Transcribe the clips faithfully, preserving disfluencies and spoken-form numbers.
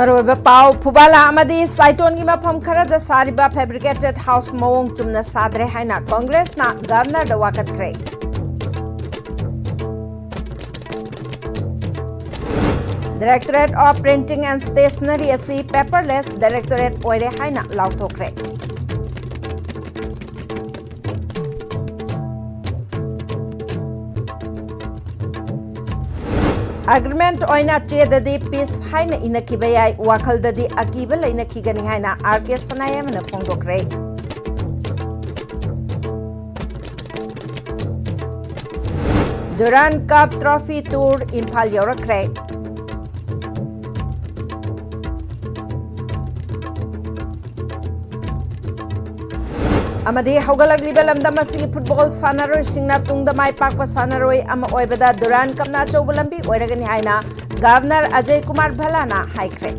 ꯑꯔꯣꯏꯕ ꯄꯥꯎ, ꯐꯨꯕꯥꯂꯥ ꯑꯃꯗꯤ ꯁꯥꯏꯇꯣꯟꯒꯤ ꯃꯐꯝ ꯈꯔꯗ ꯁꯥꯔꯤꯕ fabricated house ꯃꯑꯣꯡ ꯆꯨꯝꯅ ꯁꯥꯗ꯭ꯔꯦ ꯍꯥꯏꯅ ꯀꯣꯡꯒ꯭ꯔꯦꯁꯅ ꯒꯚꯔꯅꯔꯗ ꯋꯥꯀꯠꯈ꯭ꯔꯦ꯫ Directorate of Printing and Stationery ꯑꯁꯤ paperless directorate ꯑꯣꯏꯔꯦ ꯍꯥꯏꯅ ꯂꯥꯎꯊꯣꯛꯈ꯭ꯔꯦ꯫ Agreement ꯑꯣꯏꯅ ꯆꯦꯗꯗꯤ peace ꯍꯥꯏꯅ ꯏꯅꯈꯤꯕ ꯌꯥꯏ, ꯋꯥꯈꯜꯗꯗꯤ ꯑꯀꯤꯕ ꯂꯩꯅꯈꯤꯒꯅꯤ ꯍꯥꯏꯅ ꯑꯥꯔ ꯀꯦ ꯁꯅꯥꯌꯥꯝꯅ ꯐꯣꯡꯗꯣꯛꯈ꯭ꯔꯦ꯫ Durand Cup Trophy Tour Imphal ꯌꯧꯔꯛꯈ꯭ꯔꯦ꯫ ꯑꯃꯗꯤ ꯍꯧꯒꯠꯂꯛꯂꯤꯕ ꯂꯝꯗꯝ ꯑꯁꯤꯒꯤ ꯐꯨꯠꯕꯣꯜ ꯁꯥꯟꯅꯔꯣꯏꯁꯤꯡꯅ ꯇꯨꯡꯗ ꯃꯥꯏ ꯄꯥꯛꯄ ꯁꯥꯟꯅꯔꯣꯏ ꯑꯃ ꯑꯣꯏꯕꯗ ꯗꯨꯔꯥꯟ ꯀꯞꯅ ꯑꯆꯧꯕ ꯂꯝꯕꯤ ꯑꯣꯏꯔꯒꯅꯤ ꯍꯥꯏꯅ ꯒꯚꯔꯅꯔ ꯑꯖꯌ ꯀꯨꯃꯥꯔ ꯚꯜꯂꯥꯅ ꯍꯥꯏꯈ꯭ꯔꯦ꯫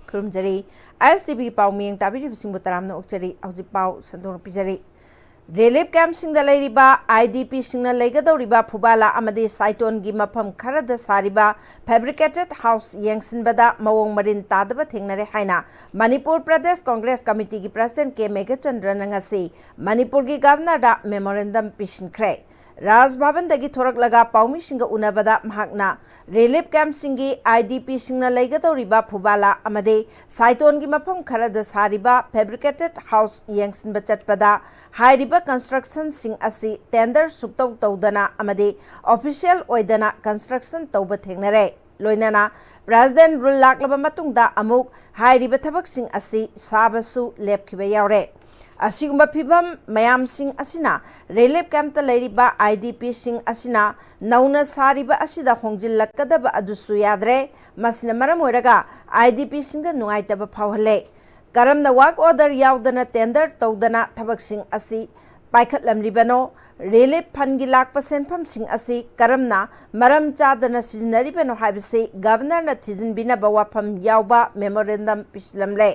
ꯈꯨꯔꯨꯝꯖꯔꯤ꯫ ꯑꯥꯏ ꯑꯦꯁ ꯇꯤ ꯚꯤ ꯄꯥꯎ ꯃꯤꯠꯌꯦꯡ ꯇꯥꯕꯤꯔꯤꯕꯁꯤꯡꯕꯨ ꯇꯔꯥꯝꯅ ꯑꯣꯛꯆꯔꯤ꯫ ꯍꯧꯖꯤꯛ ꯄꯥꯎ ꯁꯟꯗꯣꯛꯅ ꯄꯤꯖꯔꯤ꯫ ꯔꯤꯂꯤꯐ ꯀꯦꯝꯞꯁꯤꯡꯗ ꯂꯩꯔꯤꯕ ꯑꯥꯏ ꯗꯤ ꯄꯤꯁꯤꯡꯅ ꯂꯩꯒꯗꯧꯔꯤꯕ ꯐꯨꯕꯥꯂꯥ ꯑꯃꯗꯤ ꯁꯥꯏꯇꯣꯟꯒꯤ ꯃꯐꯝ ꯈꯔꯗ ꯁꯥꯔꯤꯕ fabricated house ꯌꯦꯡꯁꯤꯟꯕꯗ ꯃꯑꯣꯡ ꯃꯔꯤꯟ ꯇꯥꯗꯕ ꯊꯦꯡꯅꯔꯦ ꯍꯥꯏꯅ ꯃꯅꯤꯄꯨꯔ ꯄ꯭ꯔꯗꯦꯁ ꯀꯣꯡꯒ꯭ꯔꯦꯁ ꯀꯃꯤꯇꯤꯒꯤ ꯄ꯭ꯔꯁꯤꯗꯦꯟꯠ ꯀꯦ ꯃꯦꯘꯆꯟꯗ꯭ꯔꯅ ꯉꯁꯤ ꯃꯅꯤꯄꯨꯔꯒꯤ ꯒꯚꯔꯅꯔꯗ ꯃꯦꯃꯣꯔꯦꯟꯗꯝ ꯄꯤꯁꯤꯟꯈ꯭ꯔꯦ꯫ ꯔꯥꯖ ꯚꯕꯟꯗꯒꯤ ꯊꯣꯔꯛꯂꯒ ꯄꯥꯎꯃꯤꯁꯤꯡꯒ ꯎꯅꯕꯗ ꯃꯍꯥꯛꯅ ꯔꯤꯂꯤꯐ ꯀꯦꯝꯞꯁꯤꯡꯒꯤ ꯑꯥꯏ ꯗꯤ ꯄꯤꯁꯤꯡꯅ ꯂꯩꯒꯗꯧꯔꯤꯕ ꯐꯨꯕꯥꯂꯥ ꯑꯃꯗꯤ ꯁꯥꯏꯇꯣꯟꯒꯤ ꯃꯐꯝ ꯈꯔꯗ ꯁꯥꯔꯤꯕ fabricated house ꯌꯦꯡꯁꯤꯟꯕ ꯆꯠꯄꯗ ꯍꯥꯏꯔꯤꯕ constructionꯁꯤꯡ ꯑꯁꯤ tender ꯁꯨꯛꯇꯧ ꯇꯧꯗꯅ ꯑꯃꯗꯤ official ꯑꯣꯏꯗꯅ construction ꯇꯧꯕ ꯊꯦꯡꯅꯔꯦ꯫ ꯂꯣꯏꯅꯅ ꯄ꯭ꯔꯦꯁꯤꯗꯦꯟꯠ ꯔꯨꯜ ꯂꯥꯛꯂꯕ ꯃꯇꯨꯡꯗ ꯑꯃꯨꯛ ꯍꯥꯏꯔꯤꯕ ꯊꯕꯛꯁꯤꯡ ꯑꯁꯤ ꯁꯥꯕꯁꯨ ꯂꯦꯞꯈꯤꯕ ꯌꯥꯎꯔꯦ꯫ ꯑꯁꯤꯒꯨꯝꯕ ꯐꯤꯚꯝ ꯃꯌꯥꯝꯁꯤꯡ ꯑꯁꯤꯅ ꯔꯤꯂꯤꯐ ꯀꯦꯝꯞꯇ ꯂꯩꯔꯤꯕ ꯑꯥꯏ ꯗꯤ ꯄꯤꯁꯤꯡ ꯑꯁꯤꯅ ꯅꯧꯅ ꯁꯥꯔꯤꯕ ꯑꯁꯤꯗ ꯍꯣꯡꯖꯤꯜꯂꯛꯀꯗꯕ ꯑꯗꯨꯁꯨ ꯌꯥꯗ꯭ꯔꯦ꯫ ꯃꯁꯤꯅ ꯃꯔꯝ ꯑꯣꯏꯔꯒ ꯑꯥꯏ ꯗꯤ ꯄꯤꯁꯤꯡꯗ ꯅꯨꯡꯉꯥꯏꯇꯕ ꯐꯥꯎꯍꯜꯂꯦ꯫ ꯀꯔꯝꯅ work order ꯌꯥꯎꯗꯅ tender ꯇꯧꯗꯅ ꯊꯕꯛꯁꯤꯡ ꯑꯁꯤ ꯄꯥꯏꯈꯠꯂꯝꯂꯤꯕꯅꯣ? ꯔꯤꯂꯤꯐ ꯐꯟꯒꯤ ꯂꯥꯛꯄ ꯁꯦꯟꯐꯝꯁꯤꯡ ꯑꯁꯤ ꯀꯔꯝꯅ ꯃꯔꯝ ꯆꯥꯗꯅ ꯁꯤꯖꯤꯟꯅꯔꯤꯕꯅꯣ ꯍꯥꯏꯕꯁꯤ ꯒꯚꯔꯅꯔꯅ ꯊꯤꯖꯤꯟꯕꯤꯅꯕ ꯋꯥꯐꯝ ꯌꯥꯎꯕ ꯃꯦꯃꯣꯔꯦꯟꯗꯝ ꯄꯤꯁꯤꯜꯂꯝꯂꯦ꯫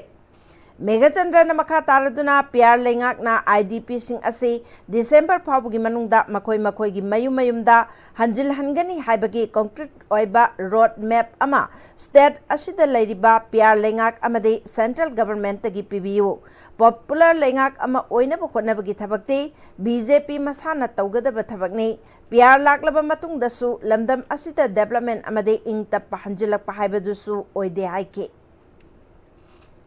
ꯃꯦꯘꯆꯟꯗ꯭ꯔꯅ ꯃꯈꯥ ꯇꯥꯔꯗꯨꯅ ꯄꯤꯌꯥꯔ ꯂꯩꯉꯥꯛꯅ IDPꯁꯤꯡ ꯑꯁꯤ December ꯐꯥꯎꯕꯒꯤ ꯃꯅꯨꯡꯗ ꯃꯈꯣꯏ ꯃꯈꯣꯏꯒꯤ ꯃꯌꯨꯝ ꯃꯌꯨꯝꯗ ꯍꯟꯖꯤꯜꯍꯟꯒꯅꯤ ꯍꯥꯏꯕꯒꯤ concrete ꯑꯣꯏꯕ road map ꯑꯃ state ꯑꯁꯤꯗ ꯂꯩꯔꯤꯕ ꯄꯤꯌꯥꯔ ꯂꯩꯉꯥꯛ ꯑꯃꯗꯤ central governmentꯇꯒꯤ ꯄꯤꯕꯤꯌꯨ꯫ Popular ꯂꯩꯉꯥꯛ ꯑꯃ ꯑꯣꯏꯅꯕ ꯍꯣꯠꯅꯕꯒꯤ ꯊꯕꯛꯇꯤ BJP ꯃꯁꯥꯅ ꯇꯧꯒꯗꯕ ꯊꯕꯛꯅꯤ꯫ ꯄꯤꯌꯥꯔ ꯂꯥꯛꯂꯕ ꯃꯇꯨꯡꯗꯁꯨ ꯂꯝꯗꯝ ꯑꯁꯤꯗ development ꯑꯃꯗꯤ ꯏꯪ ꯇꯞꯄ ꯍꯟꯖꯤꯜꯂꯛꯄ ꯍꯥꯏꯕꯗꯨꯁꯨ ꯑꯣꯏꯗꯦ ꯍꯥꯏꯈꯤ꯫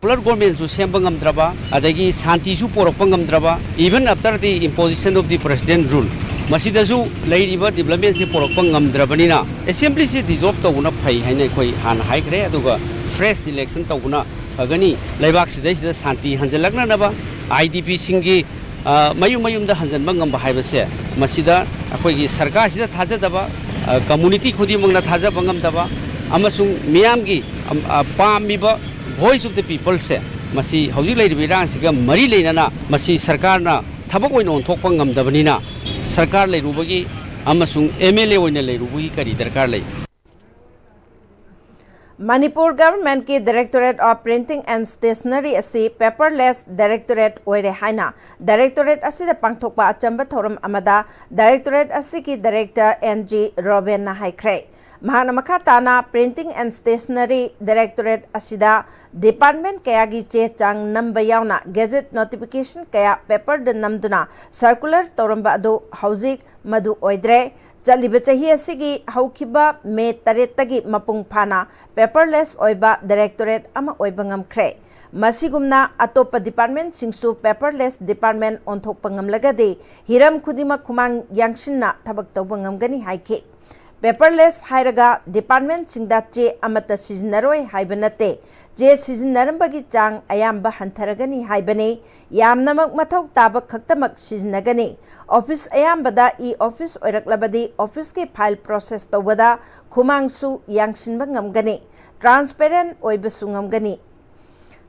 Popular governmentꯁꯨ ꯁꯦꯝꯕ ꯉꯝꯗ꯭ꯔꯕ, ꯑꯗꯒꯤ ꯁꯥꯟꯇꯤꯁꯨ ꯄꯣꯔꯛꯄ ꯉꯝꯗ꯭ꯔꯕ, even after the imposition of the president rule, ꯃꯁꯤꯗꯁꯨ ꯂꯩꯔꯤꯕ developmentꯁꯦ ꯄꯣꯔꯛꯄ ꯉꯝꯗ꯭ꯔꯕꯅꯤꯅ, assemblyꯁꯦ dissolve ꯇꯧꯕꯅ ꯐꯩ ꯍꯥꯏꯅ ꯑꯩꯈꯣꯏ ꯍꯥꯟꯅ ꯍꯥꯏꯈ꯭ꯔꯦ꯫ ꯑꯗꯨꯒ fresh election ꯇꯧꯕꯅ ꯐꯒꯅꯤ꯫ ꯂꯩꯕꯥꯛꯁꯤꯗꯩꯁꯤꯗ ꯁꯥꯟꯇꯤ ꯍꯟꯖꯤꯜꯂꯛꯅꯅꯕ, IDPꯁꯤꯡꯒꯤ, ꯑ, ꯃꯌꯨꯝ ꯃꯌꯨꯝꯗ ꯍꯟꯖꯤꯟꯕ ꯉꯝꯕ ꯍꯥꯏꯕꯁꯦ, ꯃꯁꯤꯗ ꯑꯩꯈꯣꯏꯒꯤ ꯁꯔꯀꯥꯔꯁꯤꯗ ꯊꯥꯖꯗꯕ, ꯑ, community ꯈꯨꯗꯤꯡꯃꯛꯅ ꯊꯥꯖꯕ ꯉꯝꯗꯕ, ꯑꯃꯁꯨꯡ ꯃꯤꯌꯥꯝꯒꯤ, ꯑꯝ, ꯑ, ꯄꯥꯝꯃꯤꯕ Voice of the Peopleꯁꯦ, ꯃꯁꯤ ꯍꯧꯖꯤꯛ ꯂꯩꯔꯤꯕ ꯏꯔꯥꯡꯁꯤꯒ ꯃꯔꯤ ꯂꯩꯅꯅ ꯃꯁꯤ ꯁꯔꯀꯥꯔꯅ ꯊꯕꯛ ꯑꯣꯏꯅ ꯑꯣꯟꯊꯣꯛꯄ ꯉꯝꯗꯕꯅꯤꯅ, ꯁꯔꯀꯥꯔ ꯂꯩꯔꯨꯕꯒꯤ ꯑꯃꯁꯨꯡ MLA ꯑꯣꯏꯅ ꯂꯩꯔꯨꯕꯒꯤ ꯀꯔꯤ ꯗꯔꯀꯥꯔ ꯂꯩ? Manipur Governmentꯀꯤ Directorate of Printing and Stationery ꯑꯁꯤ paperless directorate ꯑꯣꯏꯔꯦ ꯍꯥꯏꯅ directorate ꯑꯁꯤꯗ ꯄꯥꯡꯊꯣꯛꯄ ꯑꯆꯝꯕ ꯊꯧꯔꯝ ꯑꯃꯗ directorate ꯑꯁꯤꯒꯤ director N G ꯔꯣꯕꯦꯟꯅ ꯍꯥꯏꯈ꯭ꯔꯦ꯫ ꯃꯍꯥꯛꯅ ꯃꯈꯥ ꯇꯥꯅ Printing and Stationery directorate ꯑꯁꯤꯗ department ꯀꯌꯥꯒꯤ ꯆꯦ ꯆꯥꯡ ꯅꯝꯕ ꯌꯥꯎꯅ gazette notification ꯀꯌꯥ paperꯗ ꯅꯝꯗꯨꯅ circular ꯇꯧꯔꯝꯕ ꯑꯗꯨ ꯍꯧꯖꯤꯛ ꯃꯗꯨ ꯑꯣꯏꯗ꯭ꯔꯦ꯫ ꯆꯠꯂꯤꯕ ꯆꯍꯤ ꯑꯁꯤꯒꯤ ꯍꯧꯈꯤꯕ May ꯇꯔꯦꯠꯇꯒꯤ ꯃꯄꯨꯡ ꯐꯥꯅ paperless ꯑꯣꯏꯕ directorate ꯑꯃ ꯑꯣꯏꯕ ꯉꯝꯈ꯭ꯔꯦ꯫ ꯃꯁꯤꯒꯨꯝꯅ ꯑꯇꯣꯞꯄ departmentꯁꯤꯡꯁꯨ paperless department ꯑꯣꯟꯊꯣꯛꯄ ꯉꯝꯂꯒꯗꯤ ꯍꯤꯔꯝ ꯈꯨꯗꯤꯡꯃꯛ ꯈꯨꯃꯥꯡ ꯌꯥꯡꯁꯤꯟꯅ ꯊꯕꯛ ꯇꯧꯕ ꯉꯝꯒꯅꯤ ꯍꯥꯏꯈꯤ꯫ Paperless ꯍꯥꯏꯔꯒ departmentꯁꯤꯡꯗ ꯆꯦ ꯑꯃꯠꯇ ꯁꯤꯖꯤꯟꯅꯔꯣꯏ ꯍꯥꯏꯕ ꯅꯠꯇꯦ꯫ ꯆꯦ ꯁꯤꯖꯤꯟꯅꯔꯝꯕꯒꯤ ꯆꯥꯡ ꯑꯌꯥꯝꯕ ꯍꯟꯊꯔꯒꯅꯤ ꯍꯥꯏꯕꯅꯤ꯫ ꯌꯥꯝꯅꯃꯛ ꯃꯊꯧ ꯇꯥꯕ ꯈꯛꯇꯃꯛ ꯁꯤꯖꯤꯟꯅꯒꯅꯤ꯫ Office ꯑꯌꯥꯝꯕꯗ e-office ꯑꯣꯏꯔꯛꯂꯕꯗꯤ officeꯀꯤ file process ꯇꯧꯕꯗ ꯈꯨꯃꯥꯡꯁꯨ ꯌꯥꯡꯁꯤꯟꯕ ꯉꯝꯒꯅꯤ, transparent ꯑꯣꯏꯕꯁꯨ ꯉꯝꯒꯅꯤ꯫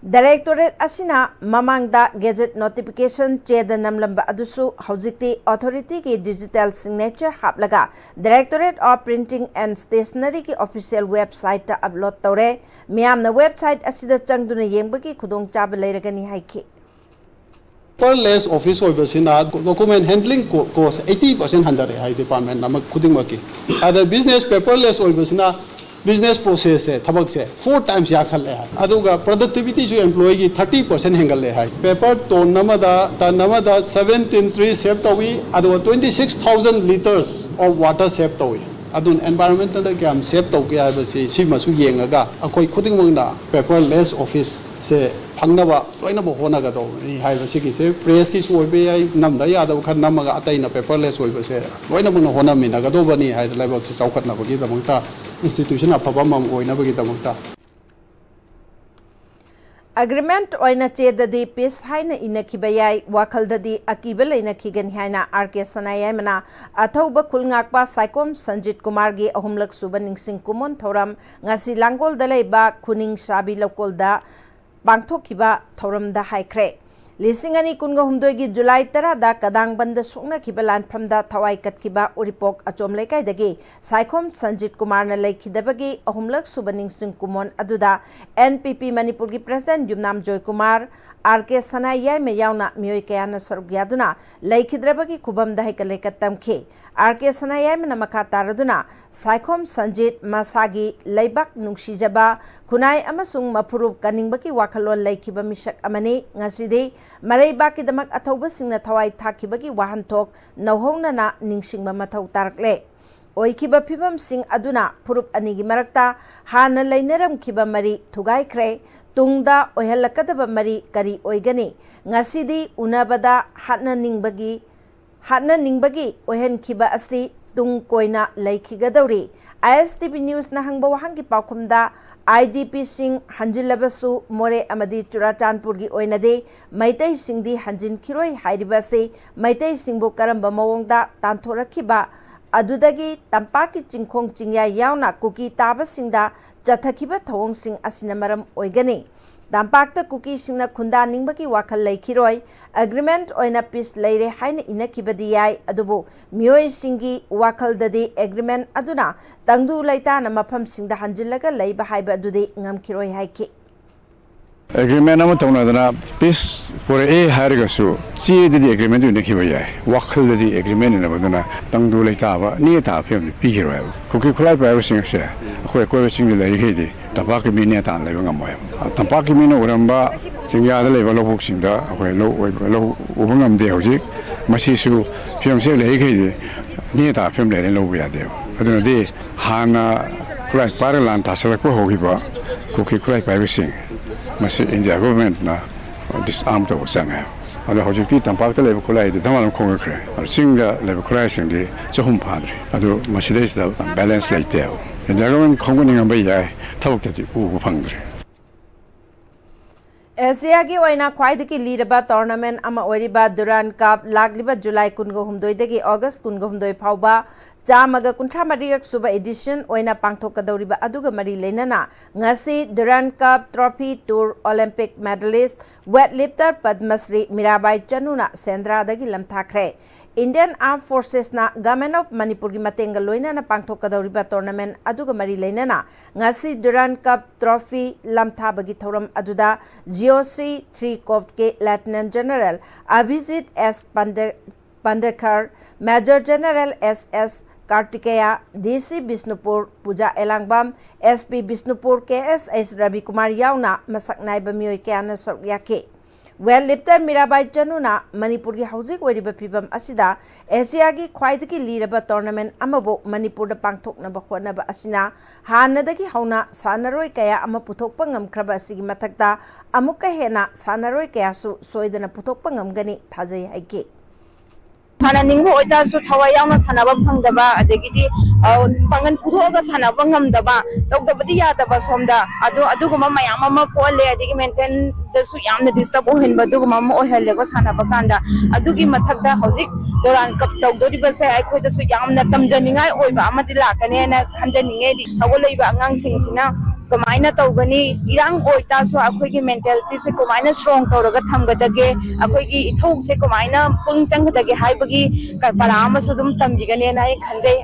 Directorate ꯑꯁꯤꯅ ꯃꯃꯥꯡꯗ gazette notification ꯆꯦꯗ ꯅꯝꯂꯝꯕ ꯑꯗꯨꯁꯨ ꯍꯧꯖꯤꯛꯇꯤ authority ꯒꯤ digital signature ꯍꯥꯞꯂꯒ Directorate of Printing and Stationery ꯒꯤ official website ꯇ upload ꯇꯧꯔꯦ꯫ ꯃꯤꯌꯥꯝꯅ website ꯑꯁꯤꯗ ꯆꯪꯗꯨꯅ ꯌꯦꯡꯕꯒꯤ ꯈꯨꯗꯣꯡꯆꯥꯕ ꯂꯩꯔꯒꯅꯤ ꯍꯥꯏꯈꯤ꯫ Paperless office ꯑꯣꯏꯕꯁꯤꯅ document handling cost eighty percent ꯍꯟꯊꯔꯛꯑꯦ ꯍꯥꯏ department ꯑꯃ ꯈꯨꯗꯤꯡꯃꯛꯀꯤ꯫ ꯑꯗ business paperless ꯑꯣꯏꯕꯁꯤꯅ business process ꯁꯦ, ꯊꯕꯛꯁꯦ four times ꯌꯥꯡꯈꯠꯂꯦ ꯍꯥꯏ꯫ ꯑꯗꯨꯒ productivity ꯁꯨ employee ꯒꯤ thirty percent ꯍꯦꯟꯒꯠꯂꯦ ꯍꯥꯏ꯫ Paper ton ꯑꯃꯗ, ton ꯑꯃꯗ seventeen tree save ꯇꯧꯏ, ꯑꯗꯨꯒ twenty six thousand liters of water save ꯇꯧꯏ꯫ ꯑꯗꯨꯅ environment ꯇ ꯀꯌꯥꯝ save ꯇꯧꯒꯦ ꯍꯥꯏꯕꯁꯤ ꯁꯤꯃꯁꯨ ꯌꯦꯡꯉꯒ ꯑꯩꯈꯣꯏ ꯈꯨꯗꯤꯡꯃꯛꯅ paperless office ꯁꯦ ꯐꯪꯅꯕ ꯂꯣꯏꯅꯃꯛ ꯍꯣꯠꯅꯒꯗꯧꯕꯅꯤ ꯍꯥꯏꯕꯁꯤꯒꯤꯁꯦ꯫ Press ꯀꯤꯁꯨ ꯑꯣꯏꯕ ꯌꯥꯏ, ꯅꯝꯗ ꯌꯥꯗꯕ ꯈꯔ ꯅꯝꯃꯒ ꯑꯇꯩꯅ paperless ꯑꯣꯏꯕꯁꯦ ꯂꯣꯏꯅꯃꯛꯅ ꯍꯣꯠꯅꯃꯤꯟꯅꯒꯗꯧꯕꯅꯤ ꯍꯥꯏꯗꯅ ꯂꯩꯕꯥꯛꯁꯤ ꯆꯥꯎꯈꯠꯅꯕꯒꯤꯗꯃꯛꯇ, institution ꯑꯐꯕ ꯑꯃ ꯑꯣꯏꯅꯕꯒꯤꯗꯃꯛꯇ꯫ Agreement ꯑꯣꯏꯅ ꯆꯦꯗꯗꯤ peace ꯍꯥꯏꯅ ꯏꯅꯈꯤꯕ ꯌꯥꯏ, ꯋꯥꯈꯜꯗꯗꯤ ꯑꯀꯤꯕ ꯂꯩꯅꯈꯤꯒꯅꯤ ꯍꯥꯏꯅ ꯑꯥꯔ ꯀꯦ ꯁꯅꯥꯌꯥꯏꯃꯅ ꯑꯊꯧꯕ ꯈꯨꯜ ꯉꯥꯛꯄ ꯁꯥꯏꯈꯣꯝ ꯁꯟꯖꯤꯠ ꯀꯨꯃꯥꯔꯒꯤ ꯑꯍꯨꯝꯂꯛ ꯁꯨꯕ ꯅꯤꯡꯁꯤꯡ ꯀꯨꯃꯣꯟ ꯊꯧꯔꯝ ꯉꯁꯤ ꯂꯥꯡꯒꯣꯜꯗ ꯂꯩꯕ ꯈꯨꯅꯤꯡ ꯁꯥꯕꯤ ꯂꯧꯀꯣꯜꯗ ꯄꯥꯡꯊꯣꯛꯈꯤꯕ ꯊꯧꯔꯝꯗ ꯍꯥꯏꯈ꯭ꯔꯦ꯫ ꯂꯤꯁꯤꯡ ꯑꯅꯤ ꯀꯨꯟꯒ ꯍꯨꯝꯗꯣꯏꯒꯤ ꯖꯨꯂꯥꯏ ꯇꯔꯥꯗ ꯀꯗꯥꯡꯕꯟꯗ ꯁꯣꯛꯅꯈꯤꯕ ꯂꯥꯟꯐꯝꯗ ꯊꯋꯥꯏ ꯀꯠꯈꯤꯕ ꯎꯔꯤꯄꯣꯛ ꯑꯆꯣꯝ ꯂꯩꯀꯥꯏꯗꯒꯤ ꯁꯥꯏꯈꯣꯝ ꯁꯟꯖꯤꯠ ꯀꯨꯃꯥꯔꯅ ꯂꯩꯈꯤꯗꯕꯒꯤ ꯑꯍꯨꯝꯂꯛ ꯁꯨꯕ ꯅꯤꯡꯁꯤꯡ ꯀꯨꯃꯣꯟ ꯑꯗꯨꯗ N P P ꯃꯅꯤꯄꯨꯔꯒꯤ president ꯌꯨꯝꯅꯥꯝ ꯖꯣꯏꯀꯨꯃꯥꯔ, ꯑꯥꯔ ꯀꯦ ꯁꯅꯥꯌꯥꯏꯃ ꯌꯥꯎꯅ ꯃꯤꯑꯣꯏ ꯀꯌꯥꯅ ꯁꯔꯨꯛ ꯌꯥꯗꯨꯅ ꯂꯩꯈꯤꯗ꯭ꯔꯕꯒꯤ ꯈꯨꯕꯝꯗ ꯍꯩꯀꯠ ꯂꯩꯀꯠ ꯇꯝꯈꯤ꯫ ꯑꯥꯔ ꯀꯦ ꯁꯅꯥꯌꯥꯏꯃꯅ ꯃꯈꯥ ꯇꯥꯔꯗꯨꯅ ꯁꯥꯏꯈꯣꯝ ꯁꯟꯖꯤꯠ ꯃꯁꯥꯒꯤ ꯂꯩꯕꯥꯛ ꯅꯨꯡꯁꯤꯖꯕ, ꯈꯨꯟꯅꯥꯏ ꯑꯃꯁꯨꯡ ꯃꯐꯨꯔꯨꯞ ꯀꯟꯅꯤꯡꯕꯒꯤ ꯋꯥꯈꯜꯂꯣꯟ ꯂꯩꯈꯤꯕ ꯃꯤꯁꯛ ꯑꯃꯅꯤ꯫ ꯉꯁꯤꯗꯤ ꯃꯔꯩꯕꯥꯛꯀꯤꯗꯃꯛ ꯑꯊꯧꯕꯁꯤꯡꯅ ꯊꯋꯥꯏ ꯊꯥꯈꯤꯕꯒꯤ ꯋꯥꯍꯟꯊꯣꯛ ꯅꯧꯍꯧꯅꯅ ꯅꯤꯡꯁꯤꯡꯕ ꯃꯊꯧ ꯇꯥꯔꯛꯂꯦ꯫ ꯑꯣꯏꯈꯤꯕ ꯐꯤꯕꯝꯁꯤꯡ ꯑꯗꯨꯅ ꯐꯨꯔꯨꯞ ꯑꯅꯤꯒꯤ ꯃꯔꯛꯇ ꯍꯥꯟꯅ ꯂꯩꯅꯔꯝꯈꯤꯕ ꯃꯔꯤ ꯊꯨꯒꯥꯏꯈ꯭ꯔꯦ꯫ ꯇꯨꯡꯗ ꯑꯣꯏꯍꯜꯂꯛꯀꯗꯕ ꯃꯔꯤ ꯀꯔꯤ ꯑꯣꯏꯒꯅꯤ? ꯉꯁꯤꯗꯤ ꯎꯅꯕꯗ ꯍꯥꯠꯅꯅꯤꯡꯕꯒꯤ, ꯍꯥꯠꯅꯅꯤꯡꯕꯒꯤ ꯑꯣꯏꯍꯟꯈꯤꯕ ꯑꯁꯤ ꯇꯨꯡ ꯀꯣꯏꯅ ꯂꯩꯈꯤꯒꯗꯧꯔꯤ꯫ I S T V News ꯅ ꯍꯪꯕ ꯋꯥꯍꯪꯒꯤ ꯄꯥꯎꯈꯨꯝꯗ, I D P ꯁꯤꯡ ꯍꯟꯖꯤꯜꯂꯕꯁꯨ ꯃꯣꯔꯦ ꯑꯃꯗꯤ ꯆꯨꯔꯥꯆꯥꯟꯄꯨꯔꯒꯤ ꯑꯣꯏꯅꯗꯤ ꯃꯩꯇꯩꯁꯤꯡꯗꯤ ꯍꯟꯖꯤꯟꯈꯤꯔꯣꯏ ꯍꯥꯏꯔꯤꯕ ꯑꯁꯤ ꯃꯩꯇꯩꯁꯤꯡꯕꯨ ꯀꯔꯝꯕ ꯃꯑꯣꯡꯗ ꯇꯥꯟꯊꯣꯔꯛꯈꯤꯕ ꯑꯗꯨꯗꯒꯤ ꯇꯝꯄꯥꯛꯀꯤ ꯆꯤꯡꯈꯣꯡ ꯆꯤꯡꯌꯥ ꯌꯥꯎꯅ ꯀꯨꯀꯤ ꯇꯥꯕꯁꯤꯡꯗ ꯆꯠꯊꯈꯤꯕ ꯊꯧꯑꯣꯡꯁꯤꯡ ꯑꯁꯤꯅ ꯃꯔꯝ ꯑꯣꯏꯒꯅꯤ꯫ ꯇꯝꯄꯥꯛꯇ ꯀꯨꯀꯤꯁꯤꯡꯅ ꯈꯨꯟꯗꯥꯅꯤꯡꯕꯒꯤ ꯋꯥꯈꯜ ꯂꯩꯈꯤꯔꯣꯏ꯫ ꯑꯦꯒ꯭ꯔꯤꯃꯦꯟꯠ ꯑꯣꯏꯅ ꯄꯤꯁ ꯂꯩꯔꯦ ꯍꯥꯏꯅ ꯏꯅꯈꯤꯕꯗꯤ ꯌꯥꯏ, ꯑꯗꯨꯕꯨ ꯃꯤꯑꯣꯏꯁꯤꯡꯒꯤ ꯋꯥꯈꯜꯗꯗꯤ ꯑꯦꯒ꯭ꯔꯤꯃꯦꯟꯠ ꯑꯗꯨꯅ ꯇꯪꯗꯨ ꯂꯩꯇꯥꯅ ꯃꯐꯝꯁꯤꯡꯗ ꯍꯟꯖꯤꯜꯂꯒ ꯂꯩꯕ ꯍꯥꯏꯕ ꯑꯗꯨꯗꯤ ꯉꯝꯈꯤꯔꯣꯏ ꯍꯥꯏꯈꯤ꯫ ꯑꯦꯒ꯭ꯔꯤꯃꯦꯟ ꯑꯃ ꯇꯧꯅꯗꯅ ꯄꯤꯁ ꯄꯨꯔꯛꯑꯦ ꯍꯥꯏꯔꯒꯁꯨ ꯆꯦꯗꯗꯤ ꯑꯦꯒ꯭ꯔꯤꯃꯦꯟꯗꯨ ꯏꯟꯅꯈꯤꯕ ꯌꯥꯏ, ꯋꯥꯈꯜꯗꯗꯤ ꯑꯦꯒ꯭ꯔꯤꯃꯦꯟ ꯏꯟꯅꯕꯗꯨꯅ ꯇꯪꯗꯨ ꯂꯩꯇꯥꯕ ꯅꯦ ꯇꯥꯕ ꯐꯤꯕꯝꯗꯤ ꯄꯤꯈꯤꯔꯣꯏ ꯍꯥꯏꯕ꯫ ꯀꯨꯀꯤ ꯈꯨꯠꯂꯥꯏ ꯄꯥꯏꯕꯁꯤꯡ ꯑꯁꯦ ꯑꯩꯈꯣꯏ ꯑꯀꯣꯏꯕ ꯆꯤꯡꯗ ꯂꯩꯔꯤꯈꯩꯗꯤ ꯇꯝꯄꯥꯛꯀꯤ ꯃꯤ ꯅꯦ ꯇꯥꯅ ꯂꯩꯕ ꯉꯝꯃꯣꯏ ꯍꯥꯏꯕ꯫ ꯇꯝꯄꯥꯛꯀꯤ ꯃꯤꯅ ꯎꯔꯝꯕ ꯆꯤꯡꯌꯥꯗ ꯂꯩꯕ ꯂꯧꯕꯨꯛꯁꯤꯡꯗ ꯑꯩꯈꯣꯏ ꯂꯧ ꯑꯣꯏꯕ ꯂꯧ ꯎꯕ ꯉꯝꯗꯦ ꯍꯧꯖꯤꯛ꯫ ꯃꯁꯤꯁꯨ ꯐꯤꯕꯝꯁꯦ ꯂꯩꯔꯤꯈꯩꯗꯤ ꯅꯦ ꯇꯥꯕ ꯐꯤꯕꯝ ꯂꯩꯔꯦ ꯂꯧꯕ ꯌꯥꯗꯦꯕ꯫ ꯑꯗꯨꯅꯗꯤ ꯍꯥꯟꯅ ꯈꯨꯠꯂꯥꯏ ꯄꯥꯏꯔꯒ ꯂꯥꯟ ꯇꯥꯁꯜꯂꯛꯄ ꯍꯧꯈꯤꯕ ꯀꯨꯀꯤ ꯈꯨꯠꯂꯥꯏ ꯄꯥꯏꯕꯁꯤꯡ ꯃꯁꯤ ꯏꯟꯗꯤꯌꯥ ꯒꯣꯚꯔꯟꯃꯦꯟꯠꯅ ꯗꯤꯁꯑꯥꯔꯝ ꯇꯧꯕ ꯆꯪꯉꯦ꯫ ꯑꯗꯣ ꯍꯧꯖꯤꯛꯇꯤ ꯇꯝꯄꯥꯛꯇ ꯂꯩꯕ ꯈꯨꯠꯂꯥꯏꯗꯤ ꯙꯃꯥ ꯙꯝ ꯈꯣꯡꯒꯠꯈ꯭ꯔꯦ꯫ ꯑꯗꯣ ꯆꯤꯡꯗ ꯂꯩꯕ ꯈꯨꯠꯂꯥꯏꯁꯤꯡꯗꯤ ꯆꯍꯨꯝ ꯐꯥꯗ꯭ꯔꯤ꯫ ꯑꯗꯨ ꯃꯁꯤꯗꯩꯁꯤꯗ ꯕꯦꯂꯦꯟꯁ ꯂꯩꯇꯦꯕ꯫ ꯏꯟꯗꯤꯌꯥ ꯒꯣꯚꯔꯟꯃꯦꯟꯠ ꯈꯣꯝꯒꯠꯅꯤꯡꯉꯝꯕ ꯌꯥꯏ, ꯊꯕꯛꯇꯗꯤ ꯎꯕ ꯐꯪꯗ꯭ꯔꯤ꯫ ꯑꯦꯁꯤꯌꯥꯒꯤ ꯑꯣꯏꯅ ꯈ꯭ꯋꯥꯏꯗꯒꯤ ꯂꯤꯔꯕ ꯇꯣꯔꯅꯥꯃꯦꯟꯠ ꯑꯃ ꯑꯣꯏꯔꯤꯕ ꯗꯨꯔꯥꯟ ꯀꯞ ꯂꯥꯛꯂꯤꯕ ꯖꯨꯂꯥꯏ ꯀꯨꯟꯒ ꯍꯨꯝꯗꯣꯏꯗꯒꯤ ꯑꯣꯒꯁ ꯀꯨꯟꯒ ꯍꯨꯝꯗꯣꯏ ꯐꯥꯎꯕ ꯆꯥꯝꯃꯒ ꯀꯨꯟꯊ꯭ꯔꯥ ꯃꯔꯤꯔꯛ ꯁꯨꯕ ꯏꯗꯤꯁꯟ ꯑꯣꯏꯅ ꯄꯥꯡꯊꯣꯛꯀꯗꯧꯔꯤꯕ ꯑꯗꯨꯒ ꯃꯔꯤ ꯂꯩꯅꯅ ꯉꯁꯤ Durand cup trophy tour Olympic medallist weightlifter Padmashri Mirabai ꯆꯅꯨꯅ ꯁꯦꯟꯗ꯭ꯔꯥꯗꯒꯤ ꯂꯝꯊꯥꯈ꯭ꯔꯦ꯫ ꯏꯟꯗꯤꯌꯟ ꯑꯥꯔꯝ ꯐꯣꯔꯁꯦꯁꯅ ꯒꯚꯔꯟꯃꯦꯟꯠ ꯑꯣꯐ ꯃꯅꯤꯄꯨꯔꯒꯤ ꯃꯇꯦꯡꯒ ꯂꯣꯏꯅꯅ ꯄꯥꯡꯊꯣꯛꯀꯗꯧꯔꯤꯕ ꯇꯣꯔꯅꯥꯃꯦꯟꯠ ꯑꯗꯨꯒ ꯃꯔꯤ ꯂꯩꯅꯅ ꯉꯁꯤ ꯗꯨꯔꯥꯟ ꯀꯞ ꯇ꯭ꯔꯣꯐꯤ ꯂꯝꯊꯥꯕꯒꯤ ꯊꯧꯔꯝ ꯑꯗꯨꯗ ꯖꯤꯑꯣꯁꯤ ꯊ꯭ꯔꯤ ꯀꯣꯔꯞꯁꯀꯤ ꯂꯦꯐꯇꯤꯅꯦꯟꯠ ꯖꯦꯅꯔꯦꯜ ꯑꯚꯤꯖꯤꯠ ꯑꯦꯁ ꯄꯥꯟꯗꯦ-, ꯄꯥꯟꯗꯦꯀꯔ, major general S S ꯀꯥꯔꯇꯤꯀꯦꯌꯥ, DC Bishnupur ꯄꯨꯖꯥ ꯑꯦꯂꯥꯡꯕꯝ, ꯑꯦꯁꯄꯤ ꯕꯤꯁꯅꯨꯄꯨꯔ ꯀꯦ ꯑꯦꯁ ꯑꯩꯆ ꯔꯕꯤꯀꯨꯃꯥꯔ ꯌꯥꯎꯅ ꯃꯁꯛ ꯅꯥꯏꯕ ꯃꯤꯑꯣꯏ ꯀꯌꯥꯅ ꯁꯔꯨꯛ ꯌꯥꯈꯤ꯫ ꯋꯦꯠ ꯂꯤꯐꯇꯔ ꯃꯤꯔꯥꯕꯥꯏ ꯆꯅꯨꯅ ꯃꯅꯤꯄꯨꯔꯒꯤ ꯍꯧꯖꯤꯛ ꯑꯣꯏꯔꯤꯕ ꯐꯤꯚꯝ ꯑꯁꯤꯗ ꯑꯦꯁꯤꯌꯥꯒꯤ ꯈ꯭ꯋꯥꯏꯗꯒꯤ ꯂꯤꯔꯕ ꯇꯣꯔꯅꯥꯃꯦꯟꯠ ꯑꯃꯕꯨ ꯃꯅꯤꯄꯨꯔꯗ ꯄꯥꯡꯊꯣꯛꯅꯕ ꯍꯣꯠꯅꯕ ꯑꯁꯤꯅ ꯍꯥꯟꯅꯗꯒꯤ ꯍꯧꯅ ꯁꯥꯟꯅꯔꯣꯏ ꯀꯌꯥ ꯑꯃ ꯄꯨꯊꯣꯛꯄ ꯉꯝꯈ꯭ꯔꯕ ꯑꯁꯤꯒꯤ ꯃꯊꯛꯇ ꯑꯃꯨꯛꯀ ꯍꯦꯟꯅ ꯁꯥꯟꯅꯔꯣꯏ ꯀꯌꯥꯁꯨ ꯁꯣꯏꯗꯅ ꯄꯨꯊꯣꯛꯄ ꯉꯝꯒꯅꯤ ꯊꯥꯖꯩ ꯍꯥꯏꯈꯤ꯫ ꯁꯥꯟꯅꯅꯤꯡꯕ ꯑꯣꯏꯇꯥꯔꯁꯨ ꯊꯋꯥꯏ ꯌꯥꯎꯅ ꯁꯥꯟꯅꯕ ꯐꯪꯗꯕ, ꯑꯗꯒꯤꯗꯤ ꯑ, ꯄꯥꯡꯒꯜ ꯄꯨꯊꯣꯛꯑꯒ ꯁꯥꯟꯅꯕ ꯉꯝꯗꯕ, ꯇꯧꯗꯕꯗꯤ ꯌꯥꯗꯕ ꯁꯣꯝꯗ ꯑꯗꯣ ꯑꯗꯨꯒꯨꯝꯕ ꯃꯌꯥꯝ ꯑꯃ ꯄꯣꯛꯍꯜꯂꯦ꯫ ꯑꯗꯒꯤ ꯃꯦꯟꯇꯦꯟ ꯗꯁꯨ ꯌꯥꯝꯅ ꯗꯤꯁꯇꯔꯕ ꯑꯣꯏꯍꯟꯕ ꯑꯗꯨꯒꯨꯝꯕ ꯑꯃ ꯑꯣꯏꯍꯜꯂꯦꯀꯣ ꯁꯥꯟꯅꯕ ꯀꯥꯟꯗ꯫ ꯑꯗꯨꯒꯤ ꯃꯊꯛꯇ ꯍꯧꯖꯤꯛ ꯗꯨꯔꯥꯟ ꯀꯞ ꯇꯧꯗꯣꯔꯤꯕꯁꯦ ꯑꯩꯈꯣꯏꯗꯁꯨ ꯌꯥꯝꯅ ꯇꯝꯖꯅꯤꯡꯉꯥꯏ ꯑꯣꯏꯕ ꯑꯃꯗꯤ ꯂꯥꯛꯀꯅꯦꯅ ꯈꯟꯖꯅꯤꯡꯉꯦ꯫ ꯍꯧꯒꯠꯂꯛꯏꯕ ꯑꯉꯥꯡꯁꯤꯡꯁꯤꯅ ꯀꯃꯥꯏꯅ ꯇꯧꯒꯅꯤ, ꯏꯔꯥꯡ ꯑꯣꯏꯇꯥꯔꯁꯨ ꯑꯩꯈꯣꯏꯒꯤ ꯃꯦꯟꯇꯦꯂꯤꯇꯤꯁꯦ ꯀꯃꯥꯏꯅ ꯁ꯭ꯇꯔꯣꯡ ꯇꯧꯔꯒ ꯊꯝꯒꯗꯒꯦ, ꯑꯩꯈꯣꯏꯒꯤ ꯏꯊꯧꯁꯦ ꯀꯃꯥꯏꯅ ꯄꯨꯛꯅꯤꯡ ꯆꯪꯒꯗꯒꯦ ꯍꯥꯏꯕꯒꯤ ꯄꯔꯥ ꯑꯃꯁꯨ ꯑꯗꯨꯝ ꯇꯝꯕꯤꯒꯅꯦꯅ ꯑꯩ ꯈꯟꯖꯩ꯫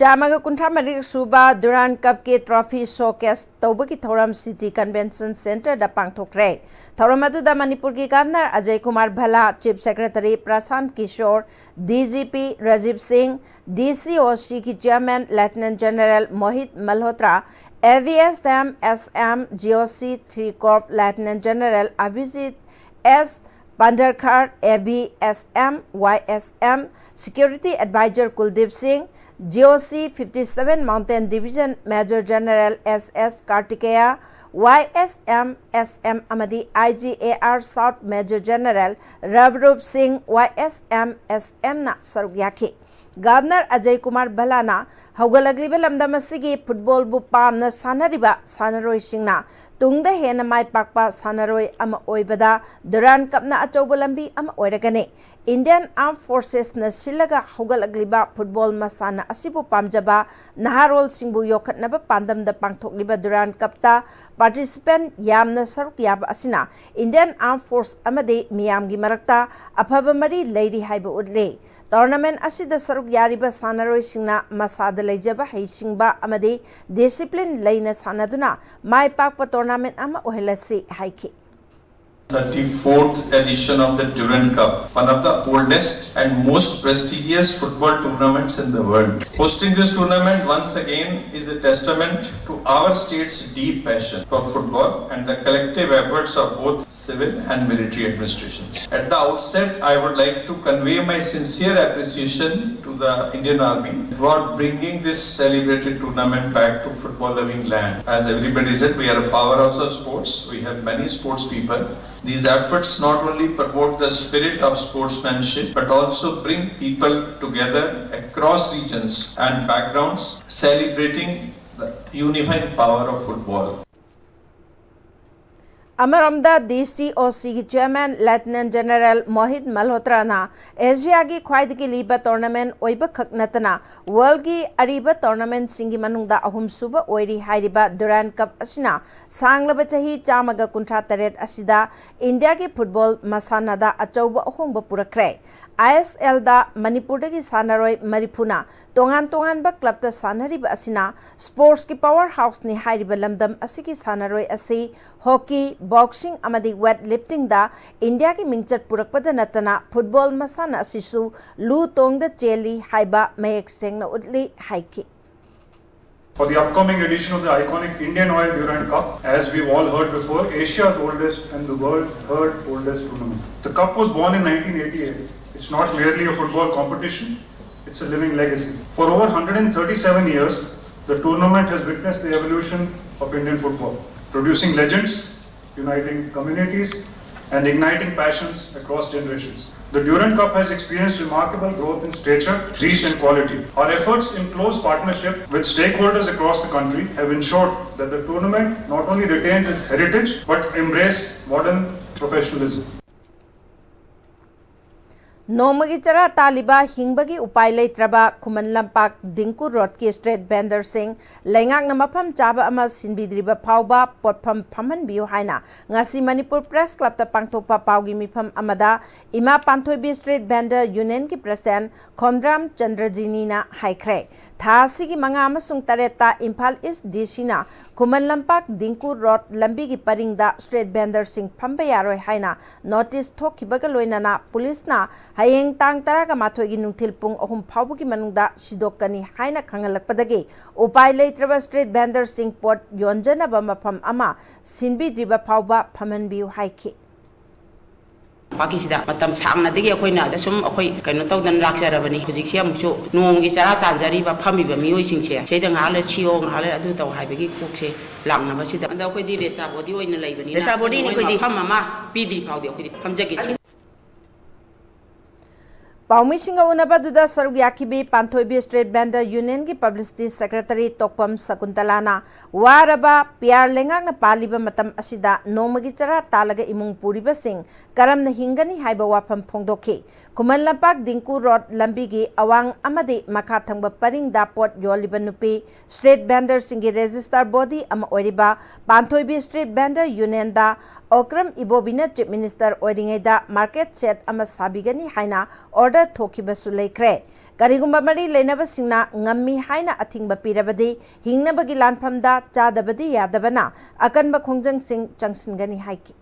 ꯆꯥꯝꯃꯒ ꯀꯨꯟꯊ꯭ꯔꯥ ꯃꯔꯤ ꯁꯨꯕ ꯗꯨꯔꯥꯟ ꯀꯞꯀꯤ ꯇ꯭ꯔꯣꯐꯤ ꯁꯣꯀꯦꯁ ꯇꯧꯕꯒꯤ ꯊꯧꯔꯝ ꯁꯤꯇꯤ ꯀꯟꯚꯦꯟꯁꯟ ꯁꯦꯟꯇꯔꯗ ꯄꯥꯡꯊꯣꯛꯈ꯭ꯔꯦ꯫ ꯊꯧꯔꯝ ꯑꯗꯨꯗ ꯃꯅꯤꯄꯨꯔꯒꯤ governor Ajay Kumar Bhalla, chief secretary Prashant Kishore, D G P Rajiv Singh, D C O ꯁꯤꯒꯤ chairman lieutenant general Mohit Malhotra, A V S M S M G O C three corps lieutenant general Abhijit S Pendharkar, A V S M Y S M security adviser Kuldip Singh, G O C fifty seven mountain division major general S S Kartikeya, Y S M S M ꯑꯃꯗꯤ I G A R south major general Ravroop Singh, Y S M ꯑꯦꯁ ꯑꯦꯝꯅ ꯁꯔꯨꯛ ꯌꯥꯈꯤ꯫ Governor Ajay Kumar ꯚꯜꯂꯥꯅ ꯍꯧꯒꯠꯂꯛꯂꯤꯕ ꯂꯝꯗꯝ ꯑꯁꯤꯒꯤ ꯐꯨꯠꯕꯣꯜꯕꯨ ꯄꯥꯝꯅ ꯁꯥꯟꯅꯔꯤꯕ ꯁꯥꯟꯅꯔꯣꯏꯁꯤꯡꯅ ꯇꯨꯡꯗ ꯍꯦꯟꯅ ꯃꯥꯏ ꯄꯥꯛꯄ ꯁꯥꯟꯅꯔꯣꯏ ꯑꯃ ꯑꯣꯏꯕꯗ ꯗꯨꯔꯥꯟ ꯀꯞꯅ ꯑꯆꯧꯕ ꯂꯝꯕꯤ ꯑꯃ ꯑꯣꯏꯔꯒꯅꯤ꯫ ꯏꯟꯗꯤꯌꯟ ꯑꯥꯔꯝ ꯐꯣꯔꯁꯦꯁꯅ ꯁꯤꯜꯂꯒ ꯍꯧꯒꯠꯂꯛꯂꯤꯕ ꯐꯨꯠꯕꯣꯜ ꯃꯁꯥꯟꯅ ꯑꯁꯤꯕꯨ ꯄꯥꯝꯖꯕ ꯅꯍꯥꯔꯣꯜꯁꯤꯡꯕꯨ ꯌꯣꯛꯈꯠꯅꯕ ꯄꯥꯟꯗꯝꯗ ꯄꯥꯡꯊꯣꯛꯂꯤꯕ ꯗꯨꯔꯥꯟ ꯀꯞꯇ ꯄꯥꯔꯇꯤꯁꯤꯄꯦꯟꯠ ꯌꯥꯝꯅ ꯁꯔꯨꯛ ꯌꯥꯕ ꯑꯁꯤꯅ ꯏꯟꯗꯤꯌꯟ ꯑꯥꯔꯝ ꯐꯣꯔꯁ ꯑꯃꯗꯤ ꯃꯤꯌꯥꯝꯒꯤ ꯃꯔꯛꯇ ꯑꯐꯕ ꯃꯔꯤ ꯂꯩꯔꯤ ꯍꯥꯏꯕ ꯎꯠꯂꯤ꯫ ꯇꯣꯔꯅꯥꯃꯦꯟꯠ ꯑꯁꯤꯗ ꯁꯔꯨꯛ ꯌꯥꯔꯤꯕ ꯁꯥꯟꯅꯔꯣꯏꯁꯤꯡꯅ ꯃꯁꯥꯗ ꯂꯩꯖꯕ ꯍꯩꯁꯤꯡꯕ ꯑꯃꯗꯤ ꯗꯤꯁꯤꯄ꯭ꯂꯤꯟ ꯂꯩꯅ ꯁꯥꯟꯅꯗꯨꯅ ꯃꯥꯏ ꯄꯥꯛꯄ ꯇꯣꯔꯅꯥꯃꯦꯟꯠ ꯑꯃ ꯑꯣꯏꯍꯜꯂꯁꯤ ꯍꯥꯏꯈꯤ꯫ thirty-fourth edition of the Durand Cup, one of the oldest and most prestigious football tournaments in the world. Hosting this tournament once again is a testament to our state's deep passion for football and the collective efforts of both civil and military administrations. At the outset, I would like to convey my sincere appreciation to the Indian Army for bringing this celebrated tournament back to football loving land. As everybody said, we are a powerhouse of sports. We have many sports people. These efforts not only promote the spirit of sportsmanship but also bring people together across regions and backgrounds, celebrating the unifying power of football. ꯑꯃꯔꯣꯝꯗ, ꯗꯤ C O ꯁꯤꯒꯤ chairman ꯂꯦꯐꯇꯤꯅꯦꯟ general ꯃꯣꯍꯤꯠ ꯃꯜꯍꯣꯇ꯭ꯔꯥꯅ ꯑꯦꯁꯤꯌꯥꯒꯤ ꯈ꯭ꯋꯥꯏꯗꯒꯤ ꯂꯤꯕ tournament ꯑꯣꯏꯕꯈꯛ ꯅꯠꯇꯅ ꯋꯥꯔꯜꯗꯒꯤ ꯑꯔꯤꯕ ꯇꯣꯔꯅꯥꯃꯦꯟꯁꯤꯡꯒꯤ ꯃꯅꯨꯡꯗ ꯑꯍꯨꯝꯁꯨꯕ ꯑꯣꯏꯔꯤ ꯍꯥꯏꯔꯤꯕ ꯗꯨꯔꯥꯟ ꯀꯞ ꯑꯁꯤꯅ ꯁꯥꯡꯂꯕ ꯆꯍꯤ ꯆꯥꯝꯃꯒ ꯀꯨꯟꯊ꯭ꯔꯥ ꯇꯔꯦꯠ ꯑꯁꯤꯗ ꯏꯟꯗꯤꯌꯥꯒꯤ ꯐꯨꯠꯕꯣꯜ ꯃꯁꯥꯟꯅꯗ ꯑꯆꯧꯕ ꯑꯍꯣꯡꯕ ꯄꯨꯔꯛꯈ꯭ꯔꯦ꯫ ꯑꯥꯏ ꯑꯦꯁ ꯑꯦꯜꯗ ꯃꯅꯤꯄꯨꯔꯗꯒꯤ ꯁꯥꯟꯅꯔꯣꯏ ꯃꯔꯤꯐꯨꯅ ꯇꯣꯉꯥꯟ ꯇꯣꯉꯥꯟꯕ ꯀ꯭ꯂꯕꯇ ꯁꯥꯟꯅꯔꯤꯕ ꯑꯁꯤꯅ ꯁ꯭ꯄꯣꯔꯠꯁꯀꯤ ꯄꯥꯋꯔ ꯍꯥꯎꯁꯅꯤ ꯍꯥꯏꯔꯤꯕ ꯂꯝꯗꯝ ꯑꯁꯤꯒꯤ ꯁꯥꯟꯅꯔꯣꯏ ꯑꯁꯤ ꯍꯣꯀꯤ, ꯕꯣꯛꯁꯤꯡ ꯑꯃꯗꯤ ꯋꯦꯠ ꯂꯤꯐꯇꯤꯡꯗ ꯏꯟꯗꯤꯌꯥꯒꯤ ꯃꯤꯡꯆꯠ ꯄꯨꯔꯛꯄꯗ ꯅꯠꯇꯅ ꯐꯨꯠꯕꯣꯜ ꯃꯁꯥꯟꯅ ꯑꯁꯤꯁꯨ ꯂꯨ ꯇꯣꯡꯗ ꯆꯦꯜꯂꯤ ꯍꯥꯏꯕ ꯃꯌꯦꯛ ꯁꯦꯡꯅ ꯎꯠꯂꯤ ꯍꯥꯏꯈꯤ꯫ For the upcoming edition of the iconic Indian Oil Durand Cup, as we've all heard before, Asia's oldest and the world's third oldest tournament. The cup was born in nineteen eighty-eight. It's not merely a football competition, it's a living legacy. For over one hundred thirty-seven years, the tournament has witnessed the evolution of Indian football, producing legends, uniting communities, and igniting passions across generations. The Durand Cup has experienced remarkable growth in stature, reach, and quality. Our efforts in close partnership with stakeholders across the country have ensured that the tournament not only retains its heritage but embrace modern professionalism. ꯅꯣꯡꯃꯒꯤ ꯆꯔꯥ ꯇꯥꯜꯂꯤꯕ, ꯍꯤꯡꯕꯒꯤ ꯎꯄꯥꯏ ꯂꯩꯇ꯭ꯔꯕ Khuman Lampak Dingko ꯔꯣꯗꯀꯤ street ꯚꯦꯟꯗꯔꯁꯤꯡ ꯂꯩꯉꯥꯛꯅ ꯃꯐꯝ ꯆꯥꯕ ꯑꯃ ꯁꯤꯟꯕꯤꯗ꯭ꯔꯤꯕ ꯐꯥꯎꯕ ꯄꯣꯠꯐꯝ ꯐꯝꯍꯟꯕꯤꯌꯨ ꯍꯥꯏꯅ ꯉꯁꯤ ꯃꯅꯤꯄꯨꯔ ꯄ꯭ꯔꯦꯁ ꯀ꯭ꯂꯕꯇ ꯄꯥꯡꯊꯣꯛꯄ ꯄꯥꯎꯒꯤ ꯃꯤꯐꯝ ꯑꯃꯗ ꯏꯃꯥ ꯄꯥꯟꯊꯣꯏꯕꯤ ꯁ꯭ꯇ꯭ꯔꯤꯠ ꯚꯦꯟꯗꯔ ꯌꯨꯅꯤꯌꯟꯒꯤ ꯄ꯭ꯔꯦꯁꯤꯗꯦꯟꯠ ꯈꯣꯝꯗ꯭ꯔꯥꯝ ꯆꯟꯗ꯭ꯔꯖꯤꯅꯤꯅ ꯍꯥꯏꯈ꯭ꯔꯦ꯫ ꯊꯥ ꯑꯁꯤꯒꯤ ꯃꯉꯥ ꯑꯃꯁꯨꯡ ꯇꯔꯦꯠꯇ ꯏꯝꯐꯥꯜ ꯏꯁ ꯗꯤ ꯁꯤꯅ ꯈꯨꯃꯟ ꯂꯝꯄꯥꯛ ꯗꯤꯡꯀꯨ ꯔꯣꯗ ꯂꯝꯕꯤꯒꯤ ꯄꯔꯤꯡꯗ ꯁ꯭ꯇ꯭ꯔꯤꯠ ꯚꯦꯟꯗꯔꯁꯤꯡ ꯐꯝꯕ ꯌꯥꯔꯣꯏ ꯍꯥꯏꯅ ꯅꯣꯇꯤꯁ ꯊꯣꯛꯈꯤꯕꯒ ꯂꯣꯏꯅꯅ ꯄꯨꯂꯤꯁꯅ ꯍꯌꯦꯡ ꯇꯥꯡ ꯇꯔꯥꯒ ꯃꯥꯊꯣꯏꯒꯤ ꯅꯨꯡꯊꯤꯜ ꯄꯨꯡ ꯑꯍꯨꯝ ꯐꯥꯎꯕꯒꯤ ꯃꯅꯨꯡꯗ ꯁꯤꯗꯣꯛꯀꯅꯤ ꯍꯥꯏꯅ ꯈꯪꯍꯜꯂꯛꯄꯗꯒꯤ ꯎꯄꯥꯏ ꯂꯩꯇ꯭ꯔꯕ ꯁ꯭ꯇ꯭ꯔꯤꯠ ꯚꯦꯟꯗꯔꯁꯤꯡ ꯄꯣꯠ ꯌꯣꯟꯖꯅꯕ ꯃꯐꯝ ꯑꯃ ꯁꯤꯟꯕꯤꯗ꯭ꯔꯤꯕ ꯐꯥꯎꯕ ꯐꯝꯍꯟꯕꯤꯌꯨ ꯍꯥꯏꯈꯤ꯫ ꯄꯥꯀꯤꯁꯤꯗ ꯃꯇꯝ ꯁꯥꯡꯅꯗꯒꯤ ꯑꯩꯈꯣꯏꯅ ꯑꯗ ꯁꯨꯝ ꯑꯩꯈꯣꯏ ꯀꯩꯅꯣ ꯇꯧꯗꯅ ꯂꯥꯛꯆꯔꯕꯅꯤ꯫ ꯍꯧꯖꯤꯛꯁꯦ ꯑꯃꯨꯛꯁꯨ ꯅꯣꯡꯃꯒꯤ ꯆꯔꯥ ꯇꯥꯟꯖꯔꯤꯕ ꯐꯝꯃꯤꯕ ꯃꯤꯑꯣꯏꯁꯤꯡꯁꯦ ꯁꯤꯗ ꯉꯥꯏꯍꯥꯛ ꯂꯩ ꯁꯤꯌꯣ, ꯉꯥꯏꯍꯥꯛ ꯂꯩ ꯑꯗꯨ ꯇꯧ ꯍꯥꯏꯕꯒꯤ ꯀꯣꯛꯁꯦ ꯂꯥꯛꯅꯕꯁꯤꯗ꯫ ꯑꯗ ꯑꯩꯈꯣꯏꯗꯤ ꯔꯦꯁꯇꯥ ꯕꯣꯗꯤ ꯑꯣꯏꯅ ꯂꯩꯕꯅꯤꯅ ꯔꯦꯁꯇꯥ ꯕꯣꯗꯤꯅꯤ ꯃꯣꯏ ꯑꯩꯈꯣꯏꯗꯤ꯫ ꯃꯐꯝ ꯑꯃ ꯄꯤꯗ꯭ꯔꯤ ꯐꯥꯎꯗꯤ ꯑꯩꯈꯣꯏꯗꯤ ꯐꯝꯖꯒꯦ ꯁꯤꯅꯤ꯫ ꯄꯥꯎꯃꯤꯁꯤꯡꯒ ꯎꯅꯕꯗꯨꯗ ꯁꯔꯨꯛ ꯌꯥꯈꯤꯕꯤ ꯄꯥꯟꯊꯣꯏꯕꯤ Street Vendor Union ꯒꯤ Publicity Secretary ꯇꯣꯛꯄꯝ ꯁꯀꯨꯟꯇꯂꯥꯅ ꯋꯥꯔꯕ ꯄꯤꯌꯥꯔ ꯂꯩꯉꯥꯛꯅ ꯄꯥꯜꯂꯤꯕ ꯃꯇꯝ ꯑꯁꯤꯗ ꯅꯣꯡꯃꯒꯤ ꯆꯔꯥ ꯇꯥꯜꯂꯒ ꯏꯃꯨꯡ ꯄꯨꯔꯤꯕꯁꯤꯡ ꯀꯔꯝꯅ ꯍꯤꯡꯒꯅꯤ ꯍꯥꯏꯕ ꯋꯥꯐꯝ ꯐꯣꯡꯗꯣꯛꯈꯤ꯫ ꯈꯨꯃꯟ ꯂꯝꯄꯥꯛ ꯗꯤꯡꯀꯨ ꯔꯣꯗ ꯂꯝꯕꯤꯒꯤ ꯑꯋꯥꯡ ꯑꯃꯗꯤ ꯃꯈꯥ ꯊꯪꯕ ꯄꯔꯤꯡꯗ ꯄꯣꯠ ꯌꯣꯜꯂꯤꯕ ꯅꯨꯄꯤ street vendor ꯁꯤꯡꯒꯤ register body ꯑꯃ ꯑꯣꯏꯔꯤꯕ ꯄꯥꯟꯊꯣꯏꯕꯤ Street Vendor Union ꯗ ꯑꯣꯀ꯭ꯔꯝ ꯏꯕꯣꯕꯤꯅ Chief Minister ꯑꯣꯏꯔꯤꯉꯩꯗ market shed ꯑꯃ ꯁꯥꯕꯤꯒꯅꯤ ꯍꯥꯏꯅ order ꯊꯣꯛꯈꯤꯕꯁꯨ ꯂꯩꯈ꯭ꯔꯦ꯫ ꯀꯔꯤꯒꯨꯝꯕ ꯃꯔꯤ ꯂꯩꯅꯕꯁꯤꯡꯅ ꯉꯝꯃꯤ ꯍꯥꯏꯅ ꯑꯊꯤꯡꯕ ꯄꯤꯔꯕꯗꯤ ꯍꯤꯡꯅꯕꯒꯤ ꯂꯥꯟꯐꯝꯗ ꯆꯥꯗꯕꯗꯤ ꯌꯥꯗꯕꯅ ꯑꯀꯟꯕ ꯈꯣꯡꯖꯪꯁꯤꯡ ꯆꯪꯁꯤꯟꯒꯅꯤ ꯍꯥꯏꯈꯤ꯫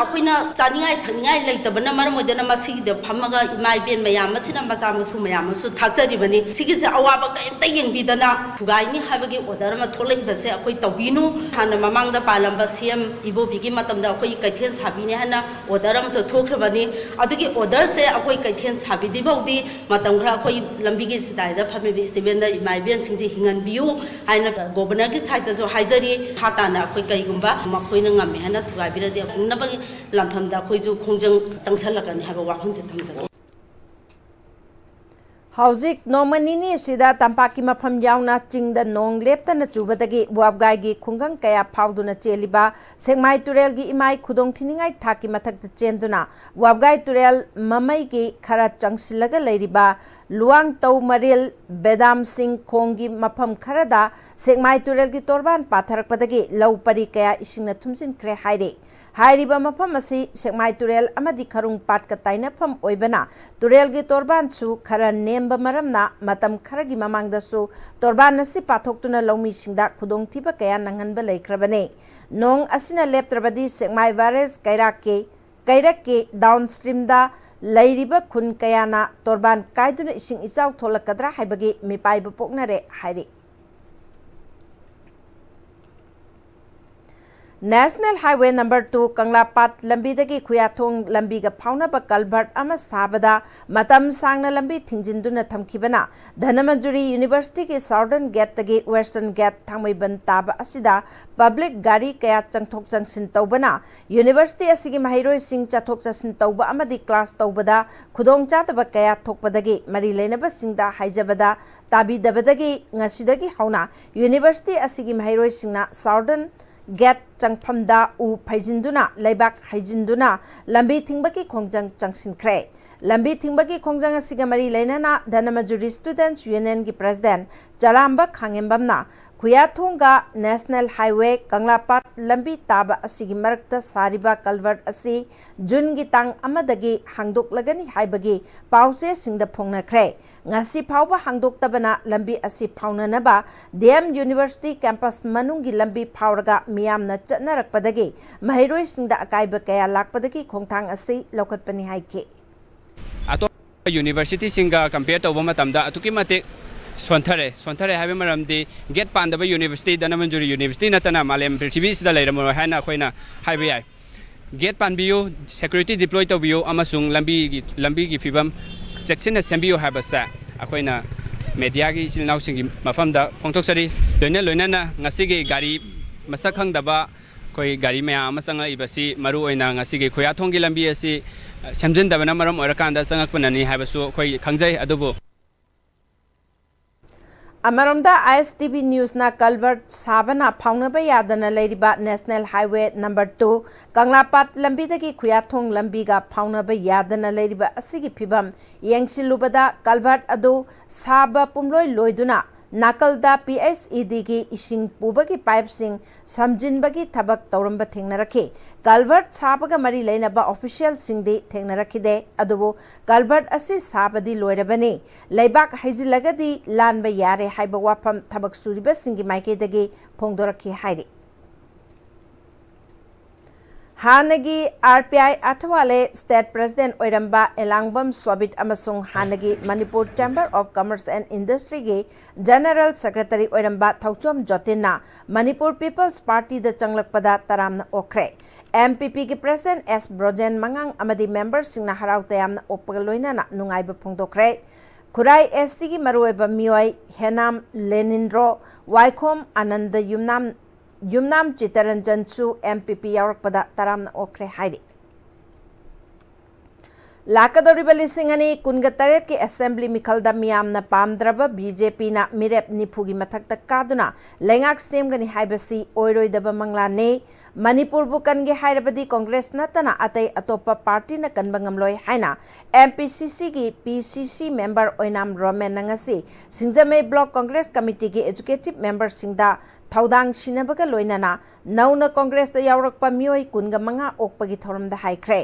ꯑꯩꯈꯣꯏꯅ ꯆꯥꯅꯤꯡꯉꯥꯏ ꯊꯛꯅꯤꯡꯉꯥꯏ ꯂꯩꯇꯕꯅ ꯃꯔꯝ ꯑꯣꯏꯗꯅ ꯃꯁꯤꯒꯤꯗ ꯐꯝꯃꯒ ꯏꯃꯥ ꯏꯕꯦꯟ ꯃꯌꯥꯝ ꯑꯁꯤꯅ, ꯃꯆꯥ ꯃꯁꯨ ꯃꯌꯥꯝ ꯑꯃꯁꯨ ꯊꯥꯛꯆꯔꯤꯕꯅꯤ꯫ ꯁꯤꯒꯤꯁꯦ ꯑꯋꯥꯕ ꯀꯔꯤꯝꯇ ꯌꯦꯡꯕꯤꯗꯅ ꯊꯨꯒꯥꯏꯅꯤ ꯍꯥꯏꯕꯒꯤ order ꯑꯃ ꯊꯣꯛꯂꯛꯏꯕꯁꯦ ꯑꯩꯈꯣꯏ ꯇꯧꯕꯤꯅꯨ꯫ ꯍꯥꯟꯅ ꯃꯃꯥꯡꯗ ꯄꯥꯜꯂꯝꯕ C M ꯏꯕꯣꯕꯤꯒꯤ ꯃꯇꯝꯗ ꯑꯩꯈꯣꯏ ꯀꯩꯊꯦꯜ ꯁꯥꯕꯤꯅꯤ ꯍꯥꯏꯅ order ꯑꯃꯁꯨ ꯊꯣꯛꯈ꯭ꯔꯕꯅꯤ꯫ ꯑꯗꯨꯒꯤ order ꯁꯦ ꯑꯩꯈꯣꯏ ꯀꯩꯊꯦꯜ ꯁꯥꯕꯤꯗ꯭ꯔꯤ ꯐꯥꯎꯗꯤ ꯃꯇꯝ ꯈꯔ ꯑꯩꯈꯣꯏ ꯂꯝꯕꯤꯒꯤ ꯁꯤꯗꯥꯏꯗ ꯐꯝꯃꯤꯕ street vendor ꯏꯃꯥ ꯏꯕꯦꯟꯁꯤꯡꯁꯦ ꯍꯤꯡꯍꯟꯕꯤꯌꯨ ꯍꯥꯏꯅ Governor ꯒꯤ side ꯇꯁꯨ ꯍꯥꯏꯖꯔꯤ꯫ ꯃꯈꯥ ꯇꯥꯅ ꯑꯩꯈꯣꯏ ꯀꯩꯒꯨꯝꯕ ꯃꯈꯣꯏꯅ ꯉꯝꯃꯦ ꯍꯥꯏꯅ ꯊꯨꯒꯥꯏꯕꯤꯔꯗꯤ ꯍꯤꯡꯅꯕꯒꯤ ꯂꯥꯟꯐꯝꯗ ꯑꯩꯈꯣꯏꯁꯨ ꯈꯣꯡꯖꯪ ꯆꯪꯁꯜꯂꯛꯀꯅꯤ ꯍꯥꯏꯕ ꯋꯥꯐꯝꯁꯦ ꯊꯝꯖꯒꯦ꯫ ꯍꯧꯖꯤꯛ ꯅꯣꯡꯃ ꯅꯤꯅꯤ ꯑꯁꯤꯗ ꯇꯝꯄꯥꯛꯀꯤ ꯃꯐꯝ ꯌꯥꯎꯅ ꯆꯤꯡꯗ ꯅꯣꯡ ꯂꯦꯞꯇꯅ ꯆꯨꯕꯗꯒꯤ ꯋꯥꯕꯒꯥꯏꯒꯤ ꯈꯨꯡꯒꯪ ꯀꯌꯥ ꯐꯥꯎꯗꯨꯅ ꯆꯦꯜꯂꯤꯕ ꯁꯦꯛꯃꯥꯏ ꯇꯨꯔꯦꯜꯒꯤ ꯏꯃꯥꯏ ꯈꯨꯗꯣꯡ ꯊꯤꯅꯤꯡꯉꯥꯏ ꯊꯥꯛꯀꯤ ꯃꯊꯛꯇ ꯆꯦꯟꯗꯨꯅ ꯋꯥꯕꯒꯥꯏ ꯇꯨꯔꯦꯜ ꯃꯃꯩꯒꯤ ꯈꯔ ꯆꯪꯁꯤꯜꯂꯒ ꯂꯩꯔꯤꯕ ꯂꯨꯋꯥꯡꯇꯧ ꯃꯔꯤꯜ, ꯕꯦꯗꯥꯝꯁꯤꯡ ꯈꯣꯡꯒꯤ ꯃꯐꯝ ꯈꯔꯗ ꯁꯦꯛꯃꯥꯏ ꯇꯨꯔꯦꯜꯒꯤ ꯇꯣꯔꯕꯥꯟ ꯄꯥꯊꯔꯛꯄꯗꯒꯤ ꯂꯧ ꯄꯔꯤ ꯀꯌꯥ ꯏꯁꯤꯡꯅ ꯊꯨꯝꯖꯤꯟꯈ꯭ꯔꯦ ꯍꯥꯏꯔꯤ꯫ ꯍꯥꯏꯔꯤꯕ ꯃꯐꯝ ꯑꯁꯤ ꯁꯦꯛꯃꯥꯏ ꯇꯨꯔꯦꯜ ꯑꯃꯗꯤ ꯈꯔꯨꯡ ꯄꯥꯠꯀ ꯇꯥꯏꯅꯐꯝ ꯑꯣꯏꯕꯅ ꯇꯨꯔꯦꯜꯒꯤ ꯇꯣꯔꯕꯥꯟꯁꯨ ꯈꯔ ꯅꯦꯝꯕ ꯃꯔꯝꯅ ꯃꯇꯝ ꯈꯔꯒꯤ ꯃꯃꯥꯡꯗꯁꯨ ꯇꯣꯔꯕꯥꯟ ꯑꯁꯤ ꯄꯥꯊꯣꯛꯇꯨꯅ ꯂꯧꯃꯤꯁꯤꯡꯗ ꯈꯨꯗꯣꯡꯊꯤꯕ ꯀꯌꯥ ꯅꯪꯍꯟꯕ ꯂꯩꯈ꯭ꯔꯕꯅꯤ꯫ ꯅꯣꯡ ꯑꯁꯤꯅ ꯂꯦꯞꯇ꯭ꯔꯕꯗꯤ ꯁꯦꯛꯃꯥꯏ barrage ꯀꯩꯔꯥꯛꯀꯤ, ꯀꯩꯔꯛꯀꯤ downstream ꯗ ꯂꯩꯔꯤꯕ ꯈꯨꯟ ꯀꯌꯥꯅ ꯇꯣꯔꯕꯥꯟ ꯀꯥꯏꯗꯨꯅ ꯏꯁꯤꯡ ꯏꯆꯥꯎ ꯊꯣꯛꯂꯛꯀꯗ꯭ꯔꯥ ꯍꯥꯏꯕꯒꯤ ꯃꯤꯄꯥꯏꯕ ꯄꯣꯛꯅꯔꯦ ꯍꯥꯏꯔꯤ꯫ National Highway number two ꯀꯪꯂꯥꯄꯥꯠ ꯂꯝꯕꯤꯗꯒꯤ ꯈꯨꯌꯥꯊꯣꯡ ꯂꯝꯕꯤꯒ ꯐꯥꯎꯅꯕ culvert ꯑꯃ ꯁꯥꯕꯗ ꯃꯇꯝ ꯁꯥꯡꯅ ꯂꯝꯕꯤ ꯊꯤꯡꯖꯤꯟꯗꯨꯅ ꯊꯝꯈꯤꯕꯅ ꯙꯅꯃꯟꯖꯨꯔꯤ University ꯒꯤ Southern Gate ꯇꯒꯤ Western Gate ꯊꯥꯡꯃꯩꯕꯟ ꯇꯥꯕ ꯑꯁꯤꯗ public ꯒꯥꯔꯤ ꯀꯌꯥ ꯆꯪꯊꯣꯛ ꯆꯪꯁꯤꯟ ꯇꯧꯕꯅ University ꯑꯁꯤꯒꯤ ꯃꯍꯩꯔꯣꯏꯁꯤꯡ ꯆꯠꯊꯣꯛ ꯆꯠꯁꯤꯟ ꯇꯧꯕ ꯑꯃꯗꯤ class ꯇꯧꯕꯗ ꯈꯨꯗꯣꯡꯆꯥꯗꯕ ꯀꯌꯥ ꯊꯣꯛꯄꯗꯒꯤ ꯃꯔꯤ ꯂꯩꯅꯕꯁꯤꯡꯗ ꯍꯥꯏꯖꯕꯗ ꯇꯥꯕꯤꯗꯕꯗꯒꯤ ꯉꯁꯤꯗꯒꯤ ꯍꯧꯅ University ꯑꯁꯤꯒꯤ ꯃꯍꯩꯔꯣꯏꯁꯤꯡꯅ Southern Gate ꯆꯪꯐꯝꯗ ꯎ ꯐꯩꯖꯤꯟꯗꯨꯅ, ꯂꯩꯕꯥꯛ ꯍꯩꯖꯤꯟꯗꯨꯅ ꯂꯝꯕꯤ ꯊꯤꯡꯕꯒꯤ ꯈꯣꯡꯖꯪ ꯆꯪꯁꯤꯟꯈ꯭ꯔꯦ꯫ ꯂꯝꯕꯤ ꯊꯤꯡꯕꯒꯤ ꯈꯣꯡꯖꯪ ꯑꯁꯤꯒ ꯃꯔꯤ ꯂꯩꯅꯅ ꯙꯅꯃꯟꯖꯨꯔꯤ Students Union ꯒꯤ President ꯆꯂꯥꯝꯕ ꯈꯥꯉꯦꯝꯕꯝꯅ ꯈꯨꯌꯥꯊꯣꯡꯒ National Highway ꯀꯪꯂꯥꯄꯥꯠ ꯂꯝꯕꯤ ꯇꯥꯕ ꯑꯁꯤꯒꯤ ꯃꯔꯛꯇ ꯁꯥꯔꯤꯕ culvert ꯑꯁꯤ June ꯒꯤ ꯇꯥꯡ ꯑꯃꯗꯒꯤ ꯍꯥꯡꯗꯣꯛꯂꯒꯅꯤ ꯍꯥꯏꯕꯒꯤ ꯄꯥꯎꯆꯦꯁꯤꯡꯗ ꯐꯣꯡꯅꯈ꯭ꯔꯦ꯫ ꯉꯁꯤ ꯐꯥꯎꯕ ꯍꯥꯡꯗꯣꯛꯇꯕꯅ ꯂꯝꯕꯤ ꯑꯁꯤ ꯐꯥꯎꯅꯅꯕ D M University campus ꯃꯅꯨꯡꯒꯤ ꯂꯝꯕꯤ ꯐꯥꯎꯔꯒ ꯃꯤꯌꯥꯝꯅ ꯆꯠꯅꯔꯛꯄꯗꯒꯤ ꯃꯍꯩꯔꯣꯏꯁꯤꯡꯗ ꯑꯀꯥꯏꯕ ꯀꯌꯥ ꯂꯥꯛꯄꯗꯒꯤ ꯈꯣꯡꯊꯥꯡ ꯑꯁꯤ ꯂꯧꯈꯠꯄꯅꯤ ꯍꯥꯏꯈꯤ꯫ ꯑꯇꯣꯞꯄ university ꯁꯤꯡꯒ compare ꯇꯧꯕ ꯃꯇꯝꯗ ꯑꯗꯨꯛꯀꯤ ꯃꯇꯤꯛ ꯁꯣꯟꯊꯔꯦ꯫ ꯁꯣꯟꯊꯔꯦ ꯍꯥꯏꯕ ꯃꯔꯝꯗꯤ gate ꯄꯥꯟꯗꯕ university, ꯙꯅꯃꯟꯖꯨꯔꯤ University ꯅꯠꯇꯅ ꯃꯥꯂꯦꯝ ꯄ꯭ꯔꯤꯊꯤꯕꯤꯁꯤꯗ ꯂꯩꯔꯝꯃꯔꯣꯏ ꯍꯥꯏꯅ ꯑꯩꯈꯣꯏꯅ ꯍꯥꯏꯕ ꯌꯥꯏ꯫ Gate ꯄꯥꯟꯕꯤꯌꯨ, security deploy ꯇꯧꯕꯤꯌꯨ ꯑꯃꯁꯨꯡ ꯂꯝꯕꯤꯒꯤ, ꯂꯝꯕꯤꯒꯤ ꯐꯤꯕꯝ ꯆꯦꯛꯁꯤꯟꯅ ꯁꯦꯝꯕꯤꯌꯨ ꯍꯥꯏꯕꯁꯦ ꯑꯩꯈꯣꯏꯅ media ꯒꯤ ꯏꯆꯤꯜ ꯏꯅꯥꯎꯁꯤꯡꯒꯤ ꯃꯐꯝꯗ ꯐꯣꯡꯗꯣꯛꯆꯔꯤ꯫ ꯂꯣꯏꯅ ꯂꯣꯏꯅꯅ ꯉꯁꯤꯒꯤ ꯒꯥꯔꯤ ꯃꯁꯛ ꯈꯪꯗꯕ ꯑꯩꯈꯣꯏ ꯒꯥꯔꯤ ꯃꯌꯥꯝ ꯑꯃ ꯆꯪꯂꯛꯏꯕꯁꯤ ꯃꯔꯨ ꯑꯣꯏꯅ ꯉꯁꯤꯒꯤ ꯈꯨꯌꯥꯊꯣꯡꯒꯤ ꯂꯝꯕꯤ ꯑꯁꯤ ꯁꯦꯝꯖꯤꯟꯗꯕꯅ ꯃꯔꯝ ꯑꯣꯏꯔꯀꯥꯟꯗ ꯆꯪꯂꯛꯄꯅꯅꯤ ꯍꯥꯏꯕꯁꯨ ꯑꯩꯈꯣꯏ ꯈꯪꯖꯩ꯫ ꯑꯗꯨꯕꯨ ꯑꯃꯔꯣꯝꯗ I S T V news ꯅ culvert ꯁꯥꯕꯅ ꯐꯥꯎꯅꯕ ꯌꯥꯗꯅ ꯂꯩꯔꯤꯕ National Highway number two ꯀꯪꯂꯥꯄꯥꯠ ꯂꯝꯕꯤꯗꯒꯤ ꯈꯨꯌꯥꯊꯣꯡ ꯂꯝꯕꯤꯒ ꯐꯥꯎꯅꯕ ꯌꯥꯗꯅ ꯂꯩꯔꯤꯕ ꯑꯁꯤꯒꯤ ꯐꯤꯕꯝ ꯌꯦꯡꯁꯤꯜꯂꯨꯕꯗ culvert ꯑꯗꯨ ꯁꯥꯕ ꯄꯨꯝꯂꯣꯏ ꯂꯣꯏꯗꯨꯅ ꯅꯥꯀꯜꯗ P H E D ꯒꯤ ꯏꯁꯤꯡ ꯄꯨꯕꯒꯤ pipe ꯁꯤꯡ ꯁꯝꯖꯤꯟꯕꯒꯤ ꯊꯕꯛ ꯇꯧꯔꯝꯕ ꯊꯦꯡꯅꯔꯛꯈꯤ꯫ Culvert ꯁꯥꯕꯒ ꯃꯔꯤ ꯂꯩꯅꯕ official ꯁꯤꯡꯗꯤ ꯊꯦꯡꯅꯔꯛꯈꯤꯗꯦ꯫ ꯑꯗꯨꯕꯨ culvert ꯑꯁꯤ ꯁꯥꯕꯗꯤ ꯂꯣꯏꯔꯕꯅꯤ꯫ ꯂꯩꯕꯥꯛ ꯍꯩꯖꯤꯜꯂꯒꯗꯤ ꯂꯥꯟꯕ ꯌꯥꯔꯦ ꯍꯥꯏꯕ ꯋꯥꯐꯝ ꯊꯕꯛ ꯁꯨꯔꯤꯕꯁꯤꯡꯒꯤ ꯃꯥꯏꯀꯩꯗꯒꯤ ꯐꯣꯡꯗꯣꯔꯛꯈꯤ ꯍꯥꯏꯔꯤ꯫ ꯍꯥꯟꯅꯒꯤ ꯑꯥꯔ ꯄꯤ ꯑꯥꯏ ꯑꯊꯋꯥꯂꯦ state president ꯑꯣꯏꯔꯝꯕ ꯑꯦꯂꯥꯡꯕꯝ ꯁ꯭ꯋꯥꯕꯤꯠ ꯑꯃꯁꯨꯡ ꯍꯥꯟꯅꯒꯤ Manipur Chamber of Commerce and Industryꯒꯤ general secretary ꯑꯣꯏꯔꯝꯕ ꯊꯧꯆꯣꯝ ꯖꯣꯇꯤꯟꯅ Manipur People's Partyꯗ ꯆꯪꯂꯛꯄꯗ ꯇꯔꯥꯝꯅ ꯑꯣꯛꯈ꯭ꯔꯦ꯫ M P Pꯒꯤ president S Brojen ꯃꯉꯥꯡ ꯑꯃꯗꯤ memberꯁꯤꯡꯅ ꯍꯔꯥꯎ ꯇꯌꯥꯝꯅ ꯑꯣꯛꯄꯒ ꯂꯣꯏꯅꯅ ꯅꯨꯡꯉꯥꯏꯕ ꯐꯣꯡꯗꯣꯛꯈ꯭ꯔꯦ꯫ ꯈꯨꯔꯥꯏ S Tꯒꯤ ꯃꯔꯨꯑꯣꯏꯕ ꯃꯤꯑꯣꯏ ꯍꯦꯅꯥꯝ ꯂꯦꯅꯤꯟꯗ꯭ꯔꯣ, ꯋꯥꯏꯈꯣꯝ ꯑꯥꯅꯟꯗ, ꯌꯨꯝꯅꯥꯝ, ꯌꯨꯝꯅꯥꯝ ꯆꯤꯇꯔꯟꯖꯟꯁꯨ M P P ꯌꯥꯎꯔꯛꯄꯗ ꯇꯔꯥꯝꯅ ꯑꯣꯛꯈ꯭ꯔꯦ ꯍꯥꯏꯔꯤ꯫ ꯂꯥꯛꯀꯗꯧꯔꯤꯕ ꯂꯤꯁꯤꯡ ꯑꯅꯤ ꯀꯨꯟꯒ ꯇꯔꯦꯠꯀꯤ assembly ꯃꯤꯈꯜꯗ ꯃꯤꯌꯥꯝꯅ ꯄꯥꯝꯗ꯭ꯔꯕ B J Pꯅ ꯃꯤꯔꯦꯞ ꯅꯤꯐꯨꯒꯤ ꯃꯊꯛꯇ ꯀꯥꯗꯨꯅ ꯂꯩꯉꯥꯛ ꯁꯦꯝꯒꯅꯤ ꯍꯥꯏꯕꯁꯤ ꯑꯣꯏꯔꯣꯏꯗꯕ ꯃꯪꯂꯥꯟꯅꯤ꯫ ꯃꯅꯤꯄꯨꯔꯕꯨ ꯀꯟꯒꯦ ꯍꯥꯏꯔꯕꯗꯤ Congress ꯅꯠꯇꯅ ꯑꯇꯩ ꯑꯇꯣꯞꯄ partyꯅ ꯀꯟꯕ ꯉꯝꯂꯣꯏ ꯍꯥꯏꯅ M P C Cꯒꯤ P C C member ꯑꯣꯏꯅꯥꯝ ꯔꯣꯃꯦꯟꯅ ꯉꯁꯤ ꯁꯤꯡꯖꯃꯩ Block Congress Committeeꯒꯤ executive memberꯁꯤꯡꯗ ꯊꯧꯗꯥꯡ ꯁꯤꯟꯅꯕꯒ ꯂꯣꯏꯅꯅ ꯅꯧꯅ Congressꯇ ꯌꯥꯎꯔꯛꯄ ꯃꯤꯑꯣꯏ ꯀꯨꯟꯒ ꯃꯉꯥ ꯑꯣꯛꯄꯒꯤ ꯊꯧꯔꯝꯗ ꯍꯥꯏꯈ꯭ꯔꯦ꯫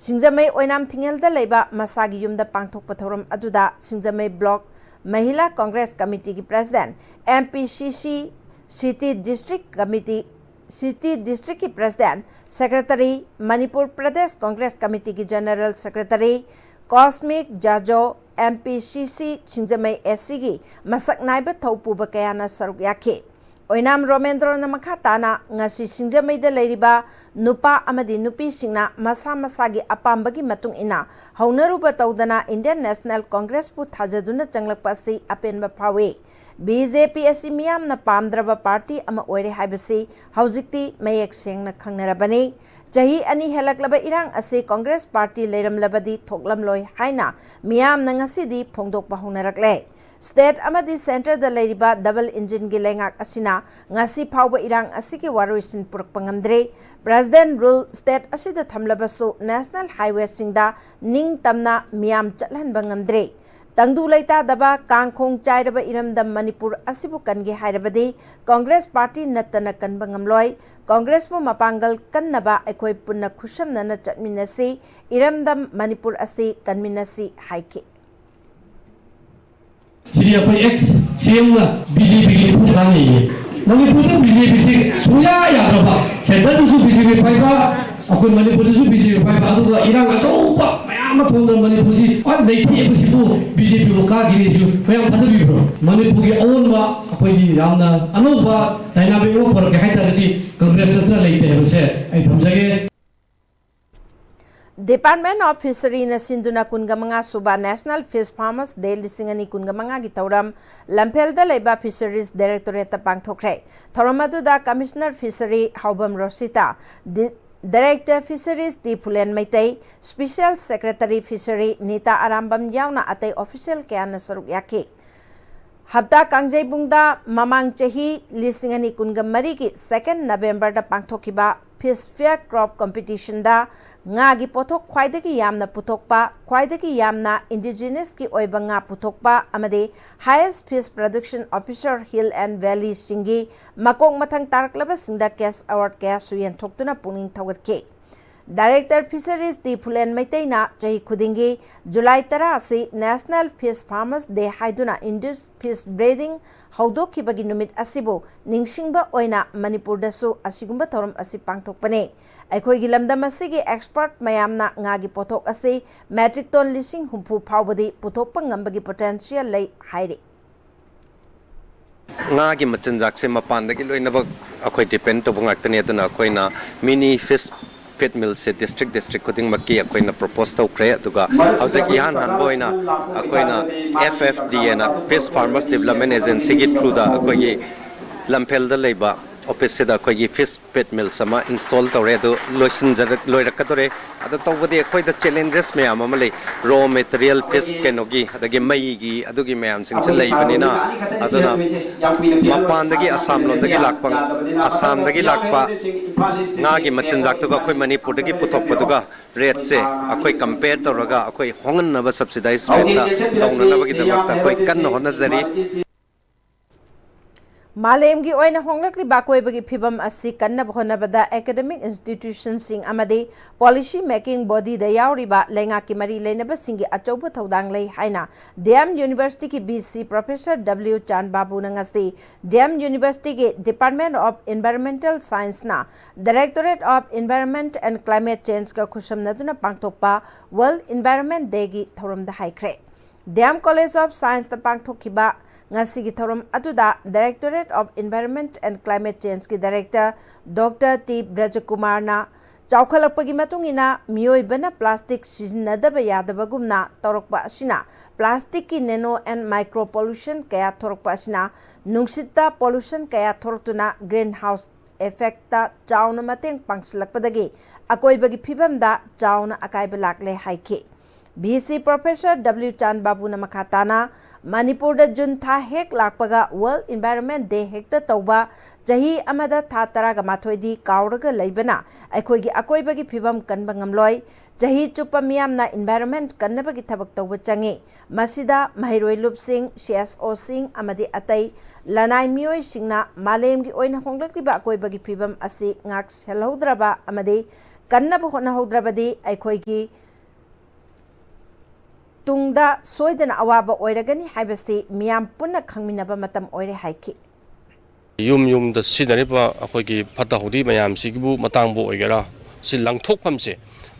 ꯁꯤꯡꯖꯃꯩ ꯑꯣꯏꯅꯥꯝ ꯊꯤꯡꯉꯦꯜꯗ ꯂꯩꯕ ꯃꯁꯥꯒꯤ ꯌꯨꯝꯗ ꯄꯥꯡꯊꯣꯛꯄ ꯊꯧꯔꯝ ꯑꯗꯨꯗ ꯁꯤꯡꯖꯃꯩ Block Mahila Congress Committeeꯒꯤ president, M P C C City District Committee, City Districtꯀꯤ president, secretary, Manipur Pradesh Congress Committeeꯒꯤ general secretary Cosmic Jajo, M P C C ꯁꯤꯡꯖꯃꯩ S Cꯒꯤ ꯃꯁꯛ ꯅꯥꯏꯕ ꯊꯧꯄꯨꯕ ꯀꯌꯥꯅ ꯁꯔꯨꯛ ꯌꯥꯈꯤ꯫ ꯑꯣꯏꯅꯥꯝ ꯔꯣꯃꯦꯟꯗ꯭ꯔꯣꯅ ꯃꯈꯥ ꯇꯥꯅ ꯉꯁꯤ ꯁꯤꯡꯖꯃꯩꯗ ꯂꯩꯔꯤꯕ ꯅꯨꯄꯥ ꯑꯃꯗꯤ ꯅꯨꯄꯤꯁꯤꯡꯅ ꯃꯁꯥ ꯃꯁꯥꯒꯤ ꯑꯄꯥꯝꯕꯒꯤ ꯃꯇꯨꯡ ꯏꯟꯅ ꯍꯧꯅꯔꯨꯕ ꯇꯧꯗꯅ Indian National Congressꯄꯨ ꯊꯥꯖꯗꯨꯅ ꯆꯪꯂꯛꯄ ꯑꯁꯤ ꯑꯄꯦꯟꯕ ꯐꯥꯎꯏ꯫ B J P ꯑꯁꯤ ꯃꯤꯌꯥꯝꯅ ꯄꯥꯝꯗ꯭ꯔꯕ party ꯑꯃ ꯑꯣꯏꯔꯦ ꯍꯥꯏꯕꯁꯤ ꯍꯧꯖꯤꯛꯇꯤ ꯃꯌꯦꯛ ꯁꯦꯡꯅ ꯈꯪꯅꯔꯕꯅꯤ꯫ ꯆꯍꯤ ꯑꯅꯤ ꯍꯦꯜꯂꯛꯂꯕ ꯏꯔꯥꯡ ꯑꯁꯤ Congress party ꯂꯩꯔꯝꯂꯕꯗꯤ ꯊꯣꯛꯂꯝꯂꯣꯏ ꯍꯥꯏꯅ ꯃꯤꯌꯥꯝꯅ ꯉꯁꯤꯗꯤ ꯐꯣꯡꯗꯣꯛꯄ ꯍꯧꯅꯔꯛꯂꯦ꯫ State ꯑꯃꯗꯤ centreꯗ ꯂꯩꯔꯤꯕ double engineꯒꯤ ꯂꯩꯉꯥꯛ ꯑꯁꯤꯅ ꯉꯁꯤ ꯐꯥꯎꯕ ꯏꯔꯥꯡ ꯑꯁꯤꯒꯤ ꯋꯥꯔꯣꯏꯁꯤꯟ ꯄꯨꯔꯛꯄ ꯉꯝꯗ꯭ꯔꯤ꯫ President rule state ꯑꯁꯤꯗ ꯊꯝꯂꯕꯁꯨ national highwayꯁꯤꯡꯗ ꯅꯤꯡꯇꯝꯅ ꯃꯤꯌꯥꯝ ꯆꯠꯍꯟꯕ ꯉꯝꯗ꯭ꯔꯤ꯫ ꯇꯪꯗꯨ ꯂꯩꯇꯥꯗꯕ, ꯀꯥꯡꯈꯣꯡ ꯆꯥꯏꯔꯕ ꯏꯔꯝꯗꯝ ꯃꯅꯤꯄꯨꯔ ꯑꯁꯤꯕꯨ ꯀꯟꯒꯦ ꯍꯥꯏꯔꯕꯗꯤ Congress party ꯅꯠꯇꯅ ꯀꯟꯕ ꯉꯝꯂꯣꯏ꯫ Congressꯄꯨ ꯃꯄꯥꯡꯒꯜ ꯀꯟꯅꯕ ꯑꯩꯈꯣꯏ ꯄꯨꯟꯅ ꯈꯨꯠꯁꯝꯅꯅ ꯆꯠꯃꯤꯟꯅꯁꯤ, ꯏꯔꯝꯗꯝ ꯃꯅꯤꯄꯨꯔ ꯑꯁꯤ ꯀꯟꯃꯤꯟꯅꯁꯤ ꯍꯥꯏꯈꯤ꯫ ꯁꯤꯗꯤ ꯑꯩꯈꯣꯏ ex C M ꯅ B J P ꯒꯤ ꯏꯐꯨ ꯊꯥꯡꯉꯤꯌꯦ꯫ ꯃꯅꯤꯄꯨꯔꯗ B J P ꯁꯤ ꯁꯨꯡꯌꯥ ꯌꯥꯗ꯭ꯔꯕ, centreꯗꯁꯨ B J P ꯄꯥꯏꯕ, ꯑꯩꯈꯣꯏ ꯃꯅꯤꯄꯨꯔꯗꯁꯨ ꯕꯤ ꯖꯦ ꯄꯤ ꯄꯥꯏꯕ, ꯑꯗꯨꯒ ꯏꯔꯥꯡ ꯑꯆꯧꯕ ꯃꯌꯥꯝ ꯑꯃ ꯊꯣꯛꯗꯅ ꯃꯅꯤꯄꯨꯔꯁꯤ ꯐꯖꯅ ꯅꯩꯊꯦꯛꯄꯁꯤꯕꯨ ꯕꯤ ꯖꯦ ꯄꯤꯕꯨ ꯀꯥꯈꯤꯅꯤ꯫ ꯁꯤꯁꯨ ꯃꯌꯥꯝ ꯊꯥꯖꯕꯤꯕ꯭ꯔꯣ? ꯃꯅꯤꯄꯨꯔꯒꯤ ꯑꯑꯣꯟꯕ ꯑꯩꯈꯣꯏꯒꯤ ꯌꯥꯝꯅ ꯑꯅꯧꯕ ꯗꯥꯏꯅꯥꯃꯤꯛ ꯑꯃ ꯄꯨꯔꯛꯀꯦ ꯍꯥꯏ ꯇꯥꯔꯒꯗꯤ ꯀꯪꯒ꯭ꯔꯦꯁ ꯅꯠꯇꯅ ꯂꯩꯇꯦ ꯍꯥꯏꯕꯁꯦ ꯑꯩ ꯊꯝꯖꯒꯦ꯫ Department of Fisheryꯅ ꯁꯤꯟꯗꯨꯅ ꯀꯨꯟꯒ ꯃꯉꯥ ꯁꯨꯕ National Fish Farmers Day ꯂꯤꯁꯤꯡ ꯑꯅꯤ ꯀꯨꯟꯒ ꯃꯉꯥꯒꯤ ꯊꯧꯔꯝ ꯂꯝꯐꯦꯜꯗ ꯂꯩꯕ Fisheries Directorateꯇ ꯄꯥꯡꯊꯣꯛꯈ꯭ꯔꯦ꯫ ꯊꯧꯔꯝ ꯑꯗꯨꯗ Commissioner Fishery ꯍꯥꯎꯕꯝ ꯔꯣꯁꯤꯇꯥ, ꯗꯤ-, Director Fisheries T Phulen Meitei, Special Secretary Fishery Nita ꯑꯔꯥꯝꯕꯝ ꯌꯥꯎꯅ ꯑꯇꯩ official ꯀꯌꯥꯅ ꯁꯔꯨꯛ ꯌꯥꯈꯤ꯫ ꯍꯞꯇꯥ ꯀꯥꯡꯖꯩꯕꯨꯡꯗ ꯃꯃꯥꯡ ꯆꯍꯤ ꯂꯤꯁꯤꯡ ꯑꯅꯤ ꯀꯨꯟꯒ ꯃꯔꯤꯒꯤ second Novemberꯗ ꯄꯥꯡꯊꯣꯛꯈꯤꯕ Fish Fair Crop Competitionꯗ ꯉꯥꯒꯤ ꯄꯣꯠꯊꯣꯛ ꯈ꯭ꯋꯥꯏꯗꯒꯤ ꯌꯥꯝꯅ ꯄꯨꯊꯣꯛꯄ, ꯈ꯭ꯋꯥꯏꯗꯒꯤ ꯌꯥꯝꯅ indigenousꯀꯤ ꯑꯣꯏꯕ ꯉꯥ ꯄꯨꯊꯣꯛꯄ ꯑꯃꯗꯤ Highest Fish Production Officer Hill and Valleyꯁꯤꯡꯒꯤ ꯃꯀꯣꯛ ꯃꯊꯪ ꯇꯥꯔꯛꯂꯕꯁꯤꯡꯗ cash award ꯀꯌꯥꯁꯨ ꯌꯦꯟꯊꯣꯛꯇꯨꯅ ꯄꯨꯛꯅꯤꯡ ꯊꯧꯒꯠꯈꯤ꯫ Director Fisheries ꯇꯤ ꯐꯨꯂꯦꯟ ꯃꯩꯇꯩꯅ ꯆꯍꯤ ꯈꯨꯗꯤꯡꯒꯤ ꯖꯨꯂꯥꯏ ꯇꯔꯥ ꯑꯁꯤ National Fish Farmers Day ꯍꯥꯏꯗꯨꯅ induced fish breeding ꯍꯧꯗꯣꯛꯈꯤꯕꯒꯤ ꯅꯨꯃꯤꯠ ꯑꯁꯤꯕꯨ ꯅꯤꯡꯁꯤꯡꯕ ꯑꯣꯏꯅ ꯃꯅꯤꯄꯨꯔꯗꯁꯨ ꯑꯁꯤꯒꯨꯝꯕ ꯊꯧꯔꯝ ꯑꯁꯤ ꯄꯥꯡꯊꯣꯛꯄꯅꯤ꯫ ꯑꯩꯈꯣꯏꯒꯤ ꯂꯝꯗꯝ ꯑꯁꯤꯒꯤ expert ꯃꯌꯥꯝꯅ ꯉꯥꯒꯤ ꯄꯣꯠꯊꯣꯛ ꯑꯁꯤ metric ton ꯂꯤꯁꯤꯡ ꯍꯨꯝꯐꯨ ꯐꯥꯎꯕꯗꯤ ꯄꯨꯊꯣꯛꯄ ꯉꯝꯕꯒꯤ potential ꯂꯩ ꯍꯥꯏꯔꯤ꯫ ꯉꯥꯒꯤ ꯃꯆꯤꯟꯖꯥꯛꯁꯦ ꯃꯄꯥꯟꯗꯒꯤ ꯂꯣꯏꯅꯃꯛ ꯑꯩꯈꯣꯏ depend ꯇꯧꯕ ꯉꯥꯛꯇꯅꯤ꯫ ꯑꯗꯨꯅ ꯑꯩꯈꯣꯏꯅ mini fish feed millꯁꯦ district district ꯈꯨꯗꯤꯡꯃꯛꯀꯤ ꯑꯩꯈꯣꯏꯅ propose ꯇꯧꯈ꯭ꯔꯦ꯫ ꯑꯗꯨꯒ ꯍꯧꯖꯤꯛ ꯏꯍꯥꯟ ꯍꯥꯟꯕ ꯑꯣꯏꯅ ꯑꯩꯈꯣꯏꯅ F F D ꯑꯅ Fish Farmers Development Agencyꯒꯤ throughꯗ ꯑꯩꯈꯣꯏꯒꯤ ꯂꯝꯐꯦꯜꯗ ꯂꯩꯕ officeꯁꯤꯗ ꯑꯩꯈꯣꯏꯒꯤ fish feed mills ꯑꯃ install ꯇꯧꯔꯦ꯫ ꯑꯗꯨ ꯂꯣꯏꯁꯤꯟꯖꯔꯛ-, ꯂꯣꯏꯔꯛꯀꯗꯧꯔꯦ꯫ ꯑꯗꯣ ꯇꯧꯕꯗꯤ ꯑꯩꯈꯣꯏꯗ challenges ꯃꯌꯥꯝ ꯑꯃ ꯂꯩ꯫ Raw material, fish ꯀꯩꯅꯣꯒꯤ, ꯑꯗꯒꯤ ꯃꯩꯒꯤ, ꯑꯗꯨꯒꯤ ꯃꯌꯥꯝꯁꯤꯡꯁꯦ ꯂꯩꯕꯅꯤꯅ, ꯑꯗꯨꯅ ꯃꯄꯥꯟꯗꯒꯤ ꯑꯁꯥꯝ ꯂꯣꯝꯗꯒꯤ ꯂꯥꯛꯄ, ꯑꯁꯥꯝꯗꯒꯤ ꯂꯥꯛꯄ ꯉꯥꯒꯤ ꯃꯆꯤꯟꯖꯥꯛꯇꯨꯒ ꯑꯩꯈꯣꯏ ꯃꯅꯤꯄꯨꯔꯗꯒꯤ ꯄꯨꯊꯣꯛꯄꯗꯨꯒ rateꯁꯦ ꯑꯩꯈꯣꯏ compare ꯇꯧꯔꯒ ꯑꯩꯈꯣꯏ ꯍꯣꯡꯍꯟꯅꯕ, subsidize rateꯇ ꯇꯧꯅꯅꯕꯒꯤꯗꯃꯛꯇ ꯑꯩꯈꯣꯏ ꯀꯟꯅ ꯍꯣꯠꯅꯖꯔꯤ꯫ ꯃꯥꯂꯦꯝꯒꯤ ꯑꯣꯏꯅ ꯍꯣꯡꯂꯛꯂꯤꯕ ꯑꯀꯣꯏꯕꯒꯤ ꯐꯤꯕꯝ ꯑꯁꯤ ꯀꯟꯅꯕ ꯍꯣꯠꯅꯕꯗ academic institutionꯁꯤꯡ ꯑꯃꯗꯤ policy making bodyꯗ ꯌꯥꯎꯔꯤꯕ ꯂꯩꯉꯥꯛꯀꯤ ꯃꯔꯤ ꯂꯩꯅꯕꯁꯤꯡꯒꯤ ꯑꯆꯧꯕ ꯊꯧꯗꯥꯡ ꯂꯩ ꯍꯥꯏꯅ ꯗꯤ ꯑꯦꯝ Universityꯒꯤ V C Professor W ꯆꯥꯟ ꯕꯥꯕꯨꯅ ꯉꯁꯤ ꯗꯤ ꯑꯦꯝ Universityꯒꯤ Department of Environmental Scienceꯅ Directorate of Environment and Climate Changeꯒ ꯈꯨꯠꯁꯝꯅꯗꯨꯅ ꯄꯥꯡꯊꯣꯛꯄ World Environment Dayꯒꯤ ꯊꯧꯔꯝꯗ ꯍꯥꯏꯈ꯭ꯔꯦ꯫ ꯗꯤ ꯑꯦꯝ College of Scienceꯇ ꯄꯥꯡꯊꯣꯛꯈꯤꯕ ꯉꯁꯤꯒꯤ ꯊꯧꯔꯝ ꯑꯗꯨꯗ Directorate of Environment and Climate Changeꯀꯤ Director Doctor T ꯕ꯭ꯔꯖꯀꯨꯃꯥꯔꯅ ꯆꯥꯎꯈꯠꯂꯛꯄꯒꯤ ꯃꯇꯨꯡ ꯏꯟꯅ ꯃꯤꯑꯣꯏꯕꯅ plastic ꯁꯤꯖꯤꯟꯅꯗꯕ ꯌꯥꯗꯕꯒꯨꯝꯅ ꯇꯧꯔꯛꯄ ꯑꯁꯤꯅ plasticꯀꯤ nano and micro pollution ꯀꯌꯥ ꯊꯣꯔꯛꯄ ꯑꯁꯤꯅ ꯅꯨꯡꯁꯤꯠꯇ pollution ꯀꯌꯥ ꯊꯣꯔꯛꯇꯨꯅ greenhouse effectꯇ ꯆꯥꯎꯅ ꯃꯇꯦꯡ ꯄꯥꯡꯁꯤꯜꯂꯛꯄꯗꯒꯤ ꯑꯀꯣꯏꯕꯒꯤ ꯐꯤꯕꯝꯗ ꯆꯥꯎꯅ ꯑꯀꯥꯏꯕ ꯂꯥꯛꯂꯦ ꯍꯥꯏꯈꯤ꯫ V C Professor W ꯆꯥꯟ ꯕꯥꯕꯨꯅ ꯃꯈꯥ ꯇꯥꯅ ꯃꯅꯤꯄꯨꯔꯗ ꯖꯨꯟ ꯊꯥ ꯍꯦꯛ ꯂꯥꯛꯄꯒ World Environment Day ꯍꯦꯛꯇ ꯇꯧꯕ, ꯆꯍꯤ ꯑꯃꯗ ꯊꯥ ꯇꯔꯥꯒ ꯃꯥꯊꯣꯏꯗꯤ ꯀꯥꯎꯔꯒ ꯂꯩꯕꯅ ꯑꯩꯈꯣꯏꯒꯤ ꯑꯀꯣꯏꯕꯒꯤ ꯐꯤꯕꯝ ꯀꯟꯕ ꯉꯝꯂꯣꯏ꯫ ꯆꯍꯤ ꯆꯨꯞꯄ ꯃꯤꯌꯥꯝꯅ environment ꯀꯟꯅꯕꯒꯤ ꯊꯕꯛ ꯇꯧꯕ ꯆꯪꯏ꯫ ꯃꯁꯤꯗ ꯃꯍꯩꯔꯣꯏ ꯂꯨꯞꯁꯤꯡ, C S Oꯁꯤꯡ ꯑꯃꯗꯤ ꯑꯇꯩ ꯂꯅꯥꯏ ꯃꯤꯑꯣꯏꯁꯤꯡꯅ ꯃꯥꯂꯦꯝꯒꯤ ꯑꯣꯏꯅ ꯍꯣꯡꯂꯛꯂꯤꯕ ꯑꯀꯣꯏꯕꯒꯤ ꯐꯤꯕꯝ ꯑꯁꯤ ꯉꯥꯛ ꯁꯦꯜꯍꯧꯗ꯭ꯔꯕ ꯑꯃꯗꯤ ꯀꯟꯅꯕ ꯍꯣꯠꯅꯍꯧꯗ꯭ꯔꯕꯗꯤ ꯑꯩꯈꯣꯏꯒꯤ ꯇꯨꯡꯗ ꯁꯣꯏꯗꯅ ꯑꯋꯥꯕ ꯑꯣꯏꯔꯒꯅꯤ ꯍꯥꯏꯕꯁꯤ ꯃꯤꯌꯥꯝ ꯄꯨꯟꯅ ꯈꯪꯃꯤꯟꯅꯕ ꯃꯇꯝ ꯑꯣꯏꯔꯦ ꯍꯥꯏꯈꯤ꯫ ꯌꯨꯝ ꯌꯨꯝꯗ ꯁꯤꯖꯤꯟꯅꯔꯤꯕ ꯑꯩꯈꯣꯏꯒꯤ ꯐꯠꯇ ꯍꯥꯎꯗꯤ ꯃꯌꯥꯝꯁꯤꯒꯤꯕꯨ ꯃꯇꯥꯡꯕꯨ ꯑꯣꯏꯒꯦꯔꯥ, ꯁꯤ ꯂꯪꯊꯣꯛꯐꯝꯁꯦ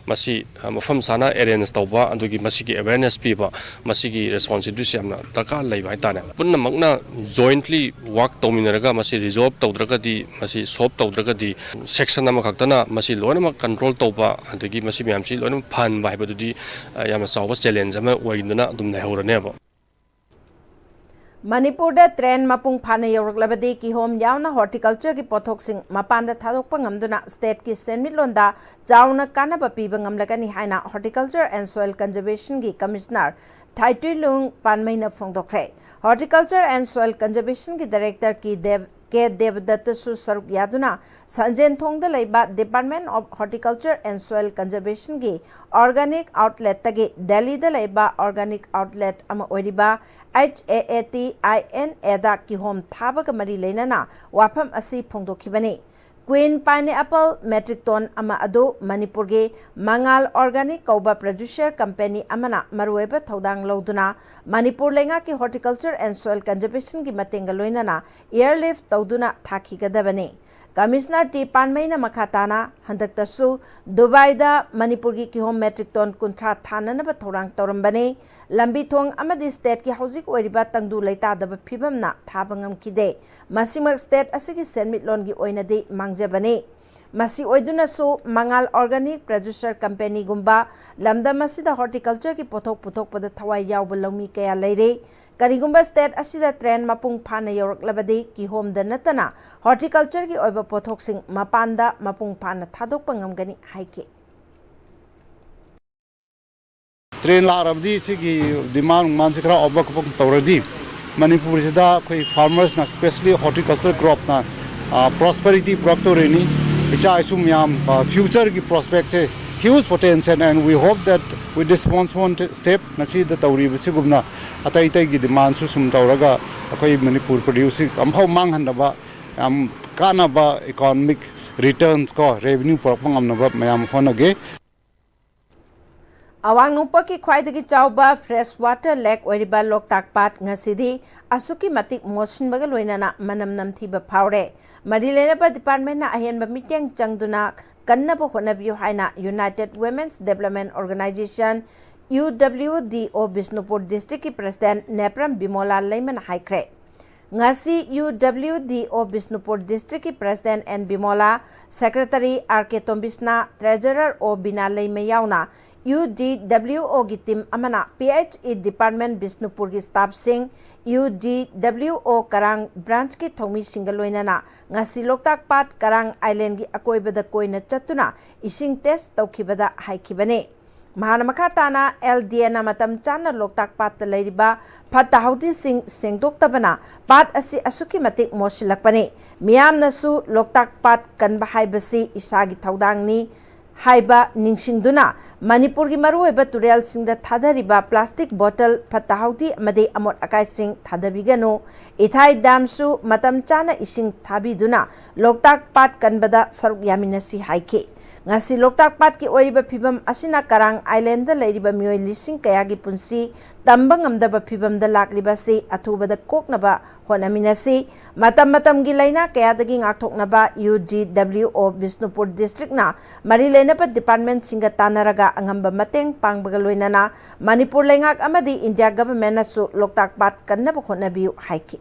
ꯃꯁꯤ, ꯑ, ꯃꯐꯝ ꯆꯥꯅ arrange ꯇꯧꯕ, ꯑꯗꯨꯒꯤ ꯃꯁꯤꯒꯤ awareness ꯄꯤꯕ, ꯃꯁꯤꯒꯤ responsibilityꯁꯦ ꯌꯥꯝꯅ ꯗꯔꯀꯥꯔ ꯂꯩꯕ ꯍꯥꯏꯇꯥꯔꯦ꯫ ꯄꯨꯝꯅꯃꯛꯅ jointly work ꯇꯧꯃꯤꯟꯅꯔꯒ ꯃꯁꯤ resolve ꯇꯧꯗ꯭ꯔꯒꯗꯤ, ꯃꯁꯤ solve ꯇꯧꯗ꯭ꯔꯒꯗꯤ, section ꯑꯃꯈꯛꯇꯅ ꯃꯁꯤ ꯂꯣꯏꯅꯃꯛ control ꯇꯧꯕ, ꯑꯗꯒꯤ ꯃꯁꯤ ꯃꯌꯥꯝꯁꯤ ꯂꯣꯏꯅꯃꯛ ꯐꯍꯟꯕ ꯍꯥꯏꯕꯗꯨꯗꯤ, ꯑ, ꯌꯥꯝꯅ ꯆꯥꯎꯕ challenge ꯑꯃ ꯑꯣꯏꯗꯨꯅ ꯑꯗꯨꯝ ꯂꯩꯍꯧꯔꯅꯦꯕ꯫ ꯃꯅꯤꯄꯨꯔꯗ train ꯃꯄꯨꯡ ꯐꯥꯅ ꯌꯧꯔꯛꯂꯕꯗꯤ ꯀꯤꯍꯣꯝ ꯌꯥꯎꯅ horticultureꯒꯤ ꯄꯣꯠꯊꯣꯛꯁꯤꯡ ꯃꯄꯥꯟꯗ ꯊꯥꯗꯣꯛꯄ ꯉꯝꯗꯨꯅ stateꯀꯤ ꯁꯦꯟꯃꯤꯠꯂꯣꯟꯗ ꯆꯥꯎꯅ ꯀꯥꯟꯅꯕ ꯄꯤꯕ ꯉꯝꯂꯒꯅꯤ ꯍꯥꯏꯅ Horticulture and Soil Conservationꯒꯤ Commissioner ꯊꯥꯏꯇꯨꯏꯂꯨꯡ ꯄꯥꯟꯃꯩꯅ ꯐꯣꯡꯗꯣꯛꯈ꯭ꯔꯦ꯫ Horticulture and Soil Conservationꯒꯤ Director ꯀꯤ ꯗꯦꯕ ꯀꯦ ꯗꯦꯕꯗꯠꯇꯁꯨ ꯁꯔꯨꯛ ꯌꯥꯗꯨꯅ ꯁꯟꯖꯦꯟꯊꯣꯡꯗ ꯂꯩꯕ Department of Horticulture and Soil Conservationꯒꯤ organic outletꯇꯒꯤ ꯗꯦꯜꯂꯤꯗ ꯂꯩꯕ organic outlet ꯑꯃ ꯑꯣꯏꯔꯤꯕ H A A T I N Aꯗ ꯀꯤꯍꯣꯝ ꯊꯥꯕꯒ ꯃꯔꯤ ꯂꯩꯅꯅ ꯋꯥꯐꯝ ꯑꯁꯤ ꯐꯣꯡꯗꯣꯛꯈꯤꯕꯅꯤ꯫ Queen pineapple metric ton ꯑꯃ ꯑꯗꯨ ꯃꯅꯤꯄꯨꯔꯒꯤ ꯃꯉꯥꯜ organic ꯀꯧꯕ producer company ꯑꯃꯅ ꯃꯔꯨꯑꯣꯏꯕ ꯊꯧꯗꯥꯡ ꯂꯧꯗꯨꯅ ꯃꯅꯤꯄꯨꯔ ꯂꯩꯉꯥꯛꯀꯤ Horticulture and Soil Conservationꯒꯤ ꯃꯇꯦꯡꯒ ꯂꯣꯏꯅꯅ airlift ꯇꯧꯗꯨꯅ ꯊꯥꯈꯤꯒꯗꯕꯅꯤ꯫ Commissioner ꯇꯤ ꯄꯥꯟꯃꯩꯅ ꯃꯈꯥ ꯇꯥꯅ ꯍꯟꯗꯛꯇꯁꯨ ꯗꯨꯕꯥꯏꯗ ꯃꯅꯤꯄꯨꯔꯒꯤ ꯀꯤꯍꯣꯝ metric ton ꯀꯨꯟꯊ꯭ꯔꯥ ꯊꯥꯅꯅꯕ ꯊꯧꯔꯥꯡ ꯇꯧꯔꯝꯕꯅꯤ꯫ ꯂꯝꯕꯤ ꯊꯣꯡ ꯑꯃꯗꯤ stateꯀꯤ ꯍꯧꯖꯤꯛ ꯑꯣꯏꯔꯤꯕ ꯇꯪꯗꯨ ꯂꯩꯇꯥꯗꯕ ꯐꯤꯕꯝꯅ ꯊꯥꯕ ꯉꯝꯈꯤꯗꯦ꯫ ꯃꯁꯤꯃꯛ state ꯑꯁꯤꯒꯤ ꯁꯦꯟꯃꯤꯠꯂꯣꯟꯒꯤ ꯑꯣꯏꯅꯗꯤ ꯃꯥꯡꯖꯕꯅꯤ꯫ ꯃꯁꯤ ꯑꯣꯏꯗꯨꯅꯁꯨ ꯃꯉꯥꯜ organic producer companyꯒꯨꯝꯕ ꯂꯝꯗꯝ ꯑꯁꯤꯗ horticultureꯒꯤ ꯄꯣꯠꯊꯣꯛ ꯄꯨꯊꯣꯛꯄꯗ ꯊꯋꯥꯏ ꯌꯥꯎꯕ ꯂꯧꯃꯤ ꯀꯌꯥ ꯂꯩꯔꯤ꯫ ꯀꯔꯤꯒꯨꯝꯕ state ꯑꯁꯤꯗ train ꯃꯄꯨꯡ ꯐꯥꯅ ꯌꯧꯔꯛꯂꯕꯗꯤ ꯀꯤꯍꯣꯝꯗ ꯅꯠꯇꯅ horticultureꯒꯤ ꯑꯣꯏꯕ ꯄꯣꯠꯊꯣꯛꯁꯤꯡ ꯃꯄꯥꯟꯗ ꯃꯄꯨꯡ ꯐꯥꯅ ꯊꯥꯗꯣꯛꯄ ꯉꯝꯒꯅꯤ ꯍꯥꯏꯈꯤ꯫ Train ꯂꯥꯛꯂꯕꯗꯤ ꯁꯤꯒꯤ demand ꯅꯨꯡꯃꯥꯟꯁꯤ ꯈꯔ overcome ꯇꯧꯔꯗꯤ ꯃꯅꯤꯄꯨꯔꯁꯤꯗ ꯑꯩꯈꯣꯏ farmersꯅ, specially horticulture cropꯅ, ꯑ, prosperity ꯄꯨꯔꯛꯇꯧꯔꯤꯅꯤ꯫ ꯏꯆꯥ ꯏꯁꯨ ꯃꯌꯥꯝ, ꯑ, futureꯒꯤ prospectꯁꯦ huge potential, and we hope that with this small step ꯉꯁꯤꯗ ꯇꯧꯔꯤꯕꯁꯤꯒꯨꯝꯅ ꯑꯇꯩ ꯑꯇꯩꯒꯤ demandꯁꯨ ꯁꯨꯝ ꯇꯧꯔꯒ ꯑꯩꯈꯣꯏ ꯃꯅꯤꯄꯨꯔ produceꯁꯤ ꯑꯃꯐꯥꯎ ꯃꯥꯡꯍꯟꯗꯕ, ꯌꯥꯝ ꯀꯥꯟꯅꯕ economic returns ꯀꯣ, revenue ꯄꯨꯔꯛꯄ ꯉꯝꯅꯕ ꯃꯌꯥꯝ ꯍꯣꯠꯅꯒꯦ꯫ ꯑꯋꯥꯡ ꯅꯣꯡꯄꯣꯛꯀꯤ ꯈ꯭ꯋꯥꯏꯗꯒꯤ ꯆꯥꯎꯕ fresh water lake ꯑꯣꯏꯔꯤꯕ ꯂꯣꯛꯇꯥꯛ ꯄꯥꯠ ꯉꯁꯤꯗꯤ ꯑꯁꯨꯛꯀꯤ ꯃꯇꯤꯛ ꯃꯣꯠꯁꯤꯟꯕꯒ ꯂꯣꯏꯅꯅ ꯃꯅꯝ ꯅꯝꯊꯤꯕ ꯐꯥꯎꯔꯦ꯫ ꯃꯔꯤ ꯂꯩꯅꯕ departmentꯅ ꯑꯍꯦꯟꯕ ꯃꯤꯠꯌꯦꯡ ꯆꯪꯗꯨꯅ ꯀꯟꯅꯕ ꯍꯣꯠꯅꯕꯤꯌꯨ ꯍꯥꯏꯅ United Women's Development Organization, UWDO, Bishnupur districtꯀꯤ president ꯅꯦꯄ꯭ꯔꯝ ꯕꯤꯃꯣꯂꯥ ꯂꯩꯃꯅ ꯍꯥꯏꯈ꯭ꯔꯦ꯫ ꯉꯁꯤ UWDO ꯕꯤꯁꯅꯨꯄꯨꯔ districtꯀꯤ president N Bimola, secretary R K Tombisana, treasurer O ꯕꯤꯅꯥ ꯂꯩꯃ ꯌꯥꯎꯅ UDWOꯒꯤ team ꯑꯃꯅ PHE department ꯕꯤꯁꯅꯨꯄꯨꯔꯒꯤ staffꯁꯤꯡ, UDWO ꯀꯔꯥꯡ branchꯀꯤ ꯊꯧꯃꯤꯁꯤꯡꯒ ꯂꯣꯏꯅꯅ ꯉꯁꯤ ꯂꯣꯛꯇꯥꯛ ꯄꯥꯠ ꯀꯔꯥꯡ islandꯒꯤ ꯑꯀꯣꯏꯕꯗ ꯀꯣꯏꯅ ꯆꯠꯇꯨꯅ ꯏꯁꯤꯡ test ꯇꯧꯈꯤꯕꯗ ꯍꯥꯏꯈꯤꯕꯅꯤ꯫ ꯃꯍꯥꯛꯅ ꯃꯈꯥ ꯇꯥꯅ, ꯑꯦꯜ ꯗꯤ ꯑꯦꯅ ꯃꯇꯝ ꯆꯥꯅ ꯂꯣꯛꯇꯥꯛ ꯄꯥꯠꯇ ꯂꯩꯔꯤꯕ ꯐꯠꯇ ꯍꯥꯎꯗꯤꯁꯤꯡ ꯁꯦꯡꯗꯣꯛꯇꯕꯅ ꯄꯥꯠ ꯑꯁꯤ ꯑꯁꯨꯛꯀꯤ ꯃꯇꯤꯛ ꯃꯣꯠꯁꯤꯜꯂꯛꯄꯅꯤ꯫ ꯃꯤꯌꯥꯝꯅꯁꯨ ꯂꯣꯛꯇꯥꯛ ꯄꯥꯠ ꯀꯟꯕ ꯍꯥꯏꯕꯁꯤ ꯏꯁꯥꯒꯤ ꯊꯧꯗꯥꯡꯅꯤ ꯍꯥꯏꯕ ꯅꯤꯡꯁꯤꯡꯗꯨꯅ, ꯃꯅꯤꯄꯨꯔꯒꯤ ꯃꯔꯨꯑꯣꯏꯕ ꯇꯨꯔꯦꯜꯁꯤꯡꯗ ꯊꯥꯗꯔꯤꯕ ꯄ꯭ꯂꯥꯁꯇꯤꯛ ꯕꯣꯇꯜ, ꯐꯠꯇ ꯍꯥꯎꯗꯤ ꯑꯃꯗꯤ ꯑꯃꯣꯠ ꯑꯀꯥꯏꯁꯤꯡ ꯊꯥꯗꯕꯤꯒꯅꯨ꯫ ꯏꯊꯥꯏ ꯗꯥꯝꯁꯨ ꯃꯇꯝ ꯆꯥꯅ ꯏꯁꯤꯡ ꯊꯥꯕꯤꯗꯨꯅ ꯂꯣꯛꯇꯥꯛ ꯄꯥꯠ ꯀꯟꯕꯗ ꯁꯔꯨꯛ ꯌꯥꯃꯤꯟꯅꯁꯤ ꯍꯥꯏꯈꯤ꯫ ꯉꯁꯤ ꯂꯣꯛꯇꯥꯛ ꯄꯥꯠꯀꯤ ꯑꯣꯏꯔꯤꯕ ꯐꯤꯕꯝ ꯑꯁꯤꯅ ꯀꯔꯥꯡ ꯑꯥꯏꯂꯦꯟꯗ ꯂꯩꯔꯤꯕ ꯃꯤꯑꯣꯏ ꯂꯤꯁꯤꯡ ꯀꯌꯥꯒꯤ ꯄꯨꯟꯁꯤ ꯇꯝꯕ ꯉꯝꯗꯕ ꯐꯤꯕꯝꯗ ꯂꯥꯛꯂꯤꯕ ꯑꯁꯤ ꯑꯊꯨꯕꯗ ꯀꯣꯛꯅꯕ ꯍꯣꯠꯅꯃꯤꯟꯅꯁꯤ꯫ ꯃꯇꯝ ꯃꯇꯝꯒꯤ ꯂꯥꯏꯅꯥ ꯀꯌꯥꯗꯒꯤ ꯉꯥꯛꯊꯣꯛꯅꯕ ꯌꯨ ꯖꯤ ꯗꯕ꯭ꯂꯤꯎ ꯑꯣ ꯕꯤꯁꯅꯨꯄꯨꯔ ꯗꯤꯁꯇ꯭ꯔꯤꯛꯅ ꯃꯔꯤ ꯂꯩꯅꯕ ꯗꯤꯄꯥꯔꯠꯃꯦꯟꯁꯤꯡꯒ ꯇꯥꯟꯅꯔꯒ ꯑꯉꯝꯕ ꯃꯇꯦꯡ ꯄꯥꯡꯕꯒ ꯂꯣꯏꯅꯅ ꯃꯅꯤꯄꯨꯔ ꯂꯩꯉꯥꯛ ꯑꯃꯗꯤ ꯏꯟꯗꯤꯌꯥ ꯒꯚꯔꯟꯃꯦꯟꯠꯅꯁꯨ ꯂꯣꯛꯇꯥꯛ ꯄꯥꯠ ꯀꯟꯅꯕ ꯍꯣꯠꯅꯕꯤꯌꯨ ꯍꯥꯏꯈꯤ꯫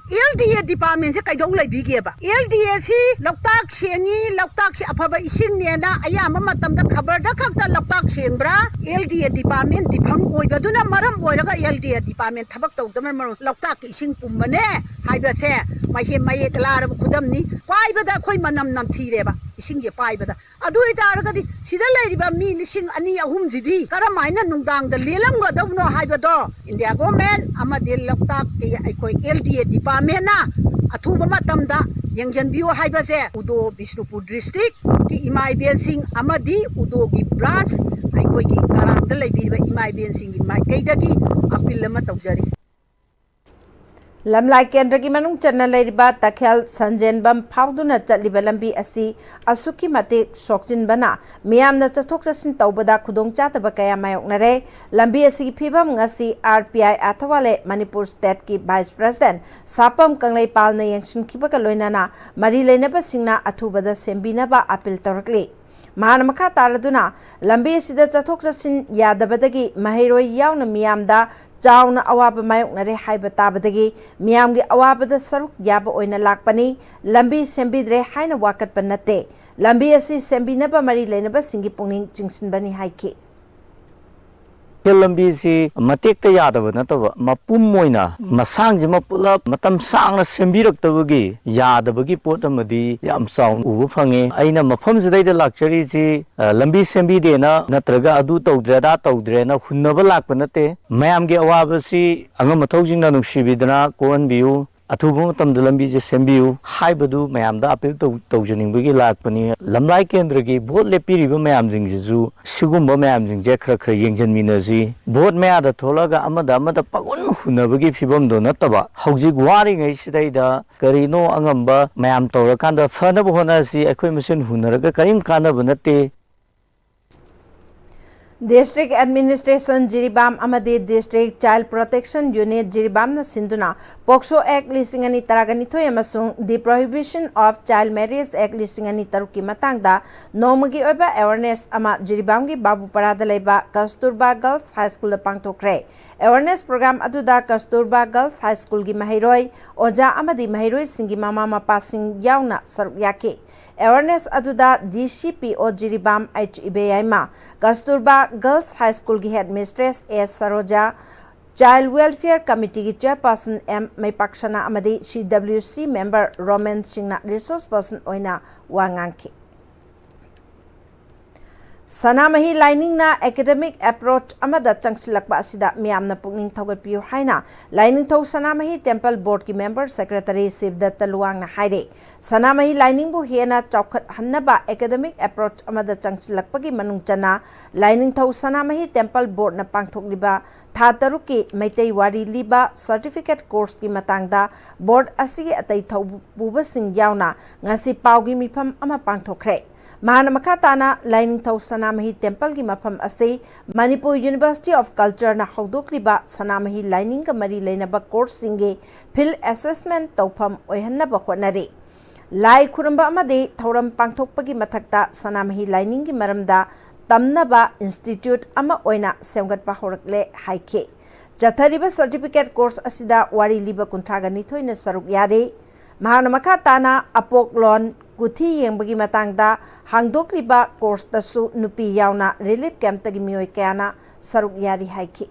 ꯑꯦꯜ ꯗꯤ ꯑꯦ ꯗꯤꯄꯥꯔꯠꯃꯦꯟꯁꯦ ꯀꯩꯗꯧ ꯂꯩꯕꯤꯒꯦꯕ? ꯑꯦꯜ ꯗꯤ ꯑꯦ ꯁꯤ ꯂꯣꯛꯇꯥꯛ ꯁꯦꯡꯉꯤ, ꯂꯣꯛꯇꯥꯛꯁꯦ ꯑꯐꯕ ꯏꯁꯤꯡꯅꯦꯅ ꯑꯌꯥꯝꯕ ꯃꯇꯝꯗ ꯈꯕꯔꯗ ꯈꯛꯇ ꯂꯣꯛꯇꯥꯛ ꯁꯦꯡꯕ꯭ꯔꯥ? ꯑꯦꯜ ꯗꯤ ꯑꯦ ꯗꯤꯄꯥꯔꯠꯃꯦꯟ ꯗꯤꯐꯪ ꯑꯣꯏꯕꯗꯨꯅ ꯃꯔꯝ ꯑꯣꯏꯔꯒ ꯑꯦꯜ ꯗꯤ ꯑꯦ ꯗꯤꯄꯥꯔꯠꯃꯦꯟ ꯊꯕꯛ ꯇꯧꯗꯕꯅ ꯃꯔꯝ ꯂꯣꯛꯇꯥꯛꯀꯤ ꯏꯁꯤꯡ ꯄꯨꯝꯕꯅꯦ ꯍꯥꯏꯕꯁꯦ ꯃꯁꯤ ꯃꯌꯦꯛ ꯂꯥꯔꯕ ꯈꯨꯗꯝꯅꯤ꯫ ꯄꯥꯏꯕꯗ ꯑꯩꯈꯣꯏ ꯃꯅꯝ ꯅꯝꯊꯤꯔꯦꯕ ꯏꯁꯤꯡꯁꯦ ꯄꯥꯏꯕꯗ꯫ ꯑꯗꯨ ꯑꯣꯏꯇꯥꯔꯒꯗꯤ ꯁꯤꯗ ꯂꯩꯔꯤꯕ ꯃꯤ ꯂꯤꯁꯤꯡ ꯑꯅꯤ ꯑꯍꯨꯝꯁꯤꯗꯤ ꯀꯔꯝꯍꯥꯏꯅ ꯅꯨꯡꯗꯥꯡꯗ ꯂꯦꯜꯂꯝꯒꯗꯕꯅꯣ ꯍꯥꯏꯕꯗꯣ ꯏꯟꯗꯤꯌꯥ ꯒꯣꯔꯃꯦꯟ ꯑꯃꯗꯤ ꯂꯣꯛꯇꯥꯛꯀꯤ ꯑꯩꯈꯣꯏ ꯑꯦꯜ ꯗꯤ ꯑꯦ ꯗꯤꯄꯥꯔꯠꯃꯦꯟꯅ ꯑꯊꯨꯕ ꯃꯇꯝꯗ ꯌꯦꯡꯁꯤꯟꯕꯤꯌꯨ ꯍꯥꯏꯕꯁꯦ ꯎꯗꯣ ꯕꯤꯁꯅꯨꯄꯨꯔ ꯗꯤꯁꯇ꯭ꯔꯤꯛꯀꯤ ꯏꯃꯥ ꯏꯕꯦꯜꯁꯤꯡ ꯑꯃꯗꯤ ꯎꯗꯣꯒꯤ ꯕ꯭ꯔꯥꯟꯁ ꯑꯩꯈꯣꯏꯒꯤ ꯀꯔꯥꯡꯗ ꯂꯩꯕꯤꯔꯤꯕ ꯏꯃꯥ ꯏꯕꯦꯜꯁꯤꯡꯒꯤ ꯃꯥꯏꯀꯩꯗꯒꯤ ꯑꯄꯤꯜ ꯑꯃ ꯇꯧꯖꯔꯤ꯫ ꯂꯝꯂꯥꯏ ꯀꯦꯟꯗ꯭ꯔꯒꯤ ꯃꯅꯨꯡ ꯆꯟꯅ ꯂꯩꯔꯤꯕ ꯇꯈꯦꯜ ꯁꯟꯖꯦꯟꯕꯝ ꯐꯥꯎꯗꯨꯅ ꯆꯠꯂꯤꯕ ꯂꯝꯕꯤ ꯑꯁꯤ ꯑꯁꯨꯛꯀꯤ ꯃꯇꯤꯛ ꯁꯣꯛꯆꯤꯟꯕꯅ ꯃꯤꯌꯥꯝꯅ ꯆꯠꯊꯣꯛ ꯆꯠꯁꯤꯟ ꯇꯧꯕꯗ ꯈꯨꯗꯣꯡꯆꯥꯗꯕ ꯀꯌꯥ ꯃꯥꯌꯣꯛꯅꯔꯦ꯫ ꯂꯝꯕꯤ ꯑꯁꯤꯒꯤ ꯐꯤꯕꯝ ꯉꯁꯤ ꯑꯥꯔ ꯄꯤ ꯑꯥꯏ ꯑꯊꯋꯥꯂꯦ, ꯃꯅꯤꯄꯨꯔ ꯁ꯭ꯇꯦꯠꯀꯤ ꯚꯥꯏꯁ ꯄ꯭ꯔꯦꯁꯤꯗꯦꯟꯠ ꯁꯥꯄꯝ ꯀꯪꯂꯩꯄꯥꯜꯅ ꯌꯦꯡꯁꯤꯟꯈꯤꯕꯒ ꯂꯣꯏꯅꯅ ꯃꯔꯤ ꯂꯩꯅꯕꯁꯤꯡꯅ ꯑꯊꯨꯕꯗ ꯁꯦꯝꯕꯤꯅꯕ ꯑꯥꯄꯤꯜ ꯇꯧꯔꯛꯂꯤ꯫ ꯃꯍꯥꯛꯅ ꯃꯈꯥ ꯇꯥꯔꯗꯨꯅ, ꯂꯝꯕꯤ ꯑꯁꯤꯗ ꯆꯠꯊꯣꯛ ꯆꯠꯁꯤꯟ ꯌꯥꯗꯕꯗꯒꯤ ꯃꯍꯩꯔꯣꯏ ꯌꯥꯎꯅ ꯃꯤꯌꯥꯝꯗ ꯆꯥꯎꯅ ꯑꯋꯥꯕ ꯃꯥꯌꯣꯛꯅꯔꯦ ꯍꯥꯏꯕ ꯇꯥꯕꯗꯒꯤ ꯃꯤꯌꯥꯝꯒꯤ ꯑꯋꯥꯕꯗ ꯁꯔꯨꯛ ꯌꯥꯕ ꯑꯣꯏꯅ ꯂꯥꯛꯄꯅꯤ꯫ ꯂꯝꯕꯤ ꯁꯦꯝꯕꯤꯗ꯭ꯔꯦ ꯍꯥꯏꯅ ꯋꯥꯀꯠꯄ ꯅꯠꯇꯦ꯫ ꯂꯝꯕꯤ ꯑꯁꯤ ꯁꯦꯝꯕꯤꯅꯕ ꯃꯔꯤ ꯂꯩꯅꯕꯁꯤꯡꯒꯤ ꯄꯨꯛꯅꯤꯡ ꯆꯤꯡꯁꯤꯟꯕꯅꯤ ꯍꯥꯏꯈꯤ꯫ ꯏꯊꯦꯜ ꯂꯝꯕꯤꯁꯤ ꯃꯇꯦꯛꯇ ꯌꯥꯗꯕ ꯅꯠꯇꯕ, ꯃꯄꯨꯝ ꯑꯣꯏꯅ ꯃꯁꯥꯡꯁꯤꯃ ꯄꯨꯂꯞ ꯃꯇꯝ ꯁꯥꯡꯅ ꯁꯦꯝꯕꯤꯔꯛꯇꯕꯒꯤ ꯌꯥꯗꯕꯒꯤ ꯄꯣꯠ ꯑꯃꯗꯤ ꯌꯥꯝ ꯆꯥꯎꯅ ꯎꯕ ꯐꯪꯉꯦ꯫ ꯑꯩꯅ ꯃꯐꯝꯁꯤꯗꯩꯗ ꯂꯥꯛꯆꯔꯤꯁꯤ, ꯑ, ꯂꯝꯕꯤ ꯁꯦꯝꯕꯤꯗꯦꯅ ꯅꯠꯇ꯭ꯔꯒ ꯑꯗꯨ ꯇꯧꯗ꯭ꯔꯦ ꯑꯗꯥ ꯇꯧꯗ꯭ꯔꯦꯅ ꯍꯨꯟꯅꯕ ꯂꯥꯛꯄ ꯅꯠꯇꯦ꯫ ꯃꯌꯥꯝꯒꯤ ꯑꯋꯥꯕꯁꯤ ꯑꯉꯝ ꯑꯊꯧꯁꯤꯡꯅ ꯅꯨꯡꯁꯤꯕꯤꯗꯅ ꯀꯣꯛꯍꯟꯕꯤꯌꯨ꯫ ꯑꯊꯨꯕ ꯃꯇꯝꯗ ꯂꯝꯕꯤꯁꯦ ꯁꯦꯝꯕꯤꯌꯨ ꯍꯥꯏꯕꯗꯨ ꯃꯌꯥꯝꯗ ꯑꯥꯄꯤꯜ ꯇꯧ-, ꯇꯧꯖꯅꯤꯡꯕꯒꯤ ꯂꯥꯛꯄꯅꯤ꯫ ꯂꯝꯂꯥꯏ ꯀꯦꯟꯗ꯭ꯔꯒꯤ ꯚꯣꯠ ꯂꯦꯞꯄꯤꯔꯤꯕ ꯃꯌꯥꯝꯁꯤꯡꯁꯤꯁꯨ ꯁꯤꯒꯨꯝꯕ ꯃꯌꯥꯝꯁꯤꯡꯁꯦ ꯈꯔ ꯈꯔ ꯌꯦꯡꯁꯤꯟꯃꯤꯟꯅꯁꯤ꯫ ꯚꯣꯠ ꯃꯌꯥꯗ ꯊꯣꯛꯂꯒ ꯑꯃꯗ ꯑꯃꯗ ꯄꯪꯍꯨꯟ ꯍꯨꯟꯅꯕꯒꯤ ꯐꯤꯕꯝꯗꯣ ꯅꯠꯇꯕ, ꯍꯧꯖꯤꯛ ꯋꯥꯔꯤꯉꯩꯁꯤꯗꯩꯗ ꯀꯔꯤꯅꯣ ꯑꯉꯝꯕ ꯃꯌꯥꯝ ꯇꯧꯔꯀꯥꯟꯗ ꯐꯅꯕ ꯍꯣꯠꯅꯁꯤ꯫ ꯑꯩꯈꯣꯏ ꯃꯁꯦꯟ ꯍꯨꯟꯅꯔꯒ ꯀꯔꯤꯝ ꯀꯥꯟꯅꯕ ꯅꯠꯇꯦ꯫ District Administration ꯖꯤꯔꯤꯕꯥꯝ ꯑꯃꯗꯤ District Child Protection Unit ꯖꯤꯔꯤꯕꯥꯝꯅ ꯁꯤꯟꯗꯨꯅ POCSO Act ꯂꯤꯁꯤꯡ ꯑꯅꯤ ꯇꯔꯥꯅꯤꯊꯣꯏ ꯑꯃꯁꯨꯡ The Prohibition of Child Marriage Act ꯂꯤꯁꯤꯡ ꯑꯅꯤ ꯇꯔꯨꯛꯀꯤ ꯃꯇꯥꯡꯗ ꯅꯣꯡꯃꯒꯤ ꯑꯣꯏꯕ awareness ꯑꯃ ꯖꯤꯔꯤꯕꯥꯝꯒꯤ ꯕꯥꯕꯨꯄꯔꯥꯗ ꯂꯩꯕ ꯀꯁꯇꯨꯔꯕꯥ Girls High Schoolꯗ ꯄꯥꯡꯊꯣꯛꯈ꯭ꯔꯦ꯫ Awareness program ꯑꯗꯨꯗ ꯀꯁꯇꯨꯔꯕꯥ Girls High Schoolꯒꯤ ꯃꯍꯩꯔꯣꯏ, ꯑꯣꯖꯥ ꯑꯃꯗꯤ ꯃꯍꯩꯔꯣꯏꯁꯤꯡꯒꯤ ꯃꯃꯥ ꯃꯄꯥꯁꯤꯡ ꯌꯥꯎꯅ ꯁꯔꯨꯛ ꯌꯥꯈꯤ꯫ Awareness ꯑꯗꯨꯗ D C P O Jiribam H ꯏꯕꯦꯌꯥꯏꯃ, ꯀꯁꯇꯨꯔꯕꯥ Girls High Schoolꯒꯤ Headmistress A ꯁꯔꯣꯖꯥ, Child Welfare Committeeꯒꯤ Chairperson M ꯃꯩꯄꯥꯛꯁꯅꯥ ꯑꯃꯗꯤ C W C member Roman ꯁꯤꯡꯅ resource person ꯑꯣꯏꯅ ꯋꯥ ꯉꯥꯡꯈꯤ꯫ ꯁꯅꯥꯃꯍꯤ ꯂꯥꯏꯅꯤꯡꯅ academic approach ꯑꯃꯗ ꯆꯪꯁꯤꯜꯂꯛꯄ ꯑꯁꯤꯗ ꯃꯤꯌꯥꯝꯅ ꯄꯨꯛꯅꯤꯡ ꯊꯧꯒꯠꯄꯤꯌꯨ ꯍꯥꯏꯅ ꯂꯥꯏꯅꯤꯡꯊꯧ ꯁꯅꯥꯃꯍꯤ Temple Boardꯀꯤ member secretary ꯁꯤꯕꯗꯠꯇ ꯂꯨꯋꯥꯡꯅ ꯍꯥꯏꯔꯦ꯫ ꯁꯅꯥꯃꯍꯤ ꯂꯥꯏꯅꯤꯡꯕꯨ ꯍꯦꯟꯅ ꯆꯥꯎꯈꯠꯍꯟꯅꯕ academic approach ꯑꯃꯗ ꯆꯪꯁꯤꯜꯂꯛꯄꯒꯤ ꯃꯅꯨꯡ ꯆꯟꯅ ꯂꯥꯏꯅꯤꯡꯊꯧ ꯁꯅꯥꯃꯍꯤ Temple Boardꯅ ꯄꯥꯡꯊꯣꯛꯂꯤꯕ ꯊꯥ ꯇꯔꯨꯛꯀꯤ ꯃꯩꯇꯩ ꯋꯥꯔꯤ ꯂꯤꯕ certificate courseꯀꯤ ꯃꯇꯥꯡꯗ board ꯑꯁꯤꯒꯤ ꯑꯇꯩ ꯊꯧꯄꯨꯕꯁꯤꯡ ꯌꯥꯎꯅ ꯉꯁꯤ ꯄꯥꯎꯒꯤ ꯃꯤꯐꯝ ꯑꯃ ꯄꯥꯡꯊꯣꯛꯈ꯭ꯔꯦ꯫ ꯃꯍꯥꯛꯅ ꯃꯈꯥ ꯇꯥꯅ ꯂꯥꯏꯅꯤꯡꯊꯧ ꯁꯅꯥꯃꯍꯤ Templeꯒꯤ ꯃꯐꯝ ꯑꯁꯤ ꯃꯅꯤꯄꯨꯔ University of Cultureꯅ ꯍꯧꯗꯣꯛꯂꯤꯕ ꯁꯅꯥꯃꯍꯤ ꯂꯥꯏꯅꯤꯡꯒ ꯃꯔꯤ ꯂꯩꯅꯕ courseꯁꯤꯡꯒꯤ field assessment ꯇꯧꯐꯝ ꯑꯣꯏꯍꯟꯅꯕ ꯍꯣꯠꯅꯔꯤ꯫ ꯂꯥꯏ ꯈꯨꯔꯨꯝꯕ ꯑꯃꯗꯤ ꯊꯧꯔꯝ ꯄꯥꯡꯊꯣꯛꯄꯒꯤ ꯃꯊꯛꯇ ꯁꯅꯥꯃꯍꯤ ꯂꯥꯏꯅꯤꯡꯒꯤ ꯃꯔꯝꯗ ꯇꯝꯅꯕ institute ꯑꯃ ꯑꯣꯏꯅ ꯁꯦꯝꯒꯠꯄ ꯍꯧꯔꯛꯂꯦ ꯍꯥꯏꯈꯤ꯫ ꯆꯠꯊꯔꯤꯕ certificate course ꯑꯁꯤꯗ ꯋꯥꯔꯤ ꯂꯤꯕ ꯀꯨꯟꯊ꯭ꯔꯥꯒ ꯅꯤꯊꯣꯏꯅ ꯁꯔꯨꯛ ꯌꯥꯔꯤ꯫ ꯃꯍꯥꯛꯅ ꯃꯈꯥ ꯇꯥꯅ ꯑꯄꯣꯛꯂꯣꯟ ꯀꯨꯊꯤ ꯌꯦꯡꯕꯒꯤ ꯃꯇꯥꯡꯗ ꯍꯥꯡꯗꯣꯛꯂꯤꯕ ꯀꯣꯔꯁꯇꯁꯨ ꯅꯨꯄꯤ ꯌꯥꯎꯅ ꯔꯤꯂꯤꯐ ꯀꯦꯝꯞꯇꯒꯤ ꯃꯤꯑꯣꯏ ꯀꯌꯥꯅ ꯁꯔꯨꯛ ꯌꯥꯔꯤ ꯍꯥꯏꯈꯤ꯫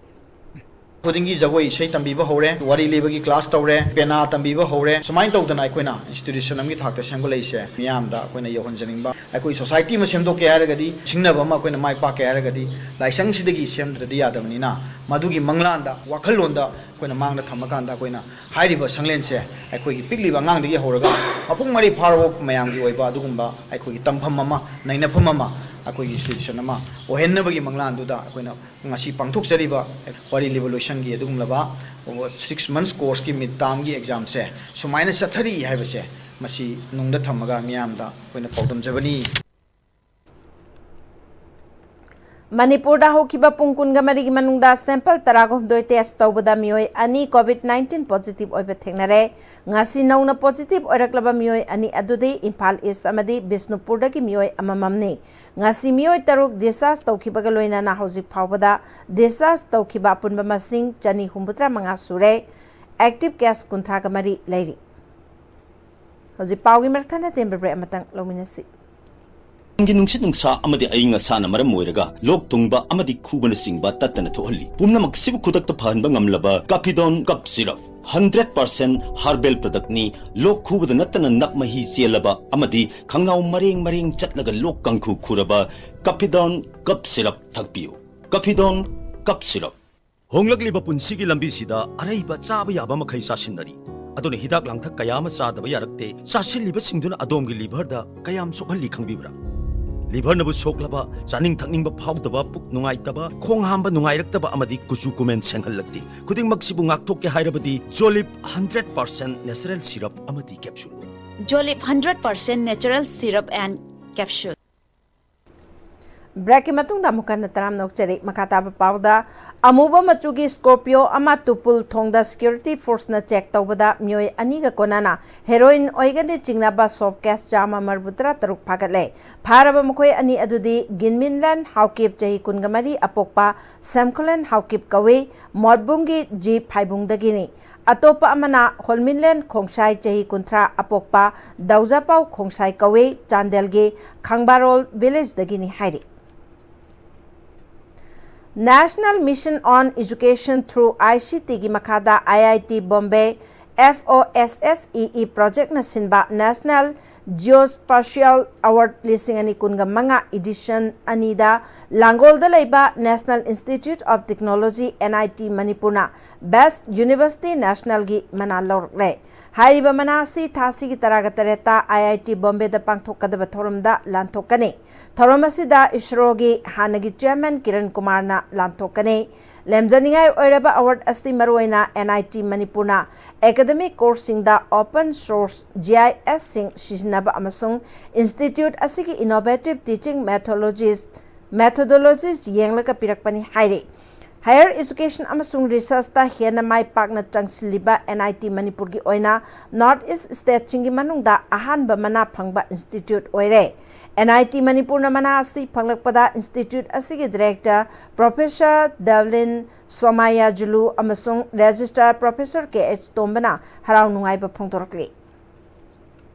ꯈꯨꯗꯤꯡꯒꯤ ꯖꯒꯣꯏ ꯏꯁꯩ ꯇꯝꯕꯤꯕ ꯍꯧꯔꯦ, ꯋꯥꯔꯤ ꯂꯤꯕꯒꯤ ꯀ꯭ꯂꯥꯁ ꯇꯧꯔꯦ, ꯄꯦꯅꯥ ꯇꯝꯕꯤꯕ ꯍꯧꯔꯦ꯫ ꯁꯨꯃꯥꯏꯅ ꯇꯧꯗꯅ ꯑꯩꯈꯣꯏꯅ ꯏꯟꯁꯇꯤꯇ꯭ꯌꯨꯁꯟ ꯑꯃꯒꯤ ꯊꯥꯛꯇ ꯁꯦꯝꯒꯠꯂꯛꯏꯁꯦ ꯃꯤꯌꯥꯝꯗ ꯑꯩꯈꯣꯏꯅ ꯌꯧꯍꯟꯖꯅꯤꯡꯕ꯫ ꯑꯩꯈꯣꯏ ꯁꯣꯁꯥꯏꯇꯤ ꯑꯃ ꯁꯦꯝꯗꯣꯛꯀꯦ ꯍꯥꯏꯔꯒꯗꯤ, ꯁꯤꯡꯅꯕ ꯑꯃ ꯑꯩꯈꯣꯏꯅ ꯃꯥꯏ ꯄꯥꯛꯀꯦ ꯍꯥꯏꯔꯒꯗꯤ, ꯂꯥꯏꯁꯪꯁꯤꯗꯒꯤ ꯁꯦꯝꯗ꯭ꯔꯗꯤ ꯌꯥꯗꯕꯅꯤꯅ, ꯃꯗꯨꯒꯤ ꯃꯪꯂꯥꯟꯗ, ꯋꯥꯈꯜꯂꯣꯟꯗ ꯑꯩꯈꯣꯏꯅ ꯃꯥꯡꯗ ꯊꯝꯃꯀꯥꯟꯗ, ꯑꯩꯈꯣꯏꯅ ꯍꯥꯏꯔꯤꯕ ꯁꯪꯂꯦꯟꯁꯦ ꯑꯩꯈꯣꯏꯒꯤ ꯄꯤꯛꯂꯤꯕ ꯑꯉꯥꯡꯗꯒꯤ ꯍꯧꯔꯒ ꯃꯄꯨꯡ ꯃꯔꯩ ꯐꯥꯔꯕ ꯃꯌꯥꯝꯒꯤ ꯑꯣꯏꯕ ꯑꯗꯨꯒꯨꯝꯕ ꯑꯩꯈꯣꯏꯒꯤ ꯇꯝꯐꯝ ꯑꯃ, ꯅꯩꯅꯐꯝ ꯑꯃ, ꯑꯩꯈꯣꯏꯒꯤ ꯏꯟꯁꯇꯤꯇ꯭ꯌꯨꯁꯟ ꯑꯃ ꯑꯣꯏꯍꯟꯅꯕꯒꯤ ꯃꯪꯂꯥꯟꯗꯨꯗ ꯑꯩꯈꯣꯏꯅ ꯉꯁꯤ ꯄꯥꯡꯊꯣꯛꯆꯔꯤꯕ ꯋꯥꯔꯤ ꯂꯤꯕ ꯂꯣꯏꯁꯪꯒꯤ ꯑꯗꯨꯒꯨꯝꯂꯕ ꯁꯤꯛꯁ ꯃꯟꯁ ꯀꯣꯔꯁꯀꯤ ꯃꯤꯠ ꯇꯥꯝꯒꯤ ꯑꯦꯛꯖꯥꯝꯁꯦ ꯁꯨꯃꯥꯏꯅ ꯆꯠꯊꯔꯤ ꯍꯥꯏꯕꯁꯦ ꯃꯁꯤ ꯅꯨꯡꯗ ꯊꯝꯃꯒ ꯃꯤꯌꯥꯝꯗ ꯑꯩꯈꯣꯏꯅ ꯄꯥꯎꯗꯝꯖꯕꯅꯤ꯫ ꯃꯅꯤꯄꯨꯔꯗ ꯍꯧꯈꯤꯕ ꯄꯨꯡ ꯀꯨꯟꯒ ꯃꯔꯤꯒꯤ ꯃꯅꯨꯡꯗ ꯁꯦꯝꯄꯜ ꯇꯔꯥꯒ ꯍꯨꯝꯗꯣꯏ ꯇꯦꯁ ꯇꯧꯕꯗ ꯃꯤꯑꯣꯏ ꯑꯅꯤ ꯀꯣꯚꯤꯗ ꯅꯥꯏꯟꯇꯤꯟ ꯄꯣꯖꯤꯇꯤꯚ ꯑꯣꯏꯕ ꯊꯦꯡꯅꯔꯦ꯫ ꯉꯁꯤ ꯅꯧꯅ ꯄꯣꯖꯤꯇꯤꯚ ꯑꯣꯏꯔꯛꯂꯕ ꯃꯤꯑꯣꯏ ꯑꯅꯤ ꯑꯗꯨꯗꯤ ꯏꯝꯐꯥꯜ ꯏꯁ ꯑꯃꯗꯤ ꯕꯤꯁꯅꯨꯄꯨꯔꯗꯒꯤ ꯃꯤꯑꯣꯏ ꯑꯃꯃꯝꯅꯤ꯫ ꯉꯁꯤ ꯃꯤꯑꯣꯏ ꯇꯔꯨꯛ ꯗꯤꯁꯆꯥꯔꯖ ꯇꯧꯈꯤꯕꯒ ꯂꯣꯏꯅꯅ ꯍꯧꯖꯤꯛ ꯐꯥꯎꯕꯗ ꯗꯤꯁꯆꯥꯔꯖ ꯇꯧꯈꯤꯕ ꯑꯄꯨꯟꯕ ꯃꯁꯤꯡ ꯆꯅꯤ ꯍꯨꯝꯐꯨꯇꯔꯥ ꯃꯉꯥ ꯁꯨꯔꯦ꯫ ꯑꯦꯛꯇꯤꯚ ꯀꯦꯁ ꯀꯨꯟꯊ꯭ꯔꯥꯒ ꯃꯔꯤ ꯂꯩꯔꯤ꯫ ꯍꯧꯖꯤꯛ ꯄꯥꯎꯒꯤ ꯃꯔꯛ ꯊꯠꯅ ꯇꯦꯟꯕ ꯕ꯭ꯔꯦꯛ ꯑꯃꯇꯪ ꯂꯧꯃꯤꯟꯅꯁꯤ꯫ ꯒꯤ ꯅꯨꯡꯁꯤꯠ ꯅꯨꯡꯁꯥ ꯑꯃꯗꯤ ꯑꯏꯪ ꯑꯁꯥꯅ ꯃꯔꯝ ꯑꯣꯏꯔꯒ ꯂꯣꯛ ꯊꯨꯡꯕ ꯑꯃꯗꯤ ꯈꯨꯕꯅꯆꯤꯡꯕ ꯇꯠꯇꯅ ꯊꯣꯛꯍꯜꯂꯤ꯫ ꯄꯨꯝꯅꯃꯛꯁꯤꯕꯨ ꯈꯨꯗꯛꯇ ꯐꯍꯟꯕ ꯉꯝꯂꯕ ꯀꯥꯐꯤꯗꯣꯟ ꯀꯞ ꯁꯤꯔꯞ, ꯍꯟꯗ꯭ꯔꯦꯠ ꯄꯥꯔꯁꯦꯟ ꯍꯥꯔꯕꯦꯜ ꯄ꯭ꯔꯗꯛꯅꯤ꯫ ꯂꯣꯛ ꯈꯨꯕꯗ ꯅꯠꯇꯅ ꯅꯞ ꯃꯍꯤ ꯆꯦꯜꯂꯕ ꯑꯃꯗꯤ ꯈꯪꯅꯥꯎ ꯃꯔꯦꯡ ꯃꯔꯦꯡ ꯆꯠꯂꯒ ꯂꯣꯛ ꯀꯥꯡꯈꯨ ꯈꯨꯔꯕ ꯀꯥꯐꯤꯗꯣꯟ ꯀꯞ ꯁꯤꯔꯞ ꯊꯛꯄꯤꯌꯨ꯫ ꯀꯥꯐꯤꯗꯣꯟ ꯀꯞ ꯁꯤꯔꯞ꯫ ꯍꯣꯡꯂꯛꯂꯤꯕ ꯄꯨꯟꯁꯤꯒꯤ ꯂꯝꯕꯤꯁꯤꯗ ꯑꯔꯩꯕ ꯆꯥꯕ ꯌꯥꯕ ꯃꯈꯩ ꯆꯥꯁꯤꯟꯅꯔꯤ꯫ ꯑꯗꯨꯅ ꯍꯤꯗꯥꯛ ꯂꯥꯡꯊꯛ ꯀꯌꯥ ꯑꯃ ꯆꯥꯗꯕ ꯌꯥꯔꯛꯇꯦ꯫ ꯆꯥꯁꯤꯜꯂꯤꯕꯁꯤꯡꯗꯨꯅ ꯑꯗꯣꯝꯒꯤ ꯂꯤꯚꯔꯗ ꯀꯌꯥꯝ ꯁꯣꯛꯍꯜꯂꯤ ꯈꯪꯕꯤꯕ꯭ꯔꯥ? ꯂꯤꯚꯔꯅꯕꯨ ꯁꯣꯛꯂꯕ, ꯆꯥꯅꯤꯡ ꯊꯛꯅꯤꯡꯕ ꯐꯥꯎꯗꯕ, ꯄꯨꯛ ꯅꯨꯡꯉꯥꯏꯇꯕ, ꯈꯣꯡ ꯍꯥꯝꯕ ꯅꯨꯡꯉꯥꯏꯔꯛꯇꯕ ꯑꯃꯗꯤ ꯀꯨꯆꯨ ꯀꯨꯃꯦꯟ ꯁꯦꯡꯍꯜꯂꯛꯇꯦ꯫ ꯈꯨꯗꯤꯡꯃꯛꯁꯤꯕꯨ ꯉꯥꯛꯊꯣꯛꯀꯦ ꯍꯥꯏꯔꯕꯗꯤ ꯖꯣꯂꯤꯞ ꯍꯟꯗ꯭ꯔꯦꯠ ꯄꯥꯔꯁꯦꯟ ꯅꯦꯆꯔꯦꯜ ꯁꯤꯔꯞ ꯑꯃꯗꯤ capsule. Jolip hundred percent natural syrup and capsule. ꯕ꯭ꯔꯦꯛꯀꯤ ꯃꯇꯨꯡꯗ ꯑꯃꯨꯛ ꯍꯟꯅ ꯇꯔꯥꯝꯅ ꯑꯣꯛꯆꯔꯤ꯫ ꯃꯈꯥ ꯇꯥꯕ ꯄꯥꯎꯗ, ꯑꯃꯨꯕ ꯃꯆꯨꯒꯤ ꯁ꯭ꯀꯣꯔꯄꯤꯌꯣ ꯑꯃ ꯇꯨꯄꯨꯜ ꯊꯣꯡꯗ ꯁꯦꯀ꯭ꯌꯨꯔꯤꯇꯤ ꯐꯣꯔꯁꯅ ꯆꯦꯛ ꯇꯧꯕꯗ ꯃꯤꯑꯣꯏ ꯑꯅꯤꯒ ꯀꯣꯟꯅꯅ ꯍꯦꯔꯣꯏꯟ ꯑꯣꯏꯒꯅꯤ ꯆꯤꯡꯅꯕ ꯁꯣꯐ ꯀꯦꯁ ꯆꯥꯝꯃ ꯃꯔꯤꯐꯨ ꯇꯔꯥ ꯇꯔꯨꯛ ꯐꯥꯒꯠꯂꯦ꯫ ꯐꯥꯔꯕ ꯃꯈꯣꯏ ꯑꯅꯤ ꯑꯗꯨꯗꯤ ꯒꯤꯟꯃꯤꯟꯂꯟ ꯍꯥꯎꯀꯤꯞ, ꯆꯍꯤ ꯀꯨꯟꯒ ꯃꯔꯤ, ꯑꯄꯣꯛꯄ ꯁꯦꯝꯈꯨꯂꯟ ꯍꯥꯎꯀꯤꯞ ꯀꯧꯏ, ꯃꯣꯠꯕꯨꯡꯒꯤ ꯖꯤ ꯐꯥꯏꯕꯨꯡꯗꯒꯤꯅꯤ꯫ ꯑꯇꯣꯞꯄ ꯑꯃꯅ ꯍꯣꯜꯃꯤꯟꯂꯦꯟ ꯈꯣꯡꯁꯥꯏ, ꯆꯍꯤ ꯀꯨꯟꯊ꯭ꯔꯥ ꯑꯄꯣꯛꯄ ꯗꯧꯖꯥꯄꯥꯎ ꯈꯣꯡꯁꯥꯏ ꯀꯧꯏ, ꯆꯥꯟꯗꯦꯜꯒꯤ ꯈꯥꯡꯕꯥꯔꯣꯜ ꯚꯤꯂꯦꯖꯇꯒꯤꯅꯤ ꯍꯥꯏꯔꯤ꯫ National Mission on Education through I C T ꯒꯤ ꯃꯈꯥꯗ I I T Bombay, F O S S E E project ꯅ ꯁꯤꯟꯕ National Geospatial Award ꯂꯤꯁꯤꯡ ꯑꯅꯤ ꯀꯨꯟꯒ ꯃꯉꯥ edition ꯑꯅꯤꯗ ꯂꯥꯡꯒꯣꯜꯗ ꯂꯩꯕ National Institute of Technology, N I T ꯃꯅꯤꯄꯨꯔꯅ Best University National ꯒꯤ ꯃꯅꯥ ꯂꯧꯔꯛꯂꯦ꯫ ꯍꯥꯏꯔꯤꯕ ꯃꯅꯥ ꯑꯁꯤ ꯊꯥ ꯑꯁꯤꯒꯤ ꯇꯔꯥꯒ ꯇꯔꯦꯠꯇ I I T Bombay ꯗ ꯄꯥꯡꯊꯣꯛꯀꯗꯕ ꯊꯧꯔꯝꯗ ꯂꯥꯟꯊꯣꯛꯀꯅꯤ꯫ ꯊꯧꯔꯝ ꯑꯁꯤꯗ ISRO ꯒꯤ ꯍꯥꯟꯅꯒꯤ chairman ꯀꯤꯔꯟ ꯀꯨꯃꯥꯔꯅ ꯂꯥꯟꯊꯣꯛꯀꯅꯤ꯫ ꯂꯦꯝꯖꯅꯤꯡꯉꯥꯏ ꯑꯣꯏꯔꯕ award ꯑꯁꯤ ꯃꯔꯨꯑꯣꯏꯅ N I T ꯃꯅꯤꯄꯨꯔꯅ academic course ꯁꯤꯡꯗ open source G I S ꯁꯤꯡ ꯁꯤꯖꯤꯟꯅꯕ ꯑꯃꯁꯨꯡ institute ꯑꯁꯤꯒꯤ innovative teaching methodologies, methodologies ꯌꯦꯡꯂꯒ ꯄꯤꯔꯛꯄꯅꯤ ꯍꯥꯏꯔꯤ꯫ Higher education ꯑꯃꯁꯨꯡ research ꯇ ꯍꯦꯟꯅ ꯃꯥꯏ ꯄꯥꯛꯅ ꯆꯪꯁꯤꯜꯂꯤꯕ N I T ꯃꯅꯤꯄꯨꯔꯒꯤ ꯑꯣꯏꯅ North East state ꯁꯤꯡꯒꯤ ꯃꯅꯨꯡꯗ ꯑꯍꯥꯟꯕ ꯃꯅꯥ ꯐꯪꯕ institute ꯑꯣꯏꯔꯦ꯫ N I T ꯃꯅꯤꯄꯨꯔꯅ ꯃꯅꯥ ꯑꯁꯤ ꯐꯪꯂꯛꯄꯗ institute ꯑꯁꯤꯒꯤ director Professor Devlin ꯁꯣꯃꯥꯌꯥꯖꯨꯂꯨ ꯑꯃꯁꯨꯡ registrar Professor K H ꯇꯣꯝꯕꯅ ꯍꯔꯥꯎ ꯅꯨꯡꯉꯥꯏꯕ ꯐꯣꯡꯗꯣꯔꯛꯂꯤ꯫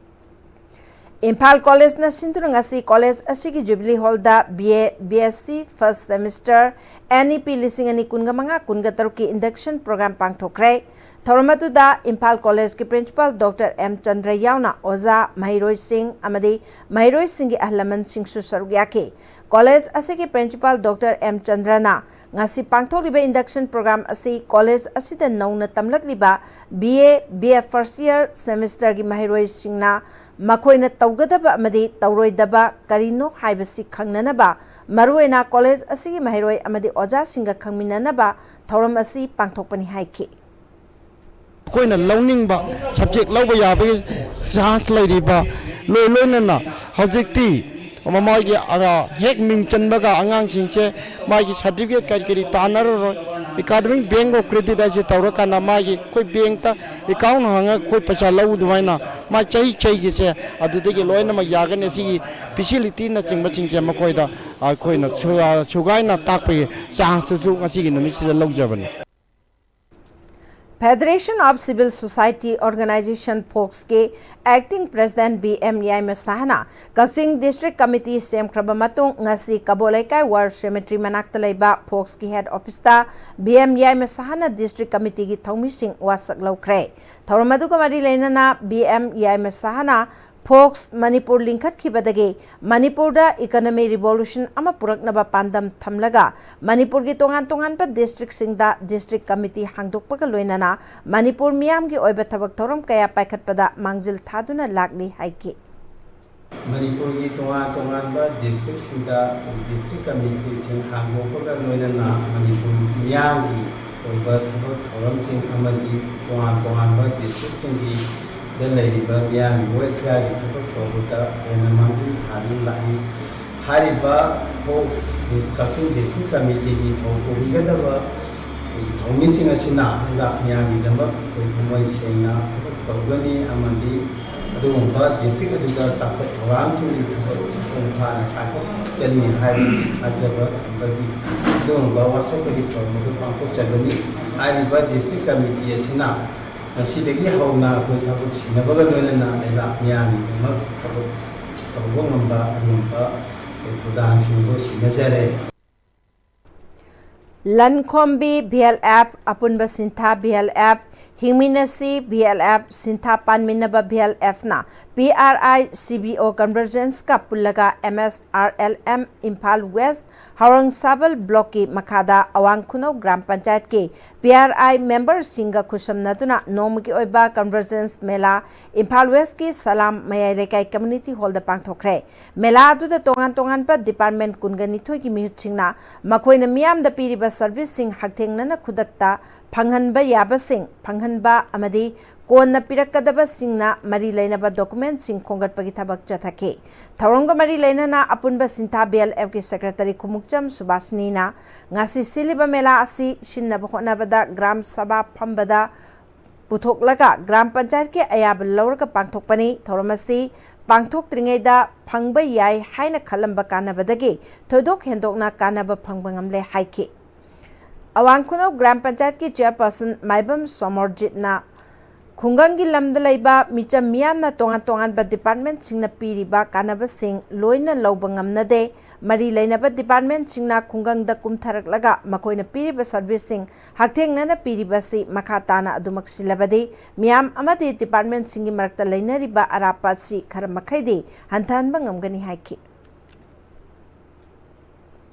ꯏꯝꯐꯥꯜ ꯀꯣꯂꯦꯖꯅ ꯁꯤꯟꯗꯨꯅ ꯉꯁꯤ ꯀꯣꯂꯦꯖ ꯑꯁꯤꯒꯤ Jubilee Hall the B A, B S C first semester, N E P ꯂꯤꯁꯤꯡ ꯑꯅꯤ ꯀꯨꯟꯒ ꯃꯉꯥ ꯀꯨꯟꯒ ꯇꯔꯨꯛꯀꯤ induction program ꯄꯥꯡꯊꯣꯛꯈ꯭ꯔꯦ꯫ ꯊꯧꯔꯝ ꯑꯗꯨꯗ ꯏꯝꯐꯥꯜ ꯀꯣꯂꯦꯖꯀꯤ principal Doctor M ꯆꯟꯗ꯭ꯔ ꯌꯥꯎꯅ ꯑꯣꯖꯥ, ꯃꯍꯩꯔꯣꯏꯁꯤꯡ ꯑꯃꯗꯤ ꯃꯍꯩꯔꯣꯏꯁꯤꯡꯒꯤ ꯑꯍꯜ ꯂꯃꯟꯁꯤꯡꯁꯨ ꯁꯔꯨꯛ ꯌꯥꯈꯤ꯫ ꯀꯣꯂꯦꯖ ꯑꯁꯤꯒꯤ principal Doctor M ꯆꯟꯗ꯭ꯔꯅ ꯉꯁꯤ ꯄꯥꯡꯊꯣꯛꯂꯤꯕ induction program ꯑꯁꯤ ꯀꯣꯂꯦꯖ ꯑꯁꯤꯗ ꯅꯧꯅ ꯇꯝꯂꯛꯂꯤꯕ B A, B F first year semester ꯒꯤ ꯃꯍꯩꯔꯣꯏꯁꯤꯡꯅ ꯃꯈꯣꯏꯅ ꯇꯧꯒꯗꯕ ꯑꯃꯗꯤ ꯇꯧꯔꯣꯏꯗꯕ ꯀꯔꯤꯅꯣ ꯍꯥꯏꯕꯁꯤ ꯈꯪꯅꯅꯕ, ꯃꯔꯨꯑꯣꯏꯅ ꯀꯣꯂꯦꯖ ꯑꯁꯤꯒꯤ ꯃꯍꯩꯔꯣꯏ ꯑꯃꯗꯤ ꯑꯣꯖꯥꯁꯤꯡꯒ ꯈꯪꯃꯤꯟꯅꯅꯕ ꯊꯧꯔꯝ ꯑꯁꯤ ꯄꯥꯡꯊꯣꯛꯄꯅꯤ ꯍꯥꯏꯈꯤ꯫ ꯑꯩꯈꯣꯏꯅ ꯂꯧꯅꯤꯡꯕ subject ꯂꯧꯕ ꯌꯥꯕꯒꯤ chance ꯂꯩꯔꯤꯕ, ꯂꯣꯏ ꯂꯣꯏꯅꯅ ꯍꯧꯖꯤꯛꯇꯤ ꯃꯃꯥꯒꯤ, ꯑ, ꯍꯦꯛ ꯃꯤꯡ ꯆꯟꯕꯒ ꯑꯉꯥꯡꯁꯤꯡꯁꯦ ꯃꯥꯒꯤ certificate ꯀꯔꯤ ꯀꯔꯤ ꯇꯥꯟꯅꯔꯔꯣꯏ꯫ Academic Bank of Credit ꯍꯥꯏꯁꯦ ꯇꯧꯔꯀꯥꯟꯗ ꯃꯥꯒꯤ ꯑꯩꯈꯣꯏ bank ꯇ account ꯍꯥꯡꯉꯒ ꯑꯩꯈꯣꯏ ꯄꯩꯁꯥ ꯂꯧ ꯑꯗꯨꯃꯥꯏꯅ ꯃꯥ ꯆꯍꯤ ꯆꯍꯤꯒꯤꯁꯦ ꯑꯗꯨꯗꯒꯤ ꯂꯣꯏꯅꯃꯛ ꯌꯥꯒꯅꯤ꯫ ꯑꯁꯤꯒꯤ facility ꯅꯆꯤꯡꯕꯁꯤꯡꯁꯦ ꯃꯈꯣꯏꯗ ꯑꯩꯈꯣꯏꯅ ꯁꯨ-, ꯁꯨꯒꯥꯏꯅ ꯇꯥꯛꯄꯒꯤ chance ꯇꯨꯁꯨ ꯉꯁꯤꯒꯤ ꯅꯨꯃꯤꯠꯁꯤꯗ ꯂꯧꯖꯕꯅꯤ꯫ Federation of Civil Society Organization, ꯐꯣꯛꯁꯀꯤ acting president B M Yaima ꯁꯍꯥꯅ ꯀꯛꯆꯤꯡ district committee ꯁꯦꯝꯈ꯭ꯔꯕ ꯃꯇꯨꯡ ꯉꯁꯤ ꯀꯕꯣ ꯂꯩꯀꯥꯏ war cemetery ꯃꯅꯥꯛꯇ ꯂꯩꯕ ꯐꯣꯛꯁꯀꯤ head officeꯇ B M Yaima ꯁꯍꯥꯅ district committeeꯒꯤ ꯊꯧꯃꯤꯁꯤꯡ ꯋꯥꯁꯛ ꯂꯧꯈ꯭ꯔꯦ꯫ ꯊꯧꯔꯝ ꯑꯗꯨꯒ ꯃꯔꯤ ꯂꯩꯅꯅ B M Yaima ꯁꯍꯥꯅ fox Manipur ꯂꯤꯡꯈꯠꯈꯤꯕꯗꯒꯤ ꯃꯅꯤꯄꯨꯔꯗ economy revolution ꯑꯃ ꯄꯨꯔꯛꯅꯕ ꯄꯥꯟꯗꯝ ꯊꯝꯂꯒ ꯃꯅꯤꯄꯨꯔꯒꯤ ꯇꯣꯉꯥꯟ ꯇꯣꯉꯥꯟꯕ districtꯁꯤꯡꯗ district committee ꯍꯥꯡꯗꯣꯛꯄꯒ ꯂꯣꯏꯅꯅ ꯃꯅꯤꯄꯨꯔ ꯃꯤꯌꯥꯝꯒꯤ ꯑꯣꯏꯕ ꯊꯕꯛ ꯊꯧꯔꯝ ꯀꯌꯥ ꯄꯥꯏꯈꯠꯄꯗ ꯃꯥꯡꯖꯤꯜ ꯊꯥꯗꯨꯅ ꯂꯥꯛꯂꯤ ꯍꯥꯏꯈꯤ꯫ ꯃꯅꯤꯄꯨꯔꯒꯤ ꯇꯣꯉꯥꯟ ꯇꯣꯉꯥꯟꯕ districtꯁꯤꯡꯗ district committeeꯁꯤꯡ ꯍꯥꯡꯗꯣꯛꯄꯒ ꯂꯣꯏꯅꯅ ꯃꯅꯤꯄꯨꯔ ꯃꯤꯌꯥꯝꯒꯤ ꯑꯣꯏꯕ ꯊꯕꯛ ꯊꯧꯔꯝꯁꯤꯡ ꯑꯃꯗꯤ ꯇꯣꯉꯥꯟ ꯇꯣꯉꯥꯟꯕ districtꯁꯤꯡꯒꯤꯗ ꯂꯩꯔꯤꯕ ꯃꯤꯌꯥꯝꯒꯤ welfareꯒꯤ ꯊꯕꯛ ꯇꯧꯕꯗ ꯍꯦꯟꯅ ꯃꯥꯡꯖꯤꯜ ꯊꯥꯗꯨꯅ ꯂꯥꯛꯏ꯫ ꯍꯥꯏꯔꯤꯕ ꯐꯣꯛꯁ ꯀꯛꯆꯤꯡ district committeeꯒꯤ ꯊꯧ ꯄꯨꯕꯤꯒꯗꯕ ꯑꯩꯈꯣꯏꯒꯤ ꯊꯧꯃꯤꯁꯤꯡ ꯑꯁꯤꯅ ꯂꯩꯕꯥꯛ ꯃꯤꯌꯥꯝꯒꯤꯗꯃꯛ ꯑꯩꯈꯣꯏ ꯊꯃꯣꯏ ꯁꯦꯡꯅ ꯊꯕꯛ ꯇꯧꯒꯅꯤ ꯑꯃꯗꯤ ꯑꯗꯨꯒꯨꯝꯕ district ꯑꯗꯨꯗ ꯆꯥꯎꯈꯠ ꯊꯧꯔꯥꯡꯁꯤꯡꯒꯤ ꯊꯕꯛ ꯃꯄꯨꯡ ꯐꯥꯅ ꯄꯥꯏꯈꯠꯀꯅꯤ ꯍꯥꯏꯕꯒꯤ ꯊꯥꯖꯕ ꯊꯝꯕꯒꯤ ꯑꯗꯨꯒꯨꯝꯕ ꯋꯥꯁꯛꯄꯒꯤ ꯊꯧꯔꯝ ꯑꯗꯨ ꯄꯥꯡꯊꯣꯛꯆꯒꯅꯤ꯫ ꯍꯥꯏꯔꯤꯕ district committee ꯑꯁꯤꯅ ꯉꯁꯤꯗꯒꯤ ꯍꯧꯅ ꯑꯩꯈꯣꯏ ꯊꯕꯛ ꯁꯤꯟꯅꯕꯒ ꯂꯣꯏꯅꯅ ꯂꯩꯕꯥꯛ ꯃꯤꯌꯥꯝꯒꯤꯗꯃꯛ ꯊꯕꯛ ꯇꯧꯕ ꯉꯝꯕ ꯑꯗꯨꯒꯨꯝꯕ ꯑꯩꯈꯣꯏ ꯊꯧꯗꯥꯡꯁꯤꯡ ꯑꯗꯨ ꯁꯤꯟꯅꯖꯔꯦ꯫ ꯂꯟꯈꯣꯝꯕꯤ ꯚꯤ ꯑꯦꯜ ꯑꯦꯐ, ꯑꯄꯨꯟꯕ ꯁꯤꯟꯊꯥ ꯚꯤ ꯑꯦꯜ ꯑꯦꯐ, ꯍꯤꯡꯃꯤꯟꯅꯁꯤ ꯚꯤ ꯑꯦꯜ ꯑꯦꯐ, ꯁꯤꯟꯊꯥ ꯄꯥꯟꯃꯤꯟꯅꯕ ꯚꯤ ꯑꯦꯜ ꯑꯦꯐꯅ P R I C B O convergenceꯀ ꯄꯨꯜꯂꯒ M S R L M Imphal west, Haorangsabal blockꯀꯤ ꯃꯈꯥꯗ ꯑꯋꯥꯡ ꯈꯨꯅꯧ ꯒ꯭ꯔꯥꯝ ꯄꯟꯆꯥꯌꯠꯀꯤ ꯄꯤ ꯑꯥꯔ ꯑꯥꯏ memberꯁꯤꯡꯒ ꯈꯨꯠꯁꯝꯅꯗꯨꯅ ꯅꯣꯡꯃꯒꯤ ꯑꯣꯏꯕ convergence ꯃꯦꯂꯥ ꯏꯝꯐꯥꯜ ꯋꯦꯁꯀꯤ ꯁꯂꯥꯝ ꯃꯌꯥꯏ ꯂꯩꯀꯥꯏ community hallꯗ ꯄꯥꯡꯊꯣꯛꯈ꯭ꯔꯦ꯫ ꯃꯦꯂꯥ ꯑꯗꯨꯗ ꯇꯣꯉꯥꯟ ꯇꯣꯉꯥꯟꯕ department ꯀꯨꯟꯒ ꯅꯤꯊꯣꯏꯒꯤ ꯃꯤꯍꯨꯠꯁꯤꯡꯅ ꯃꯈꯣꯏꯅ ꯃꯤꯌꯥꯝꯗ ꯄꯤꯔꯤꯕ serviceꯁꯤꯡ ꯍꯛꯊꯦꯡꯅꯅ ꯈꯨꯗꯛꯇ ꯐꯪꯍꯟꯕ ꯌꯥꯕꯁꯤꯡ ꯐꯪꯍꯟꯕ ꯑꯃꯗꯤ ꯀꯣꯟꯅ ꯄꯤꯔꯛꯀꯗꯕꯁꯤꯡꯅ ꯃꯔꯤ ꯂꯩꯅꯕ documentꯁꯤꯡ ꯈꯣꯝꯒꯠꯄꯒꯤ ꯊꯕꯛ ꯆꯠꯊꯈꯤ꯫ ꯊꯧꯔꯝꯒ ꯃꯔꯤ ꯂꯩꯅꯅ ꯑꯄꯨꯟꯕ ꯁꯤꯟꯊꯥ ꯚꯤ ꯑꯦꯜ ꯑꯦꯐꯀꯤ secretary ꯈꯨꯃꯨꯛꯆꯝ ꯁꯨꯕꯥꯁꯤꯅꯤꯅ ꯉꯁꯤ ꯁꯤꯜꯂꯤꯕ ꯃꯦꯂꯥ ꯑꯁꯤ ꯁꯤꯟꯅꯕ ꯍꯣꯠꯅꯕꯗ ꯒ꯭ꯔꯥꯝ ꯁꯚꯥ ꯐꯝꯕꯗ ꯄꯨꯊꯣꯛꯂꯒ ꯒ꯭ꯔꯥꯝ ꯄꯟꯆꯥꯌꯠꯀꯤ ꯑꯌꯥꯕ ꯂꯧꯔꯒ ꯄꯥꯡꯊꯣꯛꯄꯅꯤ꯫ ꯊꯧꯔꯝ ꯑꯁꯤ ꯄꯥꯡꯊꯣꯛꯇ꯭ꯔꯤꯉꯩꯗ ꯐꯪꯕ ꯌꯥꯏ ꯍꯥꯏꯅ ꯈꯜꯂꯝꯕ ꯀꯥꯟꯅꯕꯗꯒꯤ ꯊꯣꯏꯗꯣꯛ ꯍꯦꯟꯗꯣꯛꯅ ꯀꯥꯟꯅꯕ ꯐꯪꯕ ꯉꯝꯂꯦ ꯍꯥꯏꯈꯤ꯫ ꯑꯋꯥꯡ ꯈꯨꯅꯧ ꯒ꯭ꯔꯥꯝ ꯄꯟꯆꯥꯌꯠꯀꯤ ꯆꯤꯌꯔꯄꯔꯁꯟ ꯃꯥꯏꯕꯝ ꯁꯣꯃꯣꯔꯖꯤꯠꯅ ꯈꯨꯡꯒꯪꯒꯤ ꯂꯝꯗ ꯂꯩꯕ ꯃꯤꯆꯝ ꯃꯤꯌꯥꯝꯅ ꯇꯣꯉꯥꯟ ꯇꯣꯉꯥꯟꯕ ꯗꯤꯄꯥꯔꯠꯃꯦꯟꯠꯁꯤꯡꯅ ꯄꯤꯔꯤꯕ ꯀꯥꯟꯅꯕꯁꯤꯡ ꯂꯣꯏꯅ ꯂꯧꯕ ꯉꯝꯅꯗꯦ꯫ ꯃꯔꯤ ꯂꯩꯅꯕ ꯗꯤꯄꯥꯔꯠꯃꯦꯟꯠꯁꯤꯡꯅ ꯈꯨꯡꯒꯪꯗ ꯀꯨꯝꯊꯔꯛꯂꯒ ꯃꯈꯣꯏꯅ ꯄꯤꯔꯤꯕ ꯁꯔꯚꯤꯁꯁꯤꯡ ꯍꯛꯊꯦꯡꯅꯅ ꯄꯤꯔꯤꯕꯁꯤ ꯃꯈꯥ ꯇꯥꯅ ꯑꯗꯨꯃꯛ ꯁꯤꯜꯂꯕꯗꯤ ꯃꯤꯌꯥꯝ ꯑꯃꯗꯤ ꯗꯤꯄꯥꯔꯠꯃꯦꯟꯠꯁꯤꯡꯒꯤ ꯃꯔꯛꯇ ꯂꯩꯅꯔꯤꯕ ꯑꯔꯥꯞꯄ ꯑꯁꯤ ꯈꯔ ꯃꯈꯩꯗꯤ ꯍꯟꯊꯍꯟꯕ ꯉꯝꯒꯅꯤ ꯍꯥꯏꯈꯤ꯫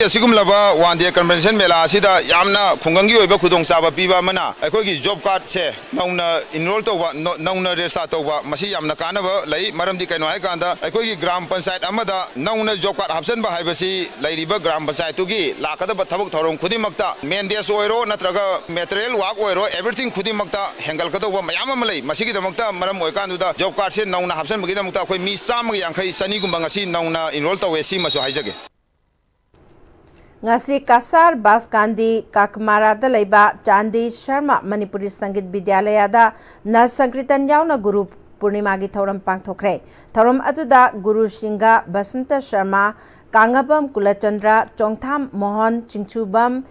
ꯑꯁꯤꯒꯨꯝꯂꯕ ꯋꯥꯟ ꯗꯦ ꯀꯟꯚꯦꯟꯁꯟ ꯃꯦꯂꯥ ꯑꯁꯤꯗ ꯌꯥꯝꯅ ꯈꯨꯡꯒꯪꯒꯤ ꯑꯣꯏꯕ ꯈꯨꯗꯣꯡꯆꯥꯕ ꯄꯤꯕ ꯑꯃꯅ ꯑꯩꯈꯣꯏꯒꯤ ꯖꯣꯕ ꯀꯥꯔꯗꯁꯦ ꯅꯧꯅ ꯏꯟꯔꯣꯜ ꯇꯧꯕ, ꯅꯧ-, ꯅꯧꯅ ꯔꯦꯖꯤꯁꯇꯥꯔ ꯇꯧꯕ, ꯃꯁꯤ ꯌꯥꯝꯅ ꯀꯥꯟꯅꯕ ꯂꯩ꯫ ꯃꯔꯝꯗꯤ ꯀꯩꯅꯣ ꯍꯥꯏꯀꯥꯟꯗ ꯑꯩꯈꯣꯏꯒꯤ ꯒ꯭ꯔꯥꯝ ꯄꯟꯆꯥꯌꯠ ꯑꯃꯗ ꯅꯧꯅ ꯖꯣꯕ ꯀꯥꯔꯗ ꯍꯥꯞꯆꯤꯟꯕ ꯍꯥꯏꯕꯁꯤ ꯂꯩꯔꯤꯕ ꯒ꯭ꯔꯥꯝ ꯄꯟꯆꯥꯌꯠꯇꯨꯒꯤ ꯂꯥꯛꯀꯗꯕ ꯊꯕꯛ ꯊꯧꯔꯝ ꯈꯨꯗꯤꯡꯃꯛꯇ, ꯃꯦꯟꯗꯦꯁ ꯑꯣꯏꯔꯣ ꯅꯠꯇ꯭ꯔꯒ ꯃꯦꯇꯔꯤꯌꯦꯜ ꯋꯥꯔꯛ ꯑꯣꯏꯔꯣ, ꯑꯦꯚ꯭ꯔꯤꯊꯤꯡ ꯈꯨꯗꯤꯡꯃꯛꯇ ꯍꯦꯟꯒꯠꯀꯗꯧꯕ ꯃꯌꯥꯝ ꯑꯃ ꯂꯩ꯫ ꯃꯁꯤꯒꯤꯗꯃꯛꯇ ꯃꯔꯝ ꯑꯣꯏꯔꯀꯥꯟꯗꯨꯗ ꯖꯣꯕ ꯀꯥꯔꯗꯁꯦ ꯅꯧꯅ ꯍꯥꯞꯆꯤꯟꯕꯒꯤꯗꯃꯛꯇ ꯑꯩꯈꯣꯏ ꯃꯤ ꯆꯥꯝꯃꯒ ꯌꯥꯡꯈꯩ, ꯆꯅꯤꯒꯨꯝꯕ ꯉꯁꯤ ꯅꯧꯅ ꯏꯟꯔꯣꯜ ꯇꯧꯋꯦ꯫ ꯁꯤꯃꯁꯨ ꯍꯥꯏꯖꯒꯦ꯫ ꯉꯁꯤ ꯀꯁꯥꯔ ꯕꯥꯁꯀꯥꯟꯗꯤ ꯀꯥꯀꯃꯥꯔꯥꯗ ꯂꯩꯕ ꯆꯥꯟꯗꯤ ꯁꯔꯃ ꯃꯅꯤꯄꯨꯔꯤ ꯁꯪꯒꯤꯠ ꯕꯤꯗ꯭ꯌꯥꯂꯌꯥꯗ ꯅꯠ ꯁꯪꯀ꯭ꯔꯤꯇꯟ ꯌꯥꯎꯅ ꯒꯨꯔꯨ ꯄꯨꯔꯅꯤꯃꯥꯒꯤ ꯊꯧꯔꯝ ꯄꯥꯡꯊꯣꯛꯈ꯭ꯔꯦ꯫ ꯊꯧꯔꯝ ꯑꯗꯨꯗ ꯒꯨꯔꯨ ꯁꯤꯡꯒ ꯕꯁꯟꯇ ꯁꯔꯃ, ꯀꯥꯡꯉꯕꯝ ꯀꯨꯂꯆꯟꯗ꯭ꯔ, ꯆꯣꯡꯊꯥꯝ ꯃꯣꯍꯟ, ꯆꯤꯡꯁꯨꯕꯝ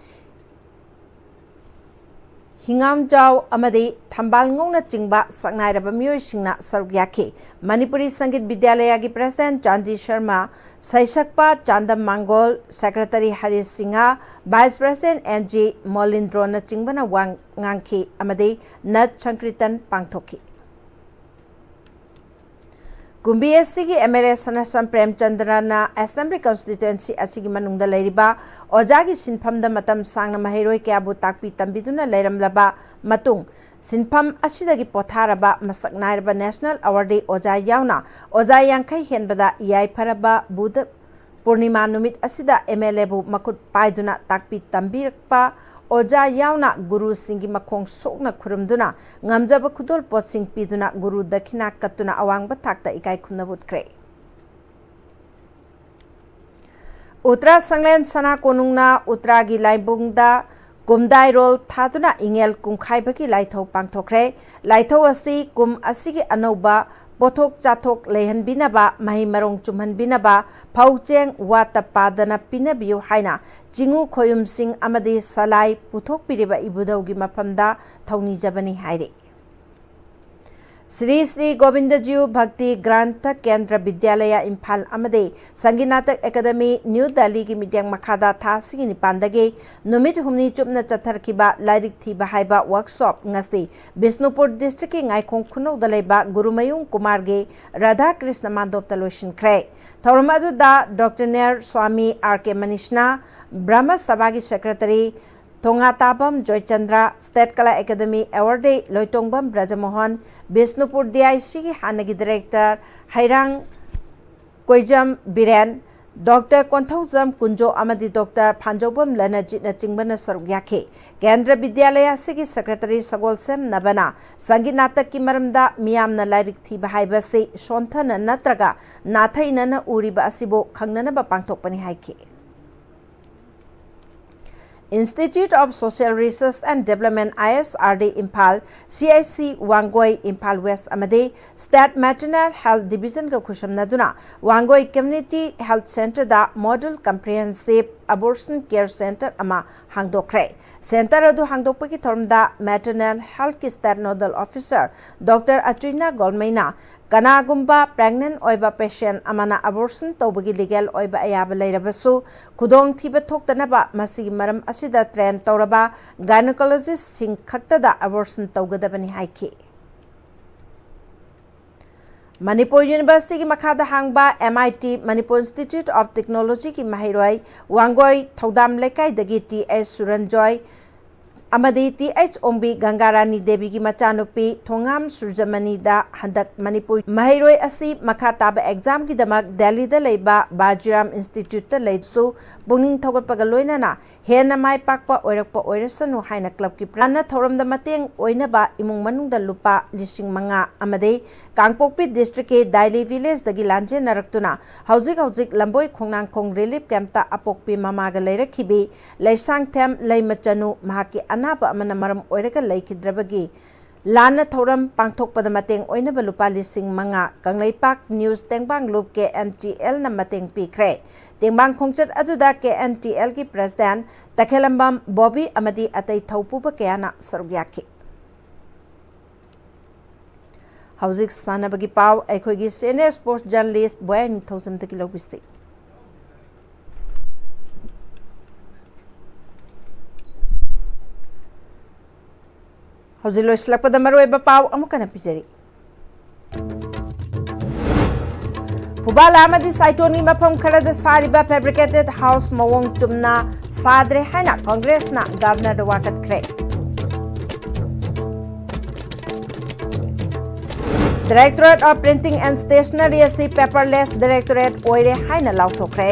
ꯍꯤꯉꯥꯝꯖꯥꯎ ꯑꯃꯗꯤ ꯊꯝꯕꯥꯜ ꯉꯧꯅꯆꯤꯡꯕ ꯁꯛꯅꯥꯏꯔꯕ ꯃꯤꯑꯣꯏꯁꯤꯡꯅ ꯁꯔꯨꯛ ꯌꯥꯈꯤ꯫ ꯃꯅꯤꯄꯨꯔꯤ ꯁꯪꯒꯤꯠ ꯕꯤꯗ꯭ꯌꯥꯂꯌꯥꯒꯤ ꯄ꯭ꯔꯁꯤꯗꯦꯟꯠ ꯆꯥꯟꯗꯤ ꯁꯔꯃ, ꯁꯩꯁꯛꯄ Chandam Mangol, secretary Harish Singh, vice president N G ꯃꯣꯂꯤꯟꯗ꯭ꯔꯣꯅꯆꯤꯡꯕꯅ ꯋꯥ ꯉꯥꯡꯈꯤ ꯑꯃꯗꯤ ꯅꯠ ꯁꯪꯀ꯭ꯔꯤꯇꯟ ꯄꯥꯡꯊꯣꯛꯈꯤ꯫ ꯀꯨꯝꯕꯤ ꯑꯁꯤꯒꯤ ꯑꯦꯝ ꯑꯦꯜ ꯑꯦ ꯁꯅꯥꯁꯝ ꯄ꯭ꯔꯦꯝꯆꯟꯗ꯭ꯔꯅ ꯑꯦꯁꯦꯝꯕ꯭ꯂꯤ ꯀꯟꯁꯇꯤꯇ꯭ꯋꯦꯟꯁꯤ ꯑꯁꯤꯒꯤ ꯃꯅꯨꯡꯗ ꯂꯩꯔꯤꯕ ꯑꯣꯖꯥꯒꯤ ꯁꯤꯟꯐꯝꯗ ꯃꯇꯝ ꯁꯥꯡꯅ ꯃꯍꯩꯔꯣꯏ ꯀꯌꯥꯕꯨ ꯇꯥꯛꯄꯤ ꯇꯝꯕꯤꯗꯨꯅ ꯂꯩꯔꯝꯂꯕ ꯃꯇꯨꯡ, ꯁꯤꯟꯐꯝ ꯑꯁꯤꯗꯒꯤ ꯄꯣꯊꯥꯔꯕ ꯃꯁꯛ ꯅꯥꯏꯔꯕ ꯅꯦꯁꯅꯦꯜ ꯑꯦꯋꯥꯔꯗꯤ ꯑꯣꯖꯥ ꯌꯥꯎꯅ ꯑꯣꯖꯥ ꯌꯥꯡꯈꯩ ꯍꯦꯟꯕꯗ ꯌꯥꯏꯐꯔꯕ ꯕꯨꯙ ꯄꯨꯔꯅꯤꯃꯥ ꯅꯨꯃꯤꯠ ꯑꯁꯤꯗ ꯑꯦꯝ ꯑꯦꯜ ꯑꯦꯕꯨ ꯃꯈꯨꯠ ꯄꯥꯏꯗꯨꯅ ꯇꯥꯛꯄꯤ ꯇꯝꯕꯤꯔꯛꯄ ꯑꯣꯖꯥ ꯌꯥꯎꯅ ꯒꯨꯔꯨꯁꯤꯡꯒꯤ ꯃꯈꯣꯡ ꯁꯣꯛꯅ ꯈꯨꯔꯨꯝꯗꯨꯅ ꯉꯝꯖꯕ ꯈꯨꯗꯣꯜꯄꯣꯠꯁꯤꯡ ꯄꯤꯗꯨꯅ ꯒꯨꯔꯨ ꯗꯈꯤꯅꯥ ꯀꯠꯇꯨꯅ ꯑꯋꯥꯡꯕ ꯊꯥꯛꯇ ꯏꯀꯥꯏ ꯈꯨꯝꯅꯕ ꯎꯠꯈ꯭ꯔꯦ꯫ ꯎꯇ꯭ꯔꯥ ꯁꯪꯂꯦꯟ ꯁꯅꯥ ꯀꯣꯅꯨꯡꯅ ꯎꯇ꯭ꯔꯥꯒꯤ ꯂꯥꯏꯕꯨꯡꯗ ꯀꯨꯝꯗꯥꯏꯔꯣꯜ ꯊꯥꯗꯨꯅ ꯏꯉꯦꯜ ꯀꯨꯝꯈꯥꯏꯕꯒꯤ ꯂꯥꯏꯊꯧ ꯄꯥꯡꯊꯣꯛꯈ꯭ꯔꯦ꯫ ꯂꯥꯏꯊꯧ ꯑꯁꯤ ꯀꯨꯝ ꯑꯁꯤꯒꯤ ꯑꯅꯧꯕ ꯄꯣꯠꯊꯣꯛ ꯆꯥꯊꯣꯛ ꯂꯩꯍꯟꯕꯤꯅꯕ, ꯃꯍꯩ ꯃꯔꯣꯡ ꯆꯨꯝꯍꯟꯕꯤꯅꯕ ꯐꯧ ꯆꯦꯡ ꯋꯥꯠꯇ ꯄꯥꯗꯅ ꯄꯤꯅꯕꯤꯌꯨ ꯍꯥꯏꯅ ꯆꯤꯡꯎ ꯈꯣꯌꯨꯝꯁꯤꯡ ꯑꯃꯗꯤ ꯁꯂꯥꯏ ꯄꯨꯊꯣꯛꯄꯤꯔꯤꯕ ꯏꯕꯨꯙꯧꯒꯤ ꯃꯐꯝꯗ ꯊꯧꯅꯤꯖꯕꯅꯤ ꯍꯥꯏꯔꯤ꯫ ꯁ꯭ꯔꯤ ꯁ꯭ꯔꯤ ꯒꯣꯕꯤꯟꯗꯖꯤꯎ ꯚꯛꯇꯤ ꯒ꯭ꯔꯥꯟꯊ ꯀꯦꯟꯗ꯭ꯔ ꯕꯤꯗ꯭ꯌꯥꯂꯌ ꯏꯝꯐꯥꯜ ꯑꯃꯗꯤ ꯁꯪꯒꯤꯠ ꯅꯥꯇꯛ ꯑꯦꯀꯥꯗꯃꯤ ꯅ꯭ꯌꯨ ꯗꯦꯜꯂꯤꯒꯤ ꯃꯤꯠꯌꯦꯡ ꯃꯈꯥꯗ ꯊꯥ ꯑꯁꯤꯒꯤ ꯅꯤꯄꯥꯟꯗꯒꯤ ꯅꯨꯃꯤꯠ ꯍꯨꯝꯅꯤ ꯆꯨꯞꯅ ꯆꯠꯊꯔꯛꯈꯤꯕ ꯂꯥꯏꯔꯤꯛ ꯊꯤꯕ ꯍꯥꯏꯕ ꯋꯥꯔꯛꯁꯣꯞ ꯉꯁꯤ ꯕꯤꯁꯅꯨꯄꯨꯔ ꯗꯤꯁꯇ꯭ꯔꯤꯛꯀꯤ ꯉꯥꯏꯈꯣꯡ ꯈꯨꯅꯧꯗ ꯂꯩꯕ ꯒꯨꯔꯨꯃꯌꯨꯝ ꯀꯨꯃꯥꯔꯒꯤ ꯔꯥꯙꯥ ꯀ꯭ꯔꯤꯁꯅ ꯃꯥꯟꯗꯣꯞꯇ ꯂꯣꯏꯁꯤꯟꯈ꯭ꯔꯦ꯫ ꯊꯧꯔꯝ ꯑꯗꯨꯗ doctor Ner Swami R K Manisana, Brahma ꯁꯚꯥꯒꯤ secretary Thongatabam Joichandra, state Kala academy awardee Loitongbam Brajamohan, Bishnupur D I ꯁꯤꯒꯤ ꯍꯥꯟꯅꯒꯤ ꯗꯤꯔꯦꯛꯇꯔ ꯍꯩꯔꯥꯡ ꯀꯣꯏꯖꯝ ꯕꯤꯔꯦꯟ, ꯗꯣꯛꯇꯔ ꯀꯣꯟꯊꯧꯖꯝ ꯀꯨꯟꯖꯣ ꯑꯃꯗꯤ ꯗꯣꯛꯇꯔ ꯐꯥꯟꯖꯧꯕꯝ ꯂꯅꯖꯤꯠꯅ ꯆꯤꯡꯕꯅ ꯁꯔꯨꯛ ꯌꯥꯈꯤ꯫ ꯀꯦꯟꯗ꯭ꯔ ꯕꯤꯗ꯭ꯌꯥꯂꯌ ꯑꯁꯤꯒꯤ ꯁꯦꯀ꯭ꯔꯦꯇꯔꯤ ꯁꯒꯣꯜꯁꯦꯝ ꯅꯕꯅ ꯁꯪꯒꯤꯠ ꯅꯥꯇꯛꯀꯤ ꯃꯔꯝꯗ ꯃꯤꯌꯥꯝꯅ ꯂꯥꯏꯔꯤꯛ ꯊꯤꯕ ꯍꯥꯏꯕꯁꯤ ꯁꯣꯟꯊꯅ ꯅꯠꯇ꯭ꯔꯒ ꯅꯥꯊꯩꯅꯅ ꯎꯔꯤꯕ ꯑꯁꯤꯕꯨ ꯈꯪꯅꯅꯕ ꯄꯥꯡꯊꯣꯛꯄꯅꯤ ꯍꯥꯏꯈꯤ꯫ Institute of Social Research and Development, I S R D, Imphal, C H C Wangoi, Imphal west ꯑꯃꯗꯤ State Maternal Health Division-ꯒ ꯈꯨꯠꯁꯝꯅꯗꯨꯅ ꯋꯥꯡꯒꯣꯏ Community Health Centre-ꯗ Model Comprehensive Abortion Care Centre ꯑꯃ ꯍꯥꯡꯗꯣꯛꯈ꯭ꯔꯦ꯫ Centre ꯑꯗꯨ ꯍꯥꯡꯗꯣꯛꯄꯒꯤ ꯊꯧꯔꯝꯗ Maternal Health-ꯀꯤ State Nodal Officer ꯗꯣꯛꯇꯔ ꯑꯆꯨꯏꯅ ꯒꯣꯜꯃꯩꯅ ꯀꯅꯥꯒꯨꯝꯕ pregnant ꯑꯣꯏꯕ patient ꯑꯃꯅ abortion ꯇꯧꯕꯒꯤ legal ꯑꯣꯏꯕ ꯑꯌꯥꯕ ꯂꯩꯔꯕꯁꯨ, ꯈꯨꯗꯣꯡꯊꯤꯕ ꯊꯣꯛꯇꯅꯕ ꯃꯁꯤꯒꯤ ꯃꯔꯝ ꯑꯁꯤꯗ train ꯇꯧꯔꯕ gynecologist-ꯁꯤꯡ ꯈꯛꯇꯗ abortion ꯇꯧꯒꯗꯕꯅꯤ ꯍꯥꯏꯈꯤ꯫ ꯃꯅꯤꯄꯨꯔ University-ꯒꯤ ꯃꯈꯥꯗ ꯍꯥꯡꯕ M I T, Manipur Institute of Technology-ꯒꯤ ꯃꯍꯩꯔꯣꯏ ꯋꯥꯡꯒꯣꯏ ꯊꯧꯗꯥꯝ ꯂꯩꯀꯥꯏꯗꯒꯤ ꯇꯤ ꯑꯩꯆ ꯁꯨꯔꯟꯖꯣꯏ ꯑꯃꯗꯤ ꯇꯤ ꯑꯩꯆ ꯑꯣꯡꯕꯤ ꯒꯪꯒꯥꯔꯥꯅꯤ ꯗꯦꯕꯤꯒꯤ ꯃꯆꯥꯅꯨꯄꯤ ꯊꯣꯉꯥꯝ ꯁꯨꯔꯖꯃꯅꯤꯗ ꯍꯟꯗꯛ ꯃꯅꯤꯄꯨꯔ ꯃꯍꯩꯔꯣꯏ ꯑꯁꯤ ꯃꯈꯥ ꯇꯥꯕ exam-ꯒꯤꯗꯃꯛ ꯗꯦꯜꯂꯤꯗ ꯂꯩꯕ ꯕꯥꯖꯤꯔꯥꯝ Institute-ꯇ ꯂꯩꯁꯨ ꯄꯨꯛꯅꯤꯡ ꯊꯧꯒꯠꯄꯒ ꯂꯣꯏꯅꯅ ꯍꯦꯟꯅ ꯃꯥꯏ ꯄꯥꯛꯄ ꯑꯣꯏꯔꯛꯄ ꯑꯣꯏꯔꯁꯅꯨ ꯍꯥꯏꯅ club-ꯀꯤ ꯄ꯭ꯔꯥꯟꯅ ꯊꯧꯔꯝꯗ ꯃꯇꯦꯡ ꯑꯣꯏꯅꯕ ꯏꯃꯨꯡ ꯃꯅꯨꯡꯗ ꯂꯨꯄꯥ ꯂꯤꯁꯤꯡ ꯃꯉꯥ ꯑꯃꯗꯤ ꯀꯥꯡꯄꯣꯛꯄꯤ district-ꯀꯤ ꯗꯥꯏꯂꯤ village-ꯗꯒꯤ ꯂꯥꯟꯖꯦꯟꯅꯔꯛꯇꯨꯅ ꯍꯧꯖꯤꯛ ꯍꯧꯖꯤꯛ ꯂꯝꯕꯣꯏ ꯈꯣꯡꯅꯥꯡꯈꯣꯡ relief camp-ꯇ ꯑꯄꯣꯛꯄꯤ ꯃꯃꯥꯒ ꯂꯩꯔꯛꯈꯤꯕꯤ ꯂꯩꯁꯥꯡꯊꯦꯝ ꯂꯩꯃꯆꯅꯨ ꯃꯍꯥꯛꯀꯤ ꯑꯅꯥꯕ ꯑꯃꯅ ꯃꯔꯝ ꯑꯣꯏꯔꯒ ꯂꯩꯈꯤꯗ꯭ꯔꯕꯒꯤ ꯂꯥꯟꯅ ꯊꯧꯔꯝ ꯄꯥꯡꯊꯣꯛꯄꯗ ꯃꯇꯦꯡ ꯑꯣꯏꯅꯕ ꯂꯨꯄꯥ ꯂꯤꯁꯤꯡ ꯃꯉꯥ ꯀꯪꯂꯩꯄꯥꯛ ꯅ꯭ꯌꯨꯁ ꯇꯦꯡꯕꯥꯡ ꯂꯨꯞ ꯀꯦ ꯑꯦꯟ ꯇꯤ ꯑꯦꯜꯅ ꯃꯇꯦꯡ ꯄꯤꯈ꯭ꯔꯦ꯫ ꯇꯦꯡꯕꯥꯡ ꯈꯣꯡꯆꯠ ꯑꯗꯨꯗ ꯀꯦ and T algae president ꯇꯈꯦꯂꯝꯕꯝ Bobby ꯑꯃꯗꯤ ꯑꯇꯩ ꯊꯧꯄꯨꯕ ꯀꯌꯥꯅ ꯁꯔꯨꯛ ꯌꯥꯈꯤ꯫ ꯍꯧꯖꯤꯛ ꯁꯥꯟꯅꯕꯒꯤ ꯄꯥꯎ ꯑꯩꯈꯣꯏꯒꯤ ꯁꯦꯅꯤꯌꯔ ꯁ꯭ꯄꯣꯔꯠꯁ ꯖꯔꯅꯦꯂꯤꯁ ꯕꯣꯌꯥꯏ ꯅꯤꯡꯊꯧꯖꯝꯗꯒꯤ ꯂꯧꯕꯤꯁꯤ꯫ ꯍꯧꯖꯤꯛ ꯂꯣꯏꯁꯤꯜꯂꯛꯄꯗ ꯃꯔꯨꯑꯣꯏꯕ ꯄꯥꯎ ꯑꯃꯨꯛ ꯍꯟꯅ ꯄꯤꯖꯔꯤ꯫ ꯐꯨꯕꯥꯂꯥ ꯑꯃꯗꯤ ꯁꯥꯏꯇꯣꯟꯒꯤ ꯃꯐꯝ ꯈꯔꯗ ꯁꯥꯔꯤꯕ ꯐꯦꯕ꯭ꯔꯤꯀꯦꯇꯦꯗ ꯍꯥꯎꯁ ꯃꯑꯣꯡ ꯆꯨꯝꯅ ꯁꯥꯗ꯭ꯔꯦ ꯍꯥꯏꯅ ꯀꯪꯒ꯭ꯔꯦꯁꯅ ꯒꯕꯔꯅꯔꯗ ꯋꯥꯀꯠꯈ꯭ꯔꯦ꯫ Directorate of Printing and Stationery ꯑꯁꯤ paperless directorate ꯑꯣꯏꯔꯦ ꯍꯥꯏꯅ ꯂꯥꯎꯊꯣꯛꯈ꯭ꯔꯦ꯫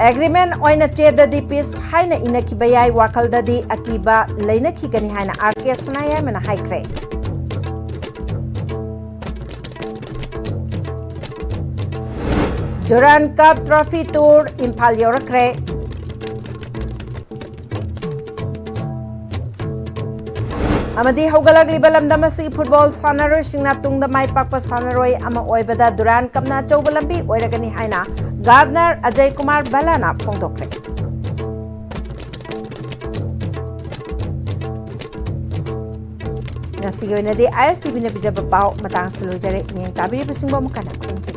ꯑꯦꯒ꯭ꯔꯤꯃꯦꯟ ꯑꯣꯏꯅ ꯆꯦꯗꯗꯤ ꯄꯤꯁ ꯍꯥꯏꯅ ꯏꯅꯈꯤꯕ ꯌꯥꯏ, ꯋꯥꯈꯜꯗꯗꯤ ꯑꯀꯤꯕ ꯂꯩꯅꯈꯤꯒꯅꯤ ꯍꯥꯏꯅ ꯑꯥꯔ ꯀꯦ ꯁꯅꯥꯌꯥꯏꯃꯅ ꯍꯥꯏꯈ꯭ꯔꯦ꯫ Durand cup trophy tour Imphal ꯌꯧꯔꯛꯈ꯭ꯔꯦ꯫ ꯑꯃꯗꯤ ꯍꯧꯒꯠꯂꯛꯂꯤꯕ ꯂꯝꯗꯝ ꯑꯁꯤꯒꯤ ꯐꯨꯠꯕꯣꯜ ꯁꯥꯟꯅꯔꯣꯏꯁꯤꯡꯅ ꯇꯨꯡꯗ ꯃꯥꯏ ꯄꯥꯛꯄ ꯁꯥꯟꯅꯔꯣꯏ ꯑꯃ ꯑꯣꯏꯕꯗ ꯗꯨꯔꯥꯟ ꯀꯞꯅ ꯑꯆꯧꯕ ꯂꯝꯕꯤ ꯑꯣꯏꯔꯒꯅꯤ ꯍꯥꯏꯅ ꯒꯕꯔꯅꯔ ꯑꯖꯌ ꯀꯨꯃꯥꯔ ꯚꯜꯂꯥꯅ ꯐꯣꯡꯗꯣꯛꯈ꯭ꯔꯦ꯫ ꯉꯁꯤꯒꯤ ꯑꯣꯏꯅꯗꯤ ꯑꯥꯏ ꯑꯦꯁ ꯇꯤ ꯚꯤꯅ ꯄꯤꯖꯕ ꯄꯥꯎ ꯃꯇꯥꯡꯁꯤ ꯂꯣꯏꯖꯔꯦ꯫ ꯃꯤꯠꯌꯦꯡ ꯇꯥꯕꯤꯔꯤꯕꯁꯤꯡꯕꯨ ꯑꯃꯨꯛ ꯍꯟꯅ ꯈꯨꯔꯨꯝꯖꯔꯤ꯫